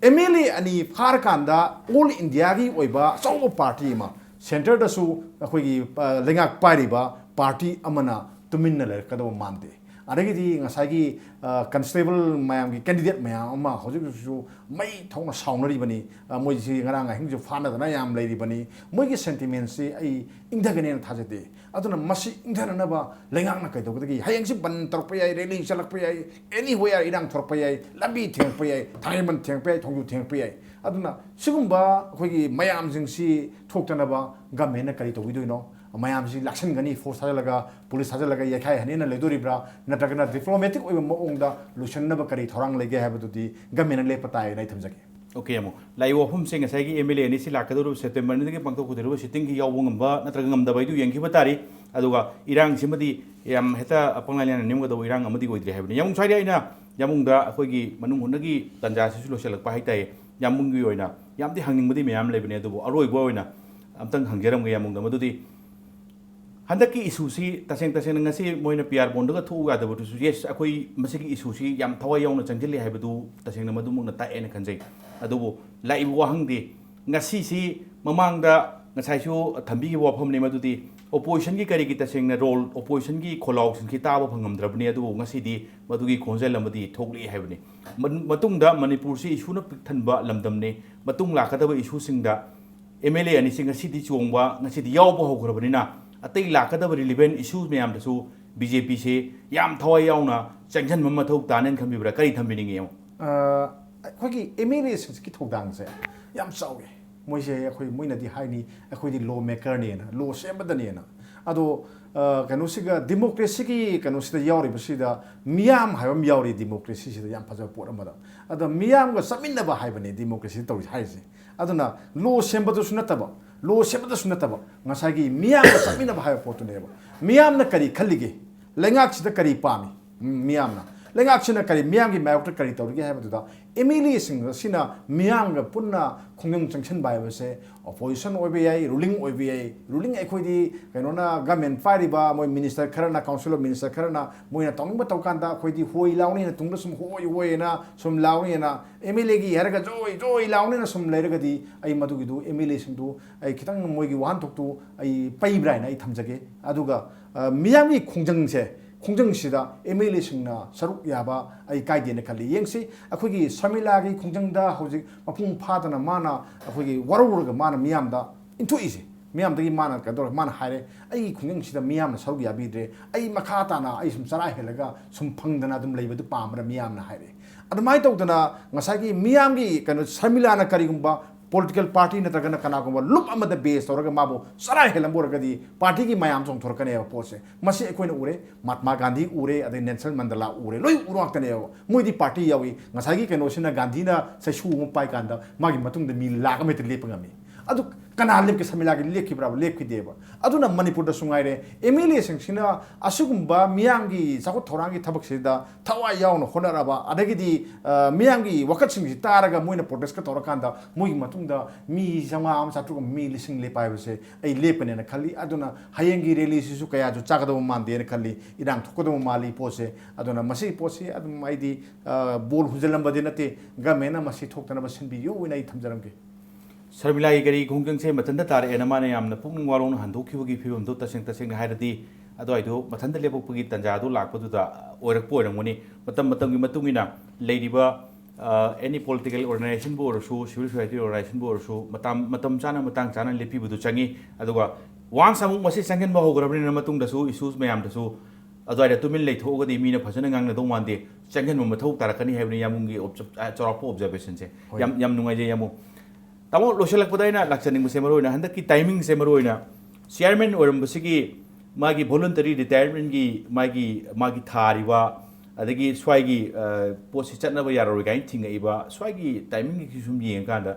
MLA ꯑꯅꯤ ꯐꯥꯔꯀꯥꯟꯗ all Indiaꯒꯤ ꯑꯣꯏꯕ ꯑꯆꯧꯕ party ꯑꯃ, centreꯗꯁꯨ ꯑꯩꯈꯣꯏꯒꯤ, ꯑ, ꯂꯩꯉꯥꯛ ꯄꯥꯏꯔꯤꯕ party ꯑꯃꯅ ꯇꯨꯃꯤꯟꯅ ꯂꯩꯔꯛꯀꯗꯕ ꯃꯥꯟꯗꯦ꯫ ꯑꯗꯒꯤꯗꯤ ꯉꯁꯥꯏꯒꯤ, ꯑ, constable ꯃꯌꯥꯝꯒꯤ candidate ꯃꯌꯥꯝ ꯑꯃ ꯍꯧꯖꯤꯛ ꯍꯧꯖꯤꯛꯁꯨ ꯃꯩ ꯊꯣꯛꯅ ꯁꯥꯎꯅꯔꯤꯕꯅꯤ꯫ ꯑ, ꯃꯣꯏꯁꯤ ꯉꯔꯥꯡ ꯑꯍꯤꯡꯁꯨ ꯐꯥꯅꯗꯅ ꯌꯥꯝ ꯂꯩꯔꯤꯕꯅꯤ꯫ ꯃꯣꯏꯒꯤ sentimentꯁꯤ ꯑꯩ ꯏꯪꯊꯒꯅꯦꯅ ꯊꯥꯖꯗꯦ꯫ ꯑꯗꯨꯅ ꯃꯁꯤ ꯏꯪꯊꯅꯅꯕ ꯂꯩꯉꯥꯛꯅ ꯀꯩꯗꯧꯒꯗꯒꯦ? ꯍꯌꯦꯡꯁꯤ ꯕꯟ ꯇꯧꯔꯛꯄ ꯌꯥꯏ, rally ꯆꯠꯂꯛꯄ ꯌꯥꯏ, anywhere ꯏꯔꯥꯡ ꯊꯣꯔꯛꯄ ꯌꯥꯏ, ꯂꯝꯕꯤ ꯊꯤꯡꯉꯛꯄ ꯌꯥꯏ, ꯊꯥꯡꯃꯩꯕꯟ ꯊꯤꯡꯉꯛꯄ ꯌꯥꯏ, ꯊꯣꯡꯖꯨ ꯊꯤꯡꯉꯛꯄ ꯌꯥꯏ꯫ ꯑꯗꯨꯅ ꯁꯤꯒꯨꯝꯕ ꯑꯩꯈꯣꯏꯒꯤ ꯃꯌꯥꯝꯁꯤꯡꯁꯤ ꯊꯣꯛꯇꯅꯕ governmentꯅ ꯀꯔꯤ ꯇꯧꯕꯤꯗꯣꯏꯅꯣ? ꯃꯌꯥꯝꯁꯤ ꯂꯥꯛꯁꯤꯟꯒꯅꯤ, force ꯊꯥꯖꯤꯜꯂꯒ, police ꯊꯥꯖꯤꯜꯂꯒ ꯌꯩꯈꯥꯏꯍꯟꯅꯤꯅ ꯂꯩꯗꯣꯔꯤꯕ꯭ꯔꯥ? ꯅꯠꯇ꯭ꯔꯒꯅ diplomatic ꯑꯣꯏꯕ ꯃꯑꯣꯡꯗ ꯂꯣꯏꯁꯤꯟꯅꯕ ꯀꯔꯤ ꯊꯧꯔꯥꯡ ꯂꯩꯒꯦ ꯍꯥꯏꯕꯗꯨꯗꯤ governmentꯅ ꯂꯦꯞꯄ ꯇꯥꯏꯌꯦꯅ ꯑꯩ ꯊꯝꯖꯒꯦ꯫ Okay, ꯌꯥꯝꯕꯨꯡ꯫ ꯂꯥꯛꯏꯕ ꯋꯥꯐꯝꯁꯦ ꯉꯁꯥꯏꯒꯤ MLA ꯑꯅꯤꯁꯤ ꯂꯥꯛꯀꯗꯧꯔꯤꯕ September ꯑꯅꯤꯗꯒꯤ ꯄꯥꯡꯊꯣꯛꯀꯗꯧꯔꯤꯕ sittingꯒꯤ ꯌꯥꯎꯕ ꯉꯝꯕ ꯅꯠꯇ꯭ꯔꯒ ꯉꯝꯗꯕ ꯍꯥꯏꯗꯨ ꯌꯦꯡꯈꯤꯕ ꯇꯥꯔꯤ꯫ ꯑꯗꯨꯒ ꯏꯔꯥꯡꯁꯤꯃꯗꯤ ꯌꯥꯝ ꯍꯦꯛꯇ ꯄꯪꯂꯥꯏ ꯂꯥꯏꯅ ꯅꯦꯝꯒꯗꯧꯕ ꯏꯔꯥꯡ ꯑꯃꯗꯤ ꯑꯣꯏꯗ꯭ꯔꯤ ꯍꯥꯏꯕꯅꯤ꯫ ꯌꯥꯝꯕꯨꯡ, ꯁ꯭ꯋꯥꯏꯗ ꯑꯩꯅ ꯌꯥꯝꯕꯨꯡꯗ ꯑꯩꯈꯣꯏꯒꯤ ꯃꯅꯨꯡ ꯍꯨꯠꯅꯒꯤ ꯇꯥꯟꯖꯥꯁꯤꯁꯨ ꯂꯣꯏꯁꯤꯜꯂꯛꯄ ꯍꯥꯏꯇꯥꯔꯦ꯫ ꯌꯥꯝꯕꯨꯡꯒꯤ ꯑꯣꯏꯅ ꯌꯥꯝꯗꯤ ꯍꯪꯅꯤꯡꯕꯗꯤ ꯃꯌꯥꯝ ꯂꯩꯕꯅꯦ, ꯑꯗꯨꯕꯨ ꯑꯔꯣꯏꯕ ꯑꯣꯏꯅ ꯑꯝꯇꯪ ꯍꯪꯖꯔꯝꯒꯦ ꯌꯥꯝꯕꯨꯡꯗ, ꯃꯗꯨꯗꯤ ꯍꯟꯗꯛꯀꯤ issueꯁꯤ ꯇꯁꯦꯡ ꯇꯁꯦꯡꯅ ꯉꯁꯤ ꯃꯣꯏꯅ P R bondꯗꯒ ꯊꯣꯛꯎ ꯌꯥꯗꯕꯗꯨꯁꯨ, yes, ꯑꯩꯈꯣꯏ ꯃꯁꯤꯒꯤ issueꯁꯤ ꯌꯥꯝ ꯊꯋꯥꯏ ꯌꯥꯎꯅ ꯆꯪꯁꯤꯜꯂꯤ ꯍꯥꯏꯕꯗꯨ ꯇꯁꯦꯡꯅ ꯃꯗꯨꯃꯛꯅ ꯇꯥꯛꯑꯦꯅ ꯈꯟꯖꯩ꯫ ꯑꯗꯨꯕꯨ ꯂꯥꯛꯏꯕ ꯋꯥꯍꯪꯗꯤ, ꯉꯁꯤꯁꯤ ꯃꯃꯥꯡꯗ ꯉꯁꯥꯏꯁꯨ ꯊꯝꯕꯤꯈꯤꯕ ꯋꯥꯐꯝꯅꯤ, ꯃꯗꯨꯗꯤ oppositionꯒꯤ ꯀꯔꯤꯒꯤ ꯇꯁꯦꯡꯅ role, oppositionꯒꯤ ꯈꯣꯜꯂꯥꯎꯁꯤꯡꯁꯤ ꯇꯥꯕ ꯐꯪꯉꯝꯗ꯭ꯔꯕꯅꯤ, ꯑꯗꯨꯕꯨ ꯉꯁꯤꯗꯤ ꯃꯗꯨꯒꯤ ꯈꯣꯟꯖꯦꯜ ꯑꯃꯗꯤ ꯊꯣꯛꯂꯛꯏ ꯍꯥꯏꯕꯅꯤ꯫ ꯃ-, ꯃꯇꯨꯡꯗ ꯃꯅꯤꯄꯨꯔꯁꯤ issueꯅ ꯄꯤꯛ ꯊꯟꯕ ꯂꯝꯗꯝꯅꯤ꯫ ꯃꯇꯨꯡ ꯂꯥꯛꯀꯗꯕ issueꯁꯤꯡꯗ MLA ꯑꯅꯤꯁꯤ ꯉꯁꯤꯗꯤ ꯆꯣꯡꯕ, ꯉꯁꯤꯗꯤ ꯌꯥꯎꯕ ꯍꯧꯈ꯭ꯔꯕꯅꯤꯅ, ꯑꯇꯩ ꯂꯥꯛꯀꯗꯕ relevant issue ꯃꯌꯥꯝꯗꯁꯨ BJPꯁꯤ ꯌꯥꯝ ꯊꯋꯥꯏ ꯌꯥꯎꯅ ꯆꯪꯁꯤꯟꯕ ꯃꯊꯧ ꯇꯥꯅꯦꯅ ꯈꯟꯕꯤꯕ꯭ꯔꯥ? ꯀꯔꯤ ꯊꯝꯕꯤꯅꯤꯡꯉꯤ? ꯑ, ꯑꯩꯈꯣꯏꯒꯤ MLAꯁꯤꯡꯁꯤꯒꯤ ꯊꯧꯗꯥꯡꯁꯦ ꯌꯥꯝ ꯆꯥꯎꯋꯤ꯫ ꯃꯣꯏꯁꯦ ꯑꯩꯈꯣꯏ, ꯃꯣꯏꯅꯗꯤ ꯍꯥꯏꯅꯤ, "ꯑꯩꯈꯣꯏꯗꯤ law makerꯅꯦꯅ, law ꯁꯦꯝꯕꯗꯅꯦꯅ"꯫ ꯑꯗꯣ, ꯑ, ꯀꯩꯅꯣꯁꯤꯒ, democracyꯒꯤ ꯀꯩꯅꯣꯁꯤꯗ ꯌꯥꯎꯔꯤꯕꯁꯤꯗ ꯃꯤꯌꯥꯝ ꯍꯥꯏꯕ ꯑꯃ ꯌꯥꯎꯔꯤ democracyꯁꯤꯗ, ꯌꯥꯝ ꯐꯖꯕ ꯄꯣꯠ ꯑꯃꯗ꯫ ꯑꯗꯣ ꯃꯤꯌꯥꯝꯒ ꯆꯠꯃꯤꯟꯅꯕ ꯍꯥꯏꯕꯅꯤ democracy ꯇꯧꯔꯤ ꯍꯥꯏꯔꯤꯁꯦ꯫ ꯑꯗꯨꯅ law ꯁꯦꯝꯕꯗꯁꯨ ꯅꯠꯇꯕ, law ꯁꯦꯝꯕꯗꯁꯨ ꯅꯠꯇꯕ, ꯉꯁꯥꯏꯒꯤ ꯃꯤꯌꯥꯝꯒ ꯆꯠꯃꯤꯟꯅꯕ ꯍꯥꯏꯕ ꯄꯣꯠꯇꯨꯅꯦꯕ꯫ ꯃꯤꯌꯥꯝꯅ ꯀꯔꯤ ꯈꯜꯂꯤꯒꯦ? ꯂꯩꯉꯥꯛꯁꯤꯗ ꯀꯔꯤ ꯄꯥꯝꯃꯤ? ꯎꯝ, ꯃꯤꯌꯥꯝꯅ, ꯂꯩꯉꯥꯛꯁꯤꯅ ꯀꯔꯤ, ꯃꯤꯌꯥꯝꯒꯤ ꯃꯥꯌꯣꯛꯇ ꯀꯔꯤ ꯇꯧꯔꯤꯒꯦ ꯍꯥꯏꯕꯗꯨꯗ, ꯑꯦꯝ ꯑꯦꯜ ꯑꯦꯁꯤꯡ ꯑꯁꯤꯅ ꯃꯤꯌꯥꯝꯒ ꯄꯨꯟꯅ ꯈꯣꯡꯖꯪ ꯆꯪꯁꯤꯟꯕ ꯍꯥꯏꯕꯁꯦ, ꯑꯣꯄꯣꯖꯤꯁꯟ ꯑꯣꯏꯕ ꯌꯥꯏ, ꯔꯨꯂꯤꯡ ꯑꯣꯏꯕ ꯌꯥꯏ꯫ ꯔꯨꯂꯤꯡ ꯑꯩꯈꯣꯏꯗꯤ ꯀꯩꯅꯣꯅ, ꯒꯃꯦꯟ ꯄꯥꯏꯔꯤꯕ ꯃꯣꯏ ꯃꯤꯅꯤꯁꯇꯔ ꯈꯔꯅ, ꯀꯥꯎꯟꯁꯤꯜ ꯑꯣꯐ ꯃꯤꯅꯤꯁꯇꯔ ꯈꯔꯅ ꯃꯣꯏꯅ ꯇꯧꯅꯤꯡꯕ ꯇꯧꯀꯥꯟꯗ ꯑꯩꯈꯣꯏꯗꯤ ꯍꯣꯏ ꯂꯥꯎꯅꯤꯅ, ꯇꯨꯡꯗ ꯁꯨꯝ ꯍꯣꯏ ꯍꯣꯏꯅ ꯁꯨꯝ ꯂꯥꯎꯅꯤꯅ, ꯑꯦꯝ ꯑꯦꯜ ꯑꯦꯒꯤ ꯍꯥꯏꯔꯒ ꯖꯣꯏ ꯖꯣꯏ ꯂꯥꯎꯅꯤꯅ ꯁꯨꯝ ꯂꯩꯔꯒꯗꯤ, ꯑꯩ ꯃꯗꯨꯒꯤꯗꯨ, ꯑꯦꯝ ꯑꯦꯜ ꯑꯦꯁꯤꯡꯗꯨ ꯑꯩ ꯈꯤꯇꯪ ꯃꯣꯏꯒꯤ ꯋꯥꯍꯟꯊꯣꯛꯇꯨ ꯑꯩ ꯄꯩꯕ꯭ꯔꯥ ꯍꯥꯏꯅ ꯑꯩ ꯊꯝꯖꯒꯦ꯫ ꯑꯗꯨꯒ, ꯑ, ꯃꯤꯌꯥꯝꯒꯤ ꯈꯣꯡꯖꯪꯁꯦ, ꯈꯣꯡꯖꯪꯁꯤꯗ ꯑꯦꯝ ꯑꯦꯜ ꯑꯦꯁꯤꯡꯅ ꯁꯔꯨꯛ ꯌꯥꯕ ꯑꯩ ꯀꯥꯏꯗꯦꯅ ꯈꯜꯂꯤ꯫ ꯌꯦꯡꯁꯤ, ꯑꯩꯈꯣꯏꯒꯤ ꯁꯔꯃꯤꯂꯥꯒꯤ ꯈꯣꯡꯖꯪꯗ ꯍꯧꯖꯤꯛ ꯃꯄꯨꯡ ꯐꯥꯗꯅ ꯃꯥꯅ ꯑꯩꯈꯣꯏꯒꯤ ꯋꯥꯔꯧꯔꯒ ꯃꯥꯅ ꯃꯤꯌꯥꯝꯗ ꯏꯟꯊꯣꯛꯏꯁꯦ, ꯃꯤꯌꯥꯝꯗꯒꯤ ꯃꯥꯅ ꯀꯩꯅꯣ ꯇꯧꯔꯒ ꯃꯥꯅ ꯍꯥꯏꯔꯦ, "ꯑꯩꯒꯤ ꯈꯣꯡꯖꯪꯁꯤꯗ ꯃꯤꯌꯥꯝꯅ ꯁꯔꯨꯛ ꯌꯥꯕꯤꯗ꯭ꯔꯦ, ꯑꯩ ꯃꯈꯥ ꯇꯥꯅ ꯑꯩ ꯁꯨꯝ ꯆꯔꯥ ꯍꯦꯜꯂꯒ ꯁꯨꯝ ꯐꯪꯗꯅ ꯑꯗꯨꯝ ꯂꯩꯕꯗꯨ ꯄꯥꯝꯕ꯭ꯔꯥ ꯃꯤꯌꯥꯝꯅ?" ꯍꯥꯏꯔꯦ꯫ ꯑꯗꯨꯃꯥꯏꯅ ꯇꯧꯗꯅ ꯉꯁꯥꯏꯒꯤ ꯃꯤꯌꯥꯝꯒꯤ ꯀꯩꯅꯣ, ꯁꯔꯃꯤꯂꯥꯅ ꯀꯔꯤꯒꯨꯝꯕ ꯄꯣꯂꯤꯇꯤꯀꯦꯜ ꯄꯥꯔꯇꯤ ꯅꯠꯇ꯭ꯔꯒꯅ ꯀꯅꯥꯒꯨꯝꯕ ꯂꯨꯞ ꯑꯃꯗ ꯕꯦꯁ ꯇꯧꯔꯒ ꯃꯥꯕꯨ ꯆꯔꯥ ꯍꯦꯜꯂꯝꯕ ꯑꯣꯏꯔꯒꯗꯤ, ꯄꯥꯔꯇꯤꯒꯤ ꯃꯌꯥꯝ ꯆꯣꯡꯊꯣꯔꯛꯀꯅꯦꯕ ꯄꯣꯠꯁꯦ꯫ ꯃꯁꯤ ꯑꯩꯈꯣꯏꯅ ꯎꯔꯦ, ꯃꯍꯥꯠꯃꯥ ꯒꯥꯟꯙꯤ ꯎꯔꯦ, ꯑꯗꯩ ꯅꯦꯜꯁꯟ ꯃꯟꯗꯦꯂꯥ ꯎꯔꯦ, ꯂꯣꯏ ꯎꯔ ꯉꯥꯛꯇꯅꯦꯕ꯫ ꯃꯣꯏꯗꯤ ꯄꯥꯔꯇꯤ ꯌꯥꯎꯏ꯫ ꯉꯁꯥꯏꯒꯤ ꯀꯩꯅꯣꯁꯤꯅ, ꯒꯥꯟꯙꯤꯅ ꯆꯩꯁꯨ ꯑꯃ ꯄꯥꯏ ꯀꯥꯟꯗ ꯃꯥꯒꯤ ꯃꯇꯨꯡꯗ ꯃꯤ ꯂꯥꯛ ꯑꯃ ꯍꯦꯛꯇ ꯂꯦꯞꯄ ꯉꯝꯃꯤ꯫ ꯑꯗꯨ ꯀꯅꯥ ꯂꯦꯞꯀꯦ? ꯁꯔꯃꯤꯂꯥꯒꯤ ꯂꯦꯞꯈꯤꯕ꯭ꯔꯥ? ꯂꯦꯞꯈꯤꯗꯦꯕ꯫ ꯑꯗꯨꯅ ꯃꯅꯤꯄꯨꯔꯗꯁꯨ ꯉꯥꯏꯔꯦ, ꯑꯦꯝ ꯑꯦꯜ ꯑꯦꯁꯤꯡꯁꯤꯅ ꯑꯁꯤꯒꯨꯝꯕ ꯃꯤꯌꯥꯝꯒꯤ ꯆꯥꯎꯈꯠ ꯊꯧꯔꯥꯡꯒꯤ ꯊꯕꯛꯁꯤꯗ ꯊꯋꯥꯏ ꯌꯥꯎꯅ ꯍꯣꯠꯅꯔꯕ, ꯑꯗꯒꯤꯗꯤ, ꯑ, ꯃꯤꯌꯥꯝꯒꯤ ꯋꯥꯀꯠꯁꯤꯡꯁꯤ ꯇꯥꯔꯒ ꯃꯣꯏꯅ ꯄ꯭ꯔꯣꯇꯦꯁꯀ ꯇꯧꯔꯀꯥꯟꯗ ꯃꯣꯏꯒꯤ ꯃꯇꯨꯡꯗ ꯃꯤ ꯆꯥꯝꯃꯉꯥ ꯑꯃ, ꯆꯥꯇ꯭ꯔꯨꯛ ꯑꯃ, ꯃꯤ ꯂꯤꯁꯤꯡ ꯂꯦꯞꯄ ꯍꯥꯏꯕꯁꯦ ꯑꯩ ꯂꯦꯞꯀꯅꯦꯅ ꯈꯜꯂꯤ꯫ ꯑꯗꯨꯅ ꯍꯌꯦꯡꯒꯤ ꯔꯦꯂꯤꯁꯤꯁꯨ ꯀꯌꯥꯁꯨ ꯆꯥꯒꯗꯕ ꯃꯥꯟꯗꯦꯅ ꯈꯜꯂꯤ꯫ ꯏꯔꯥꯡ ꯊꯣꯛꯀꯗꯕ ꯃꯥꯜꯂꯤ ꯄꯣꯠꯁꯦ꯫ ꯑꯗꯨꯅ ꯃꯁꯤꯒꯤ ꯄꯣꯠꯁꯤ ꯑꯗꯨꯝ ꯑꯩꯗꯤ, ꯑ, ꯕꯣꯜ ꯍꯨꯟꯖꯜꯂꯝꯕꯗꯤ ꯅꯠꯇꯦ, ꯒꯃꯦꯟꯅ ꯃꯁꯤ ꯊꯣꯛꯇꯅꯕ ꯁꯤꯟꯕꯤꯌꯨ ꯍꯥꯏꯅ ꯑꯩ ꯊꯝꯖꯔꯝꯒꯦ꯫ ꯁꯔꯃꯤꯂꯥꯒꯤ ꯀꯔꯤ ꯈꯣꯡꯖꯪꯁꯦ ꯃꯊꯟꯇ ꯇꯥꯔꯛꯑꯦꯅ ꯃꯥꯅ ꯌꯥꯝꯅ ꯄꯨꯛꯅꯤꯡ ꯋꯥꯔꯧꯅ ꯍꯟꯗꯣꯛꯈꯤꯕꯒꯤ ꯐꯤꯕꯝꯗꯣ, ꯇꯁꯦꯡ ꯇꯁꯦꯡꯅ ꯍꯥꯏꯔꯗꯤ, ꯑꯗꯨꯋꯥꯏꯗꯣ ꯃꯊꯟꯇ ꯂꯦꯞꯄꯛꯄꯒꯤ ꯇꯥꯟꯖꯥꯗꯣ ꯂꯥꯛꯄꯗꯨꯗ ꯑꯣꯏꯔꯛꯄ ꯑꯣꯏꯔꯝꯒꯅꯤ꯫ ꯃꯇꯝ ꯃꯇꯝꯒꯤ ꯃꯇꯨꯡ ꯏꯟꯅ ꯂꯩꯔꯤꯕ, ꯑ, ꯑꯦꯅꯤ ꯄꯣꯂꯤꯇꯤꯀꯦꯜ ꯑꯣꯔꯒꯅꯥꯏꯖꯦꯁꯟꯕꯨ ꯑꯣꯏꯔꯁꯨ, ꯁꯤꯚꯤꯜ ꯁꯣꯁꯥꯏꯇꯤ ꯑꯣꯔꯒꯅꯥꯏꯖꯦꯁꯟꯕꯨ ꯑꯣꯏꯔꯁꯨ, ꯃꯇꯝ, ꯃꯇꯝ ꯆꯥꯅ, ꯃꯇꯥꯡ ꯆꯥꯅ ꯂꯦꯞꯄꯤꯕꯗꯨ ꯆꯪꯉꯤ꯫ ꯑꯗꯨꯒ ꯋꯥꯟꯁ ꯑꯃꯨꯛ ꯃꯁꯤ ꯆꯪꯁꯤꯟꯕ ꯍꯧꯈ꯭ꯔꯕꯅꯤꯅ, ꯃꯇꯨꯡꯗꯁꯨ ꯏꯁꯨꯁ ꯃꯌꯥꯝꯗꯁꯨ ꯑꯗꯨꯋꯥꯏꯗ ꯇꯨꯃꯤꯟ ꯂꯩꯊꯣꯛꯑꯒꯗꯤ ꯃꯤꯅ ꯐꯖꯅ ꯉꯥꯡꯅꯗꯧ ꯃꯥꯟꯗꯦ, ꯆꯪꯁꯤꯟꯕ ꯃꯊꯧ ꯇꯥꯔꯛꯀꯅꯤ ꯍꯥꯏꯕꯅꯤ ꯌꯥꯝꯕꯨꯡꯒꯤ ꯑꯣꯕꯖ-, ꯑ, ꯆꯥꯎꯔꯥꯛꯄ ꯑꯣꯕꯖꯔꯕꯦꯁꯟꯁꯦ꯫ ꯍꯣꯏ꯫ ꯌꯥꯝ, ꯌꯥꯝ ꯅꯨꯡꯉꯥꯏꯖꯩ ꯌꯥꯝꯕꯨꯡ꯫ ꯇꯥꯃꯣ, ꯂꯣꯏꯁꯤꯜꯂꯛꯄꯗ ꯑꯩꯅ ꯂꯥꯛꯆꯅꯤꯡꯕꯁꯦ, ꯃꯔꯨ ꯑꯣꯏꯅ ꯍꯟꯗꯛꯀꯤ ꯇꯥꯏꯃꯤꯡꯁꯦ, ꯃꯔꯨ ꯑꯣꯏꯅ ꯆꯤꯌꯔꯃꯦꯟ ꯑꯣꯏꯔꯝꯕꯁꯤꯒꯤ ꯃꯥꯒꯤ voluntary retirement ꯀꯤ ꯃꯥꯒꯤ, ꯃꯥꯒꯤ ꯊꯥꯔꯤꯕ, ꯑꯗꯒꯤ ꯁ꯭ꯋꯥꯏꯒꯤ, ꯑ, ꯄꯣꯠꯁꯤ ꯆꯠꯅꯕ ꯌꯥꯔꯔꯣꯏ ꯀꯥꯏꯅ ꯊꯤꯡꯉꯛꯏꯕ ꯁ꯭ꯋꯥꯏꯒꯤ ꯇꯥꯏꯃꯤꯡꯒꯤ ꯁꯨꯝ ꯌꯦꯡꯉꯀꯥꯟꯗ,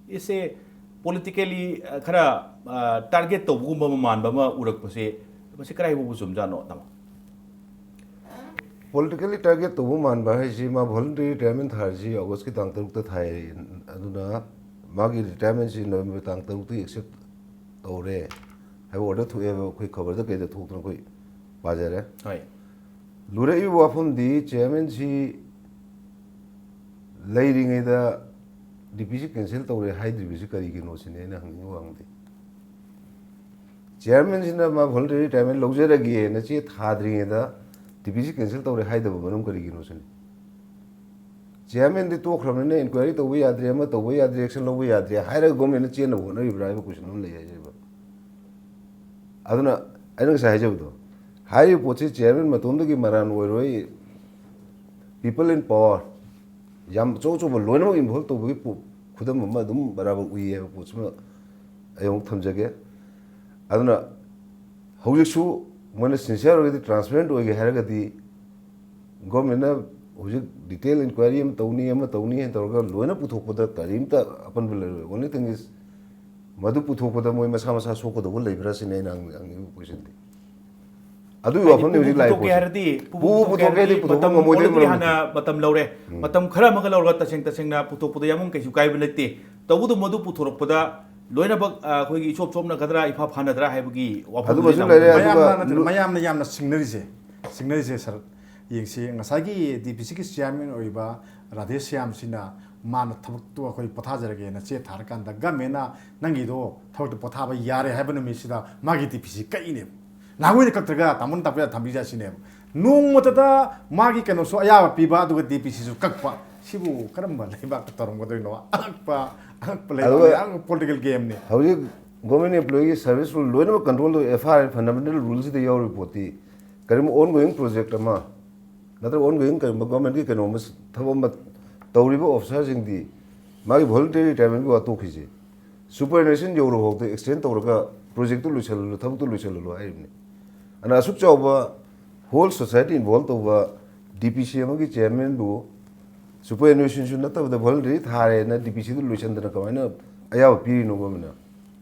ꯏꯁꯦ ꯄꯣꯂꯤꯇꯤꯀꯦꯜꯂꯤ, ꯑ, ꯈꯔ, ꯑ, ꯇꯥꯔꯒꯦꯠ ꯇꯧꯕꯒꯨꯝꯕ ꯑꯃ ꯃꯥꯟꯕ ꯑꯃ ꯎꯔꯛꯄꯁꯦ, ꯃꯁꯤ ꯀꯗꯥꯏ ꯐꯥꯎꯕ ꯆꯨꯝꯖꯥꯠꯅꯣ, ꯇꯥꯃꯣ? ꯄꯣꯂꯤꯇꯤꯀꯦꯜꯂꯤ ꯇꯥꯔꯒꯦꯠ ꯇꯧꯕ ꯃꯥꯟꯕ ꯍꯥꯏꯁꯤ, ꯃꯥ ꯚꯣꯂꯟꯇꯔꯤ ꯔꯤꯇꯥꯌꯔꯃꯦꯟ ꯊꯥꯔꯤꯁꯤ ꯑꯣꯒꯁꯀꯤ ꯇꯥꯡ ꯇꯔꯨꯛꯇ ꯊꯥꯏ꯫ ꯑꯗꯨꯅ ꯃꯥꯒꯤ ꯔꯤꯇꯥꯌꯔꯃꯦꯟꯁꯤ ꯅꯕꯦꯝꯕꯔ ꯇꯥꯡ ꯇꯔꯨꯛꯇꯒꯤ ꯑꯦꯛꯁꯦꯞ ꯇꯧꯔꯦ ꯍꯥꯏꯕ ꯑꯣꯔꯗꯔ ꯊꯣꯛꯑꯦꯕ꯫ ꯑꯩꯈꯣꯏ ꯈꯕꯔꯗ ꯀꯩꯗ ꯊꯣꯛꯇꯅ ꯑꯩꯈꯣꯏ ꯄꯥꯖꯔꯦ꯫ ꯍꯣꯏ꯫ ꯂꯨꯔꯛꯏꯕ ꯋꯥꯐꯝꯗꯤ, ꯆꯤꯌꯔꯃꯦꯟꯁꯤ ꯂꯩꯔꯤꯉꯩꯗ ꯗꯤ ꯄꯤ ꯁꯤ ꯀꯦꯟꯁꯦꯜ ꯇꯧꯔꯦ ꯍꯥꯏꯗ꯭ꯔꯤꯕꯁꯤ ꯀꯔꯤꯒꯤꯅꯣ ꯁꯤꯅꯤ ꯑꯩꯅ ꯍꯪꯅꯤꯡꯕ ꯋꯥꯐꯝꯗꯤ꯫ ꯆꯤꯌꯔꯃꯦꯟꯁꯤꯅ ꯃꯥ ꯚꯣꯂꯟꯇꯔꯤ ꯔꯤꯇꯥꯌꯔꯃꯦꯟ ꯂꯧꯖꯔꯒꯦꯅ ꯆꯦ ꯊꯥꯗ꯭ꯔꯤꯉꯩꯗ ꯗꯤ ꯄꯤ ꯁꯤ ꯀꯦꯟꯁꯦꯜ ꯇꯧꯔꯦ ꯍꯥꯏꯗꯕ ꯃꯔꯝ ꯀꯔꯤꯒꯤꯅꯣ ꯁꯤꯅꯤ꯫ ꯆꯤꯌꯔꯃꯦꯟꯗꯤ ꯇꯣꯛꯈ꯭ꯔꯕꯅꯤꯅ ꯏꯟꯀ꯭ꯋꯥꯏꯔꯤ ꯇꯧꯕ ꯌꯥꯗ꯭ꯔꯦ, ꯑꯃ ꯇꯧꯕ ꯌꯥꯗ꯭ꯔꯦ, ꯑꯦꯛꯁꯟ ꯂꯧꯕ ꯌꯥꯗ꯭ꯔꯦ ꯍꯥꯏꯔꯒ ꯒꯣꯔꯃꯦꯟꯅ ꯆꯦꯟꯅꯕ ꯍꯣꯠꯅꯔꯤꯕ꯭ꯔꯥ ꯍꯥꯏꯕ ꯀꯣꯏꯁꯟ ꯑꯃ ꯂꯩ ꯍꯥꯏꯖꯔꯤꯕ꯫ ꯑꯗꯨꯅ ꯑꯩꯅ ꯉꯁꯥꯏ ꯍꯥꯏꯖꯕꯗꯣ, ꯍꯥꯏꯔꯤꯕ ꯄꯣꯠꯁꯤ ꯆꯤꯌꯔꯃꯦꯟ ꯃꯇꯣꯝꯗꯒꯤ ꯃꯔꯥꯟ ꯑꯣꯏꯔꯣꯏ, ꯄꯤꯄꯜ ꯏꯟ ꯄꯋꯥꯔ ꯌꯥꯝ ꯑꯆꯧ ꯑꯆꯧꯕ ꯂꯣꯏꯅꯃꯛ ꯏꯟꯚꯣꯜꯕ ꯇꯧꯕꯒꯤ ꯄꯣ-, ꯈꯨꯗꯝ ꯑꯃ ꯑꯗꯨꯝ ꯕꯔꯥꯕꯔ ꯎꯏ ꯍꯥꯏꯕ ꯄꯣꯠꯁꯤꯃ ꯑꯩ ꯑꯃꯨꯛ ꯊꯝꯖꯒꯦ꯫ ꯑꯗꯨꯅ ꯍꯧꯖꯤꯛꯁꯨ ꯃꯣꯏꯅ ꯁꯤꯟꯁꯤꯌꯔ ꯑꯣꯏꯔꯒꯗꯤ, ꯇ꯭ꯔꯥꯟꯁꯄꯦꯔꯦꯟꯠ ꯑꯣꯏꯒꯦ ꯍꯥꯏꯔꯒꯗꯤ, ꯒꯣꯔꯃꯦꯟꯅ ꯍꯧꯖꯤꯛ ꯗꯤꯇꯦꯜ ꯏꯟꯀ꯭ꯋꯥꯏꯔꯤ ꯑꯃ ꯇꯧꯅꯤ, ꯑꯃ ꯇꯧꯅꯤ ꯍꯥꯏꯅ ꯇꯧꯔꯒ ꯂꯣꯏꯅ ꯄꯨꯊꯣꯛꯄꯗ ꯀꯔꯤꯝꯇ ꯑꯄꯟꯕ ꯂꯩꯔꯣꯏ꯫ Only thing is, ꯃꯗꯨ ꯄꯨꯊꯣꯛꯄꯗ ꯃꯣꯏ ꯃꯁꯥ ꯃꯁꯥ ꯁꯣꯛꯀꯗꯧꯕ ꯂꯩꯕ꯭ꯔꯥ ꯁꯤꯅꯤ ꯑꯩꯅ ꯍꯪ-, ꯍꯪꯅꯤꯡꯉꯤꯕ ꯀꯣꯏꯁꯟꯗꯤ꯫ ꯑꯗꯨꯒꯤ ꯍꯥꯏꯗꯤ ꯋꯥꯐꯝꯅꯤ ꯄꯨꯕꯨ ꯍꯧꯖꯤꯛ ꯂꯥꯛꯏ ꯄꯨꯊꯣꯛꯀꯦ ꯄꯣꯠꯁꯦ꯫ ꯍꯥꯏꯔꯗꯤ, ꯄꯨꯕꯨ ꯄꯨꯕꯨ ꯄꯨꯊꯣꯛꯀꯦ ꯄꯨꯊꯣꯛꯀꯦ ꯍꯥꯏꯔꯗꯤ ꯍꯥꯏꯗꯤ ꯄꯨꯊꯣꯛꯄ ꯃꯇꯝ ꯉꯝꯃꯣꯏꯗꯣꯏꯕ already ꯃꯔꯝꯗꯤ꯫ ꯍꯥꯟꯅ ꯃꯇꯝ ꯂꯧꯔꯦ꯫ ꯎꯝ꯫ ꯃꯇꯝ ꯈꯔ ꯑꯃꯒ ꯂꯧꯔꯒ ꯇꯁꯦꯡ ꯇꯁꯦꯡꯅ ꯄꯨꯊꯣꯛꯄꯗ ꯌꯥꯝ ꯀꯩꯁꯨ ꯀꯥꯏꯕ ꯂꯩꯇꯦ꯫ ꯇꯧꯕꯇꯕꯨ ꯃꯗꯨ ꯄꯨꯊꯣꯔꯛꯄꯗ ꯂꯣꯏꯅꯃꯛ, ꯑ, ꯑꯩꯈꯣꯏꯒꯤ ꯏꯆꯣꯞ ꯆꯣꯞꯅꯒꯗ꯭ꯔꯥ, ꯏꯐꯥ ꯐꯥꯅꯗ꯭ꯔꯥ ꯍꯥꯏꯕꯒꯤ ꯋꯥꯐꯝꯗꯨꯅꯤ ꯑꯗꯨꯃꯁꯨ ꯇꯥꯃꯣ꯫ ꯂꯩꯔꯦ, ꯑꯗꯨꯒ ꯃꯌꯥꯝꯅ ꯅꯠꯇꯅ ꯂꯨ- ꯃꯌꯥꯝꯅ ꯌꯥꯝꯅ ꯁꯤꯡꯅꯔꯤꯁꯦ, ꯁꯤꯡꯅꯔꯤꯁꯦ ꯁꯥꯔ, ꯌꯦꯡꯁꯤ, ꯉꯁꯥꯏꯒꯤ ꯗꯤ ꯄꯤ ꯁꯤꯒꯤ ꯆꯤꯌꯥꯔꯃꯦꯟ ꯑꯣꯏꯔꯤꯕ ꯔꯥꯙꯦ ꯁ꯭ꯌꯥꯝꯁꯤꯅ ꯃꯥꯅ ꯊꯕꯛꯇꯣ ꯑꯩꯈꯣꯏ ꯄꯣꯊꯥꯖꯔꯒꯦꯅ ꯆꯦ ꯊꯥꯔꯀꯥꯟꯗ ꯒꯃꯦꯟꯅ ꯅꯪꯒꯤꯗꯣ ꯊꯕꯛꯇꯣ ꯄꯣꯊꯥꯕ ꯌꯥꯔꯦ ꯍꯥꯏꯕ ꯅꯨꯃꯤꯠꯁꯤꯗ ꯃꯥꯒꯤ ꯗꯤ ꯄꯤ ꯁꯤ ꯀꯛꯏꯅꯦꯕ꯫ ꯅꯍꯥꯟꯋꯥꯏꯗ ꯀꯛꯇ꯭ꯔꯒ ꯇꯥꯃꯣꯅ ꯇꯥꯛꯄꯤꯗ ꯊꯝꯕꯤꯖ ꯁꯤꯅꯦꯕ꯫ ꯅꯣꯡꯃꯇꯗ ꯃꯥꯒꯤ ꯀꯩꯅꯣꯁꯨ ꯑꯌꯥꯕ ꯄꯤꯕ, ꯑꯗꯨꯒ ꯗꯤ ꯄꯤ ꯁꯤꯁꯨ ꯀꯛꯄ꯫ ꯁꯤꯕꯨ ꯀꯔꯝꯕ ꯂꯩꯕꯥꯛꯇ ꯇꯧꯔꯝꯒꯗꯣꯏꯅꯣ? ꯑꯉꯛꯄ, ꯑꯉꯛꯄ ꯂꯩꯕꯥꯛꯅꯤ, ꯑꯗꯨꯒ ꯑꯉꯛꯄ ꯄꯣꯂꯤꯇꯤꯀꯦꯜ ꯒꯦꯝꯅꯤ꯫ ꯍꯧꯖꯤꯛ ꯒꯣꯔꯃꯦꯟ ꯑꯦꯝꯄ꯭ꯂꯣꯌꯤꯒꯤ ꯁꯥꯔꯚꯤꯁ ꯔꯨꯜ ꯂꯣꯏꯅꯃꯛ ꯀꯟꯇ꯭ꯔꯣꯜ ꯇꯧꯏ꯫ ꯑꯦꯐ ꯑꯥꯔ ꯑꯥꯏ ꯐꯟꯗꯥꯃꯦꯟꯇꯦꯜ ꯔꯨꯜꯁꯤꯗ ꯌꯥꯎꯔꯤꯕ ꯄꯣꯠꯇꯤ, ꯀꯔꯤꯒꯨꯝꯕ ꯑꯣꯟ ꯒꯣꯌꯤꯡ ꯄ꯭ꯔꯣꯖꯦꯛ ꯑꯃ ꯅꯠꯇ꯭ꯔꯒ ꯑꯣꯟ ꯒꯣꯌꯤꯡ ꯀꯔꯤꯒꯨꯝꯕ ꯒꯣꯔꯃꯦꯟꯒꯤ ꯀꯩꯅꯣꯝꯃ ꯊꯕꯛ ꯑꯃ ꯇꯧꯔꯤꯕ ꯑꯣꯐꯤꯁꯥꯔꯁꯤꯡꯗꯤ ꯃꯥꯒꯤ ꯚꯣꯂꯨꯟꯇꯔꯤ ꯔꯤꯇꯥꯌꯔꯃꯦꯟꯒꯤ ꯋꯥ ꯇꯣꯛꯈꯤꯁꯦ, ꯁꯨꯄꯔ ꯑꯦꯅꯨꯑꯦꯁꯟ ꯌꯧꯔꯐꯥꯎꯗ ꯑꯦꯛꯁꯇꯦꯟ ꯇꯧꯔꯒ ꯄ꯭ꯔꯣꯖꯦꯛꯇꯨ ꯂꯣꯏꯁꯜꯍꯜꯂꯨ, ꯊꯕꯛꯇꯨ ꯂꯣꯏꯁꯜꯍꯜꯂꯨ ꯍꯥꯏꯔꯤꯕꯅꯤ꯫ ꯑꯗꯨꯅ ꯑꯁꯨꯛ ꯆꯥꯎꯕ ꯍꯣꯜ ꯁꯣꯁꯥꯏꯇꯤ ꯏꯟꯚꯣꯜꯕ ꯇꯧꯕ ꯗꯤ ꯄꯤ ꯁꯤ ꯑꯃꯒꯤ ꯆꯤꯌꯔꯃꯦꯟꯕꯨ ꯁꯨꯄꯔ ꯑꯦꯅꯨꯑꯦꯁꯟꯁꯨ ꯅꯠꯇꯕꯗ ꯚꯣꯂꯨꯟꯇꯔꯤ ꯊꯥꯔꯦꯅ ꯗꯤ ꯄꯤ ꯁꯤꯗꯨ ꯂꯣꯏꯁꯟꯗꯅ ꯀꯃꯥꯏꯅ ꯑꯌꯥꯕ ꯄꯤꯔꯤꯅꯣ ꯒꯣꯔꯃꯦꯟꯅ?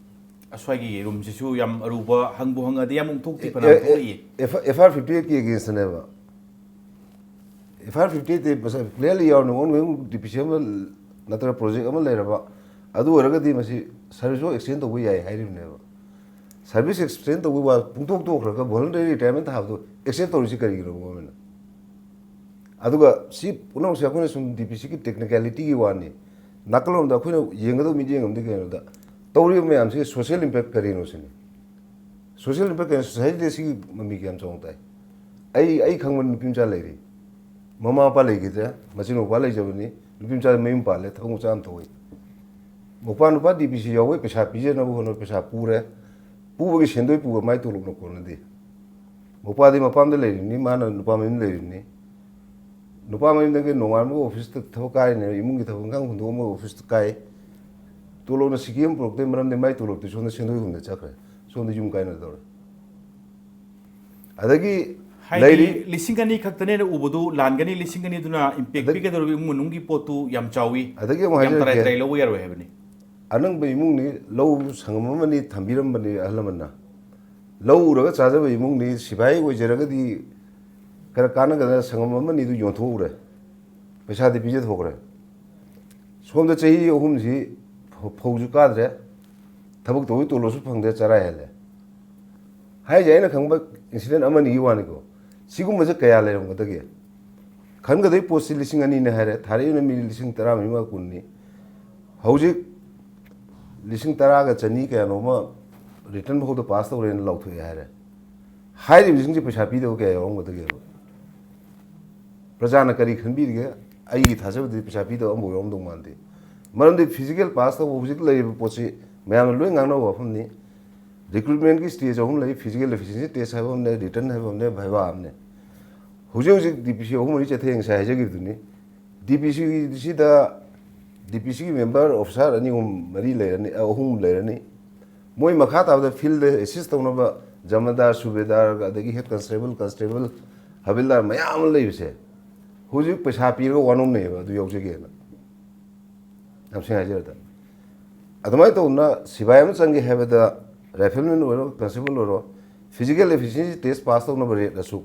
ꯑꯁ꯭ꯋꯥꯏꯒꯤ ꯔꯨꯝꯁꯤꯁꯨ ꯌꯥꯝ ꯑꯔꯨꯕ, ꯍꯪꯕꯨ ꯍꯪꯉꯗꯤ ꯌꯥꯝ ꯑꯃꯨꯛ ꯊꯣꯛꯇꯤ ꯑꯦ, ꯐꯅꯌꯥꯝ ꯑꯦ, ꯊꯣꯛꯂꯛꯏ꯫ ꯑꯦꯐ-, ꯑꯦꯐ ꯑꯥꯔ ꯐꯤꯐꯇꯤ ꯑꯩꯠꯀꯤ ꯑꯦꯒꯦꯟꯁꯇꯅꯦꯕ꯫ ꯑꯦꯐ ꯑꯥꯏ ꯑꯥꯔ ꯐꯤꯐꯇꯤ ꯑꯦꯠꯇꯤ ꯃꯁꯤ ꯀ꯭ꯂꯤꯌꯥꯔꯂꯤ ꯌꯥꯎꯔꯅꯤ, ꯑꯣꯟ ꯒꯣꯋꯤꯡ ꯗꯤ ꯄꯤ ꯁꯤ ꯑꯃ ꯅꯠꯇ꯭ꯔꯒ ꯄ꯭ꯔꯣꯖꯦꯛ ꯑꯃ ꯂꯩꯔꯕ, ꯑꯗꯨ ꯑꯣꯏꯔꯒꯗꯤ ꯃꯁꯤ ꯁꯥꯔꯚꯤꯁꯁꯨ ꯑꯦꯛꯁꯇꯦꯟ ꯇꯧꯕ ꯌꯥꯏ ꯍꯥꯏꯔꯤꯕꯅꯦꯕ꯫ ꯁꯥꯔꯚꯤꯁ ꯑꯦꯛꯁꯇꯦꯟ ꯇꯧꯕꯒꯤ ꯋꯥ ꯄꯨꯡꯇꯣꯛ ꯇꯣꯛꯈ꯭ꯔꯒ ꯚꯣꯂꯟꯇꯔꯤ ꯔꯤꯇꯥꯌꯔꯃꯦꯟ ꯊꯥꯕꯗꯣ ꯑꯦꯛꯁꯇꯦꯟ ꯇꯧꯔꯤꯁꯤ ꯀꯔꯤꯒꯤꯅꯣ ꯒꯣꯔꯃꯦꯟꯅ? ꯑꯗꯨꯒ ꯁꯤ ꯄꯨꯝꯅꯃꯛꯁꯦ ꯑꯩꯈꯣꯏꯅ ꯁꯨꯝ ꯗꯤ ꯄꯤ ꯁꯤꯒꯤ ꯇꯦꯛꯅꯤꯀꯦꯂꯤꯇꯤꯒꯤ ꯋꯥꯅꯤ, ꯅꯥꯀꯜꯂꯣꯝꯗ ꯑꯩꯈꯣꯏꯅ ꯌꯦꯡꯒꯗꯕ ꯃꯤꯠꯌꯦꯡ ꯑꯃꯗꯤ ꯀꯩꯅꯣꯗ ꯇꯧꯔꯤꯕ ꯃꯌꯥꯝꯁꯤꯒꯤ ꯁꯣꯁꯤꯌꯦꯜ ꯏꯝꯄꯦꯛ ꯀꯔꯤꯅꯣ ꯁꯤꯅꯤ꯫ ꯁꯣꯁꯤꯌꯦꯜ ꯏꯝꯄꯦꯛ ꯀꯩꯅꯣ? ꯁꯣꯁꯥꯏꯇꯤꯗ ꯁꯤꯒꯤ ꯃꯃꯤ ꯀꯌꯥꯝ ꯆꯥꯎꯅ ꯇꯥꯏ? ꯑꯩ ꯑꯩ ꯈꯪꯕ ꯅꯨꯄꯤ ꯃꯆꯥ ꯂꯩꯔꯤ, ꯃꯃꯥ ꯃꯄꯥ ꯂꯩꯈꯤꯗ꯭ꯔꯦ, ꯃꯆꯤꯟ ꯃꯧꯄꯥ ꯂꯩꯖꯕꯅꯤ, ꯅꯨꯄꯤ ꯃꯆꯥ ꯃꯌꯨꯝ ꯄꯥꯜꯂꯦ, ꯊꯕꯛ ꯃꯆꯥ ꯑꯃ ꯇꯧꯋꯤ꯫ ꯃꯧꯄꯥ ꯅꯨꯄꯥ ꯗꯤ ꯄꯤ ꯁꯤ ꯌꯥꯎꯕꯩ ꯄꯩꯁꯥ ꯄꯤꯖꯅꯕ ꯍꯣꯠꯅꯕ ꯄꯩꯁꯥ ꯄꯨꯔꯦ, ꯄꯨꯕꯒꯤ ꯁꯦꯟꯗꯣꯏ ꯄꯨꯕ ꯃꯥꯏ ꯇꯣꯂꯣꯞꯅ ꯀꯣꯟꯅꯗꯦ꯫ ꯃꯧꯄꯥꯗꯤ ꯃꯄꯥꯝꯗ ꯂꯩꯔꯤꯕꯅꯤ, ꯃꯥꯅ ꯅꯨꯄꯥ ꯃꯌꯨꯝ ꯂꯩꯔꯤꯕꯅꯤ꯫ ꯅꯨꯄꯥ ꯃꯌꯨꯝꯗꯒꯤ ꯅꯣꯡꯉꯥꯟꯕꯒ ꯑꯣꯐꯤꯁꯇ ꯊꯕꯛ ꯀꯥꯏꯔꯤꯅꯦ, ꯏꯃꯨꯡꯒꯤ ꯊꯕꯛ ꯏꯪꯈꯥꯡ ꯍꯨꯟꯗꯣꯛꯑꯝꯃꯒ ꯑꯣꯐꯤꯁꯇ ꯀꯥꯏ꯫ ꯇꯣꯂꯣꯞꯅ ꯁꯤꯀꯤ ꯑꯃ ꯄꯨꯔꯛꯇꯦ, ꯃꯔꯝꯗꯤ ꯃꯥꯏ ꯇꯣꯂꯣꯞꯇꯤ ꯁꯣꯝꯗ ꯁꯦꯟꯗꯣꯏ ꯍꯨꯟꯗ ꯆꯠꯈ꯭ꯔꯦ, ꯁꯣꯝꯗ ꯌꯨꯝ ꯀꯥꯏꯅꯗꯧꯔꯦ꯫ ꯑꯗꯒꯤ ꯍꯥꯏꯗꯤ ꯂꯩꯔꯤ ꯂꯤꯁꯤꯡ ꯑꯅꯤ ꯈꯛꯇꯅꯦꯅ ꯎꯕꯗꯨ ꯂꯥꯟꯒꯅꯤ, ꯂꯤꯁꯤꯡ ꯑꯅꯤꯗꯨꯅ ꯏꯝꯄꯦꯛ ꯑꯗꯒꯤ ꯄꯤꯒꯗꯧꯔꯤꯕ ꯏꯃꯨꯡ ꯃꯅꯨꯡꯒꯤ ꯄꯣꯠꯇꯨ ꯌꯥꯝ ꯆꯥꯎꯏ, ꯑꯗꯒꯤ ꯑꯃꯨꯛ ꯌꯥꯝ ꯇꯔꯥꯏ ꯍꯥꯏꯖꯔꯛꯀꯦ, ꯇꯔꯥꯏ ꯂꯧꯕ ꯌꯥꯔꯣꯏ ꯍꯥꯏꯕꯅꯤ꯫ ꯑꯅꯪꯕ ꯏꯃꯨꯡꯅꯤ, ꯂꯧ ꯁꯪꯉꯝ ꯑꯃꯅꯤ ꯊꯝꯕꯤꯔꯝꯕꯅꯤ ꯑꯍꯜ ꯂꯃꯟꯅ꯫ ꯂꯧ ꯎꯔꯒ ꯆꯥꯖꯕ ꯏꯃꯨꯡꯅꯤ, ꯁꯤꯐꯥꯏ ꯑꯣꯏꯖꯔꯒꯗꯤ ꯈꯔ ꯀꯥꯟꯅꯒꯗ꯭ꯔꯥ, ꯁꯪꯉꯝ ꯑꯃꯅꯤꯗꯨ ꯌꯣꯟꯊꯣꯛꯎꯔꯦ, ꯄꯩꯁꯥꯗꯤ ꯄꯤꯖꯊꯣꯛꯈ꯭ꯔꯦ꯫ ꯁꯣꯝꯗ ꯆꯍꯤ ꯑꯍꯨꯝꯁꯤ ꯐꯧ-, ꯐꯧꯁꯨ ꯀꯥꯗ꯭ꯔꯦ, ꯊꯕꯛ ꯇꯧꯕꯒꯤ ꯇꯣꯂꯣꯞꯁꯨ ꯐꯪꯗ꯭ꯔꯦ, ꯆꯔꯥ ꯍꯦꯜꯂꯦ꯫ ꯍꯥꯏꯁꯦ ꯑꯩꯅ ꯈꯪꯕ ꯏꯟꯁꯤꯗꯦꯟ ꯑꯃꯅꯤꯒꯤ ꯋꯥꯅꯤꯀꯣ꯫ ꯁꯤꯒꯨꯝꯕꯁꯦ ꯀꯌꯥ ꯂꯩꯔꯝꯒꯗꯒꯦ? ꯈꯟꯒꯗꯣꯏ ꯄꯣꯠꯁꯤ ꯂꯤꯁꯤꯡ ꯑꯅꯤꯅꯦ ꯍꯥꯏꯔꯦ, ꯊꯥꯔꯛꯏꯕ ꯃꯤ ꯂꯤꯁꯤꯡ ꯇꯔꯥ ꯃꯔꯤ ꯃꯉꯥ ꯀꯨꯟꯅꯤ꯫ ꯍꯧꯖꯤꯛ ꯂꯤꯁꯤꯡ ꯇꯔꯥꯒ ꯆꯅꯤ ꯀꯌꯥꯅꯣꯃ ꯔꯤꯇꯟ ꯐꯥꯎꯗ ꯄꯥꯁ ꯇꯧꯔꯦꯅ ꯂꯥꯎꯊꯣꯛꯑꯦ ꯍꯥꯏꯔꯦ꯫ ꯍꯥꯏꯔꯤꯕꯁꯤꯡꯁꯦ ꯄꯩꯁꯥ ꯄꯤꯗꯕ ꯀꯌꯥ ꯌꯥꯎꯔꯝꯒꯗꯒꯦꯕ? ꯄ꯭ꯔꯖꯥꯅ ꯀꯔꯤ ꯈꯟꯕꯤꯔꯤꯒꯦ? ꯑꯩꯒꯤ ꯊꯥꯖꯕꯗꯤ ꯄꯩꯁꯥ ꯄꯤꯗꯕ ꯑꯃꯐꯥꯎ ꯌꯥꯎꯔꯝꯗꯧ ꯃꯥꯟꯗꯦ꯫ ꯃꯔꯝꯗꯤ ꯐꯤꯖꯤꯀꯦꯜ ꯄꯥꯁ ꯇꯧꯕ ꯍꯧꯖꯤꯛ ꯂꯩꯔꯤꯕ ꯄꯣꯠꯁꯤ ꯃꯌꯥꯝꯅ ꯂꯣꯏ ꯉꯥꯡꯅꯕ ꯋꯥꯐꯝꯅꯤ꯫ ꯔꯤꯀ꯭ꯔꯨꯠꯃꯦꯟꯒꯤ ꯁ꯭ꯇꯦꯖ ꯑꯍꯨꯝ ꯂꯩ: ꯐꯤꯖꯤꯀꯦꯜ ꯑꯦꯐꯤꯁꯤꯌꯦꯟꯁꯤ ꯇꯦꯁ ꯍꯥꯏꯕ ꯑꯃꯅꯦ, ꯔꯤꯇꯟ ꯍꯥꯏꯕ ꯑꯃꯅꯦ, ꯚꯥꯏꯕꯥ ꯑꯃꯅꯦ꯫ ꯍꯧꯖꯤꯛ ꯍꯧꯖꯤꯛ ꯗꯤ ꯄꯤ ꯁꯤ ꯑꯍꯨꯝ ꯃꯔꯤ ꯆꯠꯊꯩ ꯉꯁꯥꯏ ꯍꯥꯏꯖꯈꯤꯕꯗꯨꯅꯤ꯫ ꯗꯤ ꯄꯤ ꯁꯤꯁꯤꯗ ꯗꯤ ꯄꯤ ꯁꯤꯒꯤ ꯃꯦꯝꯕꯔ ꯑꯣꯐꯤꯁꯥꯔ ꯑꯅꯤ ꯑꯍꯨꯝ ꯃꯔꯤ ꯂꯩꯔꯅꯤ, ꯑ, ꯑꯍꯨꯝ ꯂꯩꯔꯅꯤ꯫ ꯃꯣꯏ ꯃꯈꯥ ꯇꯥꯕꯗ ꯐꯤꯜꯗ ꯑꯦꯁꯤꯁ ꯇꯧꯅꯕ ꯖꯃꯥꯗꯥꯔ, ꯁꯨꯕꯦꯗꯥꯔ, ꯑꯗꯒꯤ ꯍꯦꯗ ꯀꯟꯁꯇꯦꯕꯜ, ꯀꯟꯁꯇꯦꯕꯜ, ꯍꯕꯤꯜꯗꯥꯔ ꯃꯌꯥꯝ ꯑꯃ ꯂꯩꯕꯁꯦ ꯍꯧꯖꯤꯛ ꯄꯩꯁꯥ ꯄꯤꯔꯒ ꯋꯥꯅꯣꯝꯅꯩꯑꯕ, ꯑꯗꯨ ꯌꯥꯎꯖꯒꯦꯅ꯫ ꯌꯥꯝ ꯁꯦꯡꯅ ꯍꯥꯏꯖꯔꯗ, ꯑꯗꯨꯃꯥꯏꯅ ꯇꯧꯗꯅ ꯁꯤꯕꯥꯏ ꯑꯃ ꯆꯪꯒꯦ ꯍꯥꯏꯕꯗ, ꯔꯥꯏꯐꯜꯃꯦꯟ ꯑꯣꯏꯔꯣ, ꯀꯟꯁꯇꯦꯕꯜ ꯑꯣꯏꯔꯣ, ꯐꯤꯖꯤꯀꯦꯜ ꯑꯦꯐꯤꯁꯤꯌꯦꯟꯁꯤ ꯇꯦꯁ ꯄꯥꯁ ꯇꯧꯅꯕ ꯔꯦꯠ ꯑꯁꯨꯛ,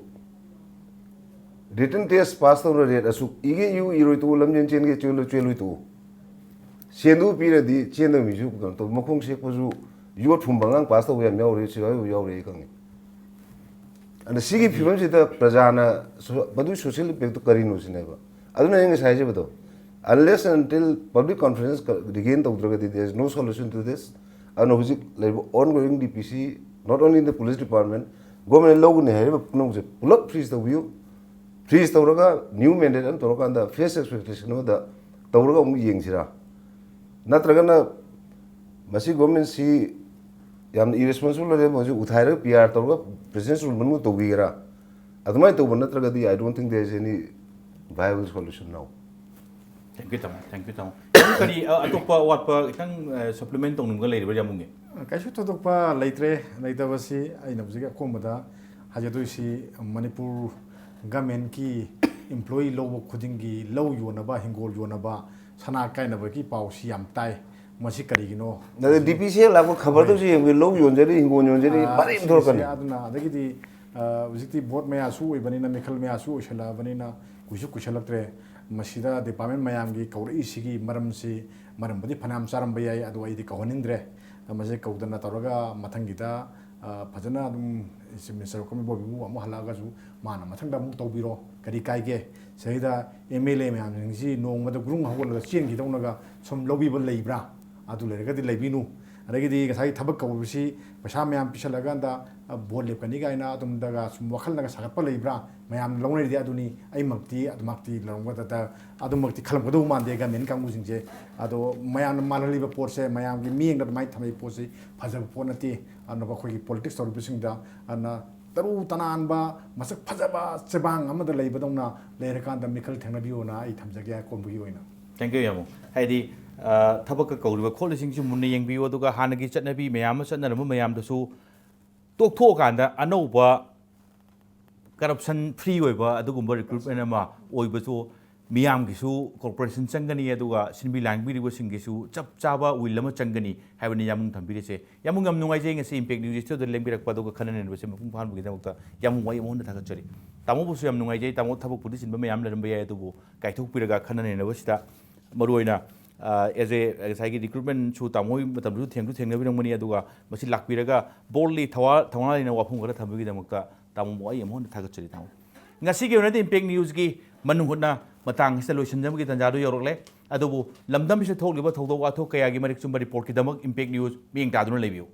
written test pass ꯇꯧꯔ rate ꯑꯁꯨꯛ ꯏꯒꯦ ꯏꯌꯨ, ꯏꯔꯣꯏ ꯇꯣꯛꯎ, ꯂꯝꯖꯦꯟ ꯆꯦꯟꯒꯦ ꯆꯦꯜꯂꯣꯏ, ꯆꯦꯜꯂꯣꯏ ꯇꯣꯛꯎ꯫ ꯁꯦꯟꯗꯨ ꯄꯤꯔꯗꯤ ꯆꯦꯟꯗꯕ ꯃꯤꯁꯨ ꯀꯩꯅꯣ ꯇꯧ, ꯃꯈꯣꯡ ꯁꯦꯛꯄꯁꯨ, ꯌꯣꯠ ꯐꯨꯝꯕ ꯑꯉꯥꯡ pass ꯇꯧꯕ ꯌꯥꯝ ꯌꯥꯎꯔꯦ, ꯁꯤꯐꯥꯏ ꯑꯣꯏꯕ ꯌꯥꯎꯔꯦ, ꯑꯩ ꯈꯪꯉꯤ꯫ ꯑꯗ ꯁꯤꯒꯤ ꯐꯤꯕꯝꯁꯤꯗ ꯄ꯭ꯔꯖꯥꯅ ꯁꯣ-, ꯃꯗꯨꯒꯤ social impact ꯇꯨ ꯀꯔꯤꯅꯣ ꯁꯤꯅꯦꯕ꯫ ꯑꯗꯨꯅ ꯑꯩꯅ ꯉꯁꯥꯏ ꯍꯥꯏꯖꯕꯗꯣ, unless and until public confidence regain ꯇꯧꯗ꯭ꯔꯒꯗꯤ, there is no solution to this꯫ ꯑꯗꯨꯅ ꯍꯧꯖꯤꯛ ꯂꯩꯔꯤꯕ ongoing D P C, not only in the police department, government ꯂꯧꯒꯅꯤ ꯍꯥꯏꯔꯤꯕ ꯄꯨꯝꯅꯃꯛꯁꯦ ꯄꯨꯂꯞ freeze ꯇꯧꯕꯤꯌꯨ꯫ Freeze ꯇꯧꯔꯒ new mandate ꯑꯃ ꯇꯧꯔꯀꯥꯟꯗ fresh expectation ꯑꯃꯗ ꯇꯧꯔꯒ ꯑꯃꯨꯛ ꯌꯦꯡꯁꯤꯔꯥ? ꯅꯠꯇ꯭ꯔꯒꯅ ꯃꯁꯤ government ꯁꯤ ꯌꯥꯝꯅ irresponsible ꯑꯣꯏꯔꯦ, ꯃꯣꯏꯁꯨ ꯎꯊꯥꯏꯔꯒ P R ꯇꯧꯔꯒ president's rule ꯃꯅꯨꯡꯗ ꯇꯧꯕꯤꯒꯦꯔꯥ? ꯑꯗꯨꯃꯥꯏꯅ ꯇꯧꯕ ꯅꯠꯇ꯭ꯔꯒꯗꯤ, I don't think there is any viable solution now꯫ Thank you, ꯇꯥꯃꯣ꯫ Thank you, ꯇꯥꯃꯣ꯫ ꯇꯥꯃꯣ, ꯀꯔꯤ, ꯑ, ꯑꯇꯣꯞꯄ ꯑꯋꯥꯠꯄ ꯈꯤꯇꯪ, ꯑ, supplement ꯇꯧꯅꯤꯡꯕ ꯂꯩꯔꯤꯕ꯭ꯔꯥ ꯌꯥꯝꯕꯨꯡꯒꯤ? ꯀꯩꯁꯨ ꯊꯣꯏꯗꯣꯛꯄ ꯂꯩꯇ꯭ꯔꯦ꯫ ꯂꯩꯇꯕꯁꯤ ꯑꯩꯅ ꯍꯧꯖꯤꯛ ꯑꯀꯣꯟꯕꯗ ꯍꯥꯏꯖꯗꯣꯏꯁꯤ, ꯃꯅꯤꯄꯨꯔ government ꯀꯤ employee ꯂꯧꯕ ꯈꯨꯗꯤꯡꯒꯤ ꯂꯧ ꯌꯣꯟꯅꯕ, ꯍꯤꯡꯒꯣꯜ ꯌꯣꯟꯅꯕ, ꯁꯅꯥ ꯀꯥꯏꯅꯕꯒꯤ ꯄꯥꯎꯁꯤ ꯌꯥꯝ ꯇꯥꯏ꯫ ꯃꯁꯤ ꯀꯔꯤꯒꯤꯅꯣ? ꯑꯗ D P C ꯍꯦꯛ ꯂꯥꯛꯄ ꯈꯕꯔꯗꯁꯨ ꯌꯦꯡꯕꯤꯌꯨ, ꯂꯧ ꯌꯣꯟꯖꯔꯤ, ꯍꯤꯡꯒꯣꯜ ꯌꯣꯟꯖꯔꯤ, ꯑꯥ, ꯄꯔꯦꯡ ꯁꯤꯁꯦ ꯊꯣꯔꯛꯀꯅꯤ꯫ ꯑꯗꯨꯅ, ꯑꯗꯒꯤꯗꯤ, ꯑꯥ, ꯍꯧꯖꯤꯛꯇꯤ vote ꯃꯌꯥꯁꯨ ꯑꯣꯏꯕꯅꯤꯅ, ꯃꯤꯈꯜ ꯃꯌꯥꯁꯨ ꯑꯣꯏꯁꯜꯂꯛꯑꯕꯅꯤꯅ, ꯀꯨꯏꯁꯨ ꯀꯨꯏꯁꯜꯂꯛꯇ꯭ꯔꯦ꯫ ꯃꯁꯤꯗ department ꯃꯌꯥꯝꯒꯤ ꯀꯧꯔꯛꯏꯁꯤꯒꯤ ꯃꯔꯝꯁꯤ, ꯃꯔꯝꯕꯨꯗꯤ ꯐꯅꯌꯥꯝ ꯆꯥꯔꯝꯕ ꯌꯥꯏ, ꯑꯗꯣ ꯑꯩꯗꯤ ꯀꯧꯍꯟꯅꯤꯡꯗ꯭ꯔꯦ꯫ ꯃꯁꯤ ꯀꯧꯗꯅ ꯇꯧꯔꯒ ꯃꯊꯪꯒꯤꯗ, ꯑꯥ, ꯐꯖꯅ ꯑꯗꯨꯝ Chief Minister ꯀꯣꯝꯕꯤꯕꯨ ꯑꯃꯨꯛ ꯍꯜꯂꯛꯑꯒꯁꯨ ꯃꯥꯅ ꯃꯊꯪꯗ ꯑꯃꯨꯛ ꯇꯧꯕꯤꯔꯣ, ꯀꯔꯤ ꯀꯥꯏꯒꯦ? ꯁꯤꯗꯩꯗ M L A ꯃꯌꯥꯝꯁꯤꯡꯁꯤ ꯅꯣꯡꯃꯗ ꯒ꯭ꯔꯨꯡ ꯍꯧꯒꯠꯂꯒ ꯆꯦꯟꯈꯤꯗꯧꯅꯒ ꯁꯨꯝ ꯂꯧꯕꯤꯕ ꯂꯩꯕ꯭ꯔꯥ? ꯑꯗꯨ ꯂꯩꯔꯒꯗꯤ ꯂꯩꯕꯤꯅꯨ꯫ ꯑꯗꯒꯤꯗꯤ ꯉꯁꯥꯏꯒꯤ ꯊꯕꯛ ꯀꯧꯕꯁꯤ ꯄꯩꯁꯥ ꯃꯌꯥꯝ ꯄꯤꯁꯜꯂꯀꯥꯟꯗ, ꯑ, vote ꯂꯦꯞꯀꯅꯤ ꯀꯥꯏꯅ ꯑꯗꯨꯝꯗꯒ ꯁꯨꯝ ꯋꯥꯈꯜꯗꯒ ꯁꯥꯒꯠꯄ ꯂꯩꯕ꯭ꯔꯥ? ꯃꯌꯥꯝꯅ ꯂꯧꯅꯔꯤꯗꯤ ꯑꯗꯨꯅꯤ, ꯑꯩꯃꯛꯇꯤ ꯑꯗꯨꯃꯛꯇꯤ ꯂꯧꯔꯝꯒꯗ-, ꯑꯗꯨꯃꯛꯇꯤ ꯈꯜꯂꯝꯒꯗꯧꯕ ꯃꯥꯟꯗꯦ government ꯀꯥꯡꯕꯨꯁꯤꯡꯁꯦ꯫ ꯑꯗꯣ ꯃꯌꯥꯝꯅ ꯃꯥꯜꯍꯜꯂꯤꯕ ꯄꯣꯠꯁꯦ, ꯃꯌꯥꯝꯒꯤ ꯃꯤꯠꯌꯦꯡꯗ ꯑꯗꯨꯃꯥꯏꯅ ꯊꯝꯃꯛꯏ ꯄꯣꯠꯁꯤ ꯐꯖꯕ ꯄꯣꯠ ꯅꯠꯇꯦ꯫ ꯑꯗꯨꯅ ꯑꯩꯈꯣꯏꯒꯤ politics ꯇꯧꯔꯤꯕꯁꯤꯡꯗ ꯑꯗꯨꯅ ꯇꯔꯨ ꯇꯅꯥꯟꯕ, ꯃꯁꯛ ꯐꯖꯕ ꯆꯦꯕꯥꯡ ꯑꯃꯗ ꯂꯩꯕꯗꯧꯅ ꯂꯩꯔꯀꯥꯟꯗ ꯃꯤꯈꯜ ꯊꯦꯡꯅꯕꯤꯌꯣꯅ ꯑꯩ ꯊꯝꯖꯒꯦ ꯑꯀꯣꯟꯕꯒꯤ ꯑꯣꯏꯅ꯫ Thank you, ꯌꯥꯝꯕꯨꯡ꯫ ꯍꯥꯏꯗꯤ, ꯑ, ꯊꯕꯛꯀ ꯀꯧꯔꯤꯕ ꯈꯣꯠꯂꯤꯁꯤꯡꯁꯤ ꯃꯨꯟꯅ ꯌꯦꯡꯕꯤꯌꯨ, ꯑꯗꯨꯒ ꯍꯥꯟꯅꯒꯤ ꯆꯠꯅꯕꯤ ꯃꯌꯥꯝ ꯑꯃ ꯆꯠꯅꯔꯝꯕ ꯃꯌꯥꯝꯗꯨꯁꯨ ꯇꯣꯛꯊꯣꯛꯑꯀꯥꯟꯗ ꯑꯅꯧꯕ corruption free ꯑꯣꯏꯕ ꯑꯗꯨꯒꯨꯝꯕ recruitment ꯑꯃ ꯑꯣꯏꯕꯁꯨ ꯃꯤꯌꯥꯝꯒꯤꯁꯨ ꯀꯣꯔꯄꯣꯔꯦꯁꯟ ꯆꯪꯒꯅꯤ, ꯑꯗꯨꯒ ꯁꯤꯟꯕꯤ ꯂꯥꯡꯕꯤꯔꯤꯕꯁꯤꯡꯒꯤꯁꯨ ꯆꯞ ꯆꯥꯕ ꯋꯤꯜ ꯑꯃ ꯆꯪꯒꯅꯤ ꯍꯥꯏꯕꯅꯤ ꯌꯥꯝꯕꯨꯡ ꯊꯝꯕꯤꯔꯤꯁꯦ꯫ ꯌꯥꯝꯕꯨꯡ, ꯌꯥꯝ ꯅꯨꯡꯉꯥꯏꯖꯩ ꯉꯁꯤ ꯏꯝꯄꯦꯛ ꯅ꯭ꯌꯨꯁ ꯁ꯭ꯇꯨꯗꯤꯑꯣꯗ ꯂꯦꯡꯕꯤꯔꯛꯄ, ꯑꯗꯨꯒ ꯈꯟꯅ ꯅꯩꯅꯕꯁꯦ ꯃꯄꯨꯡ ꯐꯥꯍꯟꯕꯒꯤꯗꯃꯛꯇ ꯌꯥꯝꯕꯨꯡ ꯋꯥꯍꯩ ꯑꯃ ꯍꯟꯅ ꯊꯥꯒꯠꯆꯔꯤ꯫ ꯇꯥꯃꯣꯕꯨꯁꯨ ꯌꯥꯝ ꯅꯨꯡꯉꯥꯏꯖꯩ꯫ ꯇꯥꯃꯣ ꯊꯕꯛꯄꯨꯗꯤ ꯆꯤꯟꯕ ꯃꯌꯥꯝ ꯂꯩꯔꯝꯕ ꯌꯥꯏ, ꯑꯗꯨꯕꯨ ꯀꯥꯏꯊꯣꯛꯄꯤꯔꯒ ꯈꯟꯅ ꯅꯩꯅꯕꯁꯤꯗ ꯃꯔꯨꯑꯣꯏꯅ, ꯑ, as a, ꯉꯁꯥꯏꯒꯤ ꯔꯤꯀ꯭ꯔꯨꯠꯃꯦꯟꯁꯨ ꯇꯥꯃꯣ ꯍꯣꯏ ꯃꯇꯝꯗꯨꯁꯨ ꯊꯦꯡꯁꯨ ꯊꯦꯡꯅꯕꯤꯔꯝꯒꯅꯤ, ꯑꯗꯨꯒ ꯃꯁꯤ ꯂꯥꯛꯄꯤꯔꯒ ꯕꯣꯜꯗꯂꯤ ꯊꯋꯥ-, ꯊꯧꯅꯥ ꯂꯩꯅ ꯋꯥꯐꯝ ꯈꯔ ꯊꯝꯕꯒꯤꯗꯃꯛꯇ ꯇꯥꯃꯣꯕꯨ ꯑꯩ ꯑꯃꯨꯛ ꯍꯟꯅ ꯊꯥꯒꯠꯆꯔꯤ ꯇꯥꯃꯣ꯫ ꯉꯁꯤꯒꯤ ꯑꯣꯏꯅꯗꯤ ꯏꯝꯄꯦꯛ ꯅ꯭ꯌꯨꯁꯀꯤ ꯃꯅꯨꯡ ꯍꯨꯠꯅ ꯃꯇꯥꯡ ꯑꯁꯤꯗ ꯂꯣꯏꯁꯤꯟꯖꯕꯒꯤ ꯇꯥꯟꯖꯥꯗꯨ ꯌꯧꯔꯛꯂꯦ꯫ ꯑꯗꯨꯕꯨ ꯂꯝꯗꯝꯁꯤꯗ ꯊꯣꯛꯂꯤꯕ ꯊꯧꯗꯣꯛ ꯋꯥꯊꯣꯛ ꯀꯌꯥꯒꯤ ꯃꯔꯤꯛ ꯆꯨꯝꯕ ꯔꯤꯄꯣꯔꯠꯀꯤꯗꯃꯛ ꯏꯝꯄꯦꯛ ꯅ꯭ꯌꯨꯁ ꯃꯤꯠꯌꯦꯡ ꯇꯥꯗꯨꯅ ꯂꯩꯕꯤꯌꯨ꯫